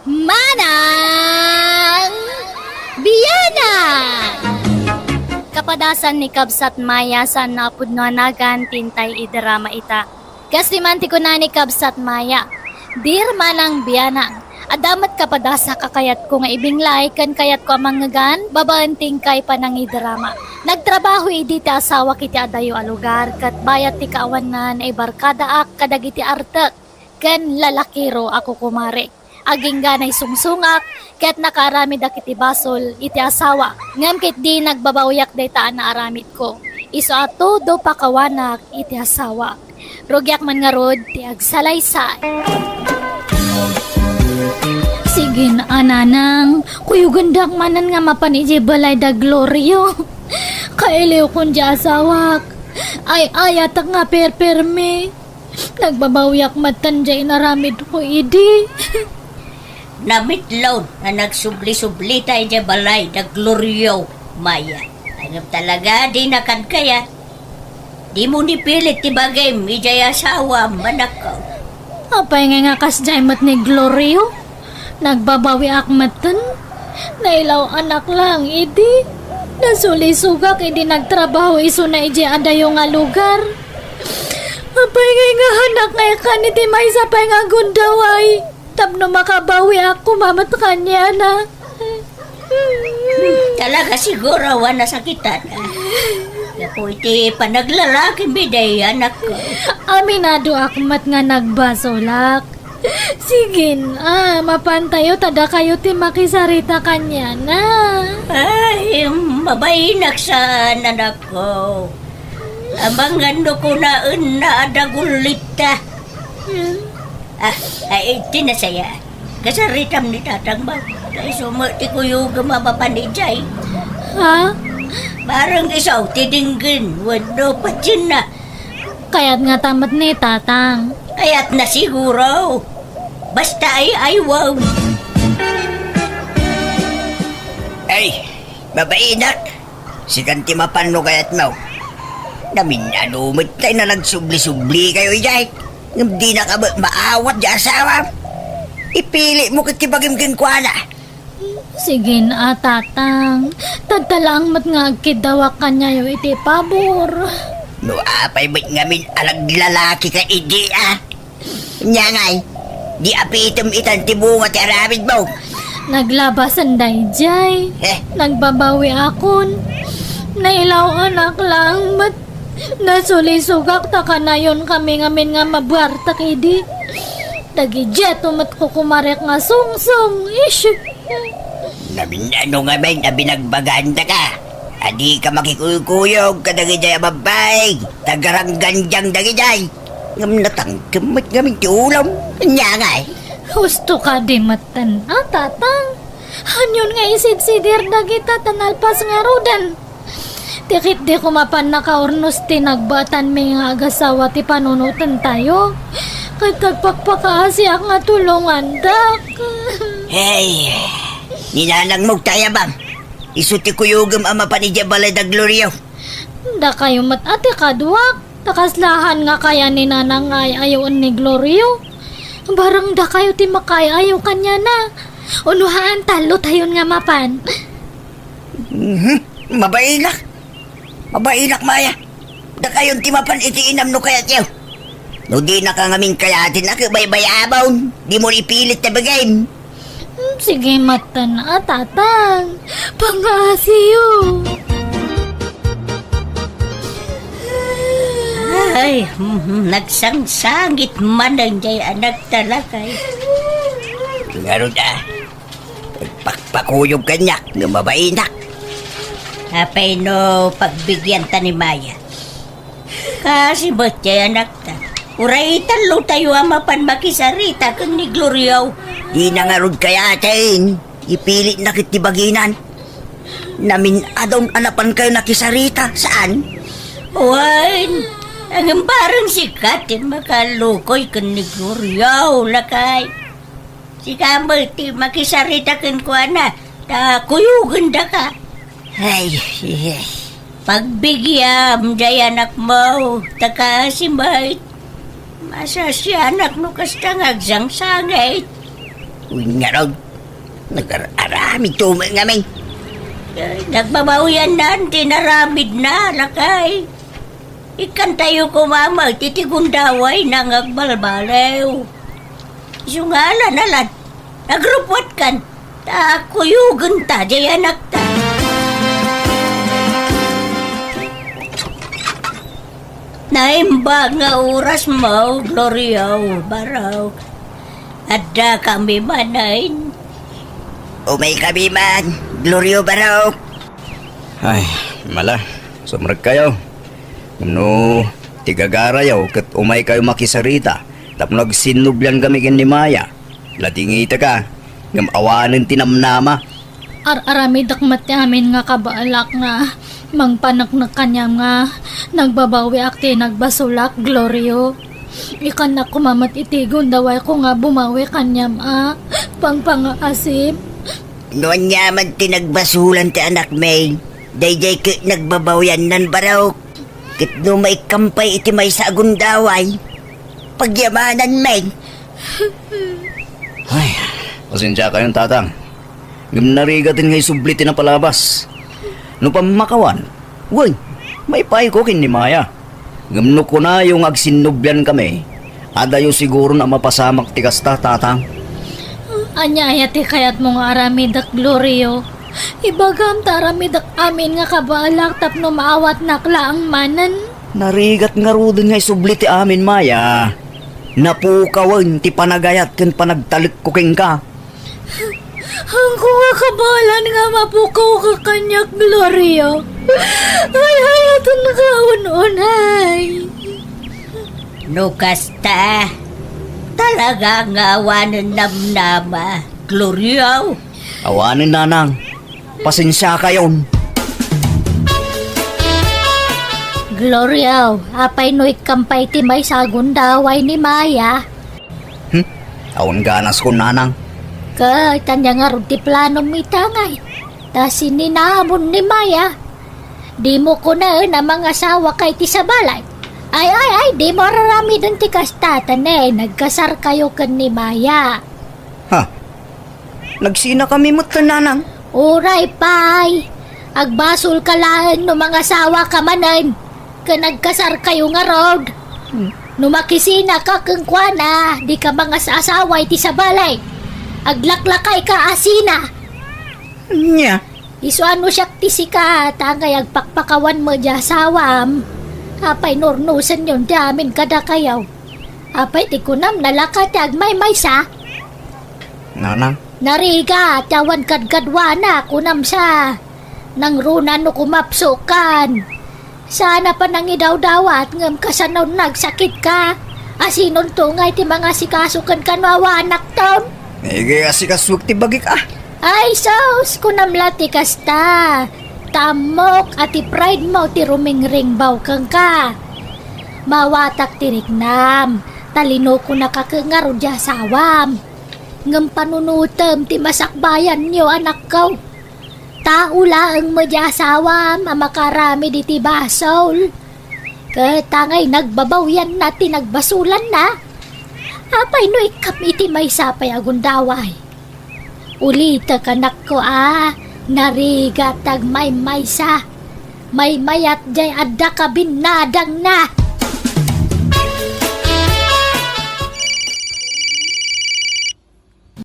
Manang Bianang! Kapadasan ni Kabsat Maya, saan a pudno a nagan ti intay idrama ita. Kas di man ti kuna ni Kabsat Maya, "Dear Manang Bianang, adda met kapadasak a kayatko nga ibinglay ken kayatko a mangngegan babaen ti inkay panangidrama. Nagtrabaho idi ti asawak iti adayo a lugar ket bayat ti kaawanna, naibarkadaak kadagiti artek ken lalakiro a kukumare. Agingga naisungsongak ket nakaaramidak iti basol iti asawa. Ngem ketdi nagbabawiak dayta a naaramidko. Isu a todo pakawanak iti asawa. Rugiak man ngarud ti agsalaysay." Sige, a nanang, kuyogendak manen nga mapan idiay balay da Glorio. Kailiwkon diay asawak. Ay-ayatek nga perpermi. Nagbabawiak metten diay inaramidko idi. Namitlaw a nagsubli-sublita idiay balay da Glorio, Maya. Ngem talaga, dina kad kayat. Dimo ni pilit ti bagim idiay asawam, anakko. Apay ngay nga kasdiay met ni Glorio? Nagbabawiak metten. Nailaw-anak lang idi. Nasulisogak idi nagtrabaho isuna idiay adayo nga lugar. Apay ngay nga anak nga ikan iti maysa pay nga gundaway tapno makabawiak koma met kaniana. Talaga siguro a nasakitan. Gapu iti panaglalaki mi day, anakko. Aminadoak met nga nagbasolak. Sige, a, mapantayo ta dakayo ti makisarita kaniana. Ay, mabainak saan, anakko. Amangan no kunaenna a dagullitta. Ah, ay, iti nasaya. Kasaritam ni tatang ba? Kay sumo ti kuyogem a mapan idiay. Ha? Bareng isu ti denggen wenno patienna. Kayat ngata met ni Tatang. Kayatna siguro. Basta ay-aywaw. Ay, mabainak. Sikan ti mapan no kayatmo. Namin-ano met tay na nagsubli-sublikayo idiay. Ngem dinaka met maawat ti asawam. Ipilit mo ket ti bagim kenkuana. Sige na, Tatang. Tadta laeng met nga agkiddawak kaniayo iti pabor. No apay met ngamin a naglalakika idi, a? Ania ngay, di apitem itan ti bunga ti aramidmo? Naglabasan daydiay. Eh? Nagbabawiakon. Nailaw-anak laeng met. Nasulisogak ta kanayon kami ngamin nga mabuartek idi. Dagidiay met kukumarek nga sungsong. Ish! Namin-ano ngamin a binagbagandaka? A dika makikuykuyog kadagiti a babbai, tagaranggandiang dagijay. Ngem natangkem met ngamin ti ulom. Ania ngay? Husto kadi metten, a, Tatang? Anion nga isidsidir dagita ta nalpas ngaruden? Ti ketdi koma pannakaurnos ti nagbaetanmi nga agasawa ti panunotentayo. Ket agpakpakaasiak nga tulongandak. Hey, ni nanangmo ti ayabam. Isu ti kuyogem a mapan idiay balay da Glorio. Dakayo met a ti kaduak, ta kaslahan nga kayan ni Nanang nga ay-ayoen ni Glorio. Bareng dakayo ti makaay-ayo kaniana. Uno haan, tallotayon nga mapan. Mhm. Mabainak. Mabainak, Maya. Dakayon ti mapan iti inam no kayatyo. No dinaka ngamin kayaten a, ket baybay-abon. Dimo ipilit ti bagim. Hmm, sige, metten a, Tatang. Pangaasiyo. Ay, mhm, nagsangsangit manen jay anak talakay. Ngarud a, agpakpakuyog kaniak no mabainak. Apay no pagbigianta ni Maya? Kaasi met jay anakta. Uray tallotayo a mapan makisarita ken ni Glorio. Dina ngarud kayaten. Ipilitna ket ti baginan. Namin-adon a napankayo nakisarita, saan? Wen, ngem bareng sika ti makalukoy ken ni Glorio, lakay. Sika met ti makisarita kenkuana, ta kuyogendaka. Ay, ay. Pagbigiam, jay anakmo, ta kaasi met. Masasianak no kasta nga agsangsangit. Wen ngarud, nagar-aramidto met ngamin. Ay, nagbabawiannan ti inaramidna, lakay. Ikkantayo koma met iti gundawayna nga agbalbaliw. Isu nga ala-alan, nagruppuatkan, ta kuyogenta jay anakta. Naimbag nga orasmo, Glorio, barok. Addakami manen. Umaykami man, Glorio, barok. Ay, mala, sumrekkayo. No, ti gagarayo ket umaykayo makisarita tapno agsinnubliankami ken ni Maya. Ladingitaka, ngem awanen ti namnama. Ar-aramidek met ti amin nga kabaelak nga mangpaneknek kaniam nga nagbabawiak ti nagbasolak, Glorio. Ikkannak koma met iti gundawayko nga bumawi kaniam a pangpangaasim. No ania man ti nagbasolan ti anakmi, daydiay ket nagbabawiannan, barok. Ket no maikkan pay iti maysa a gundaway, pagyamananmi. Ay, pasensiakayon, Tatang. Ngem narigaten nga isubli ti napalabas. No pammakawan, wen, maipayko ken ni Maya. Ngem no kunayo nga agsinnubliankami, adayo siguron a mapasamak ti kasta, Tatang. Ania aya ti kayatmo nga aramidek, Glorio? Ibagam ta aramidek amin nga kabaelak tapno maawatnak laeng manen. Narigat ngaruden nga isubli ti amin, Maya. Napukawen ti panagayat ken panagtalekko kenka. Haanko nga kabaelan nga mapukawka kaniak, Glorio. Ay-ayatenka un-unay. No kasta, talaga nga awanen namnama, Glorio. Awanen, Nanang. Pasensiakayon. Gloria, apay no ikkam pay ti maysa a gundaway ni Maya? Hmm? Awan ganaskon, nanang. Ket ania ngarud ti planom ita ngay? Ta sininamon ni Maya. Dimo kunaen a mangasawaka iti sabali. Ay, ay, ay, dimo ar-aramiden ti kasta, ta ne, nagkasarkayo ken ni Maya. Ha? Nagsinakami metten, nanang. Uray pay. Agbasolka laeng no mangasawaka manen. Ken nagkasarkayo ngarud. Hmm. No makisinaka kenkuana, dika mangas-asawa iti sabali. Aglaklakayka a sina. Nia? Isu a no siak ti sika, ta ngay agpakpakawan met diay asawam. Apay no urnosenyon ti amin kadakayo? Apay ti kunam, nalaka ti agmaymaysa? Nanang. Narigat, awan kadkaduana, kunam sa. Nangruna no kumapsukan. Saan a panangidawdawat ngem kasano nagsakitka? Asinonto ngay ti mangasikaso kenka no awanakton? Naigayo asikasuek ti bagik a. Ay sus, kunam la ti kasta. Ta ammok a ti pride mo ti rumingringbaw kenka. Mawatak ti riknam, ta linukonaka ket ngarud diay asawam. Ngem panunotem ti masakbayanyo, anakko. Tao laeng met diay asawam a makaaramid iti basol. Ket ta ngay nagbabawianna ti nagbasolanna. Apay no ikkam iti maysa pay a gundaway? Ulitek, anakko a, narigat ti agmaymaysa. Maymayat diay adda kabinnadangna.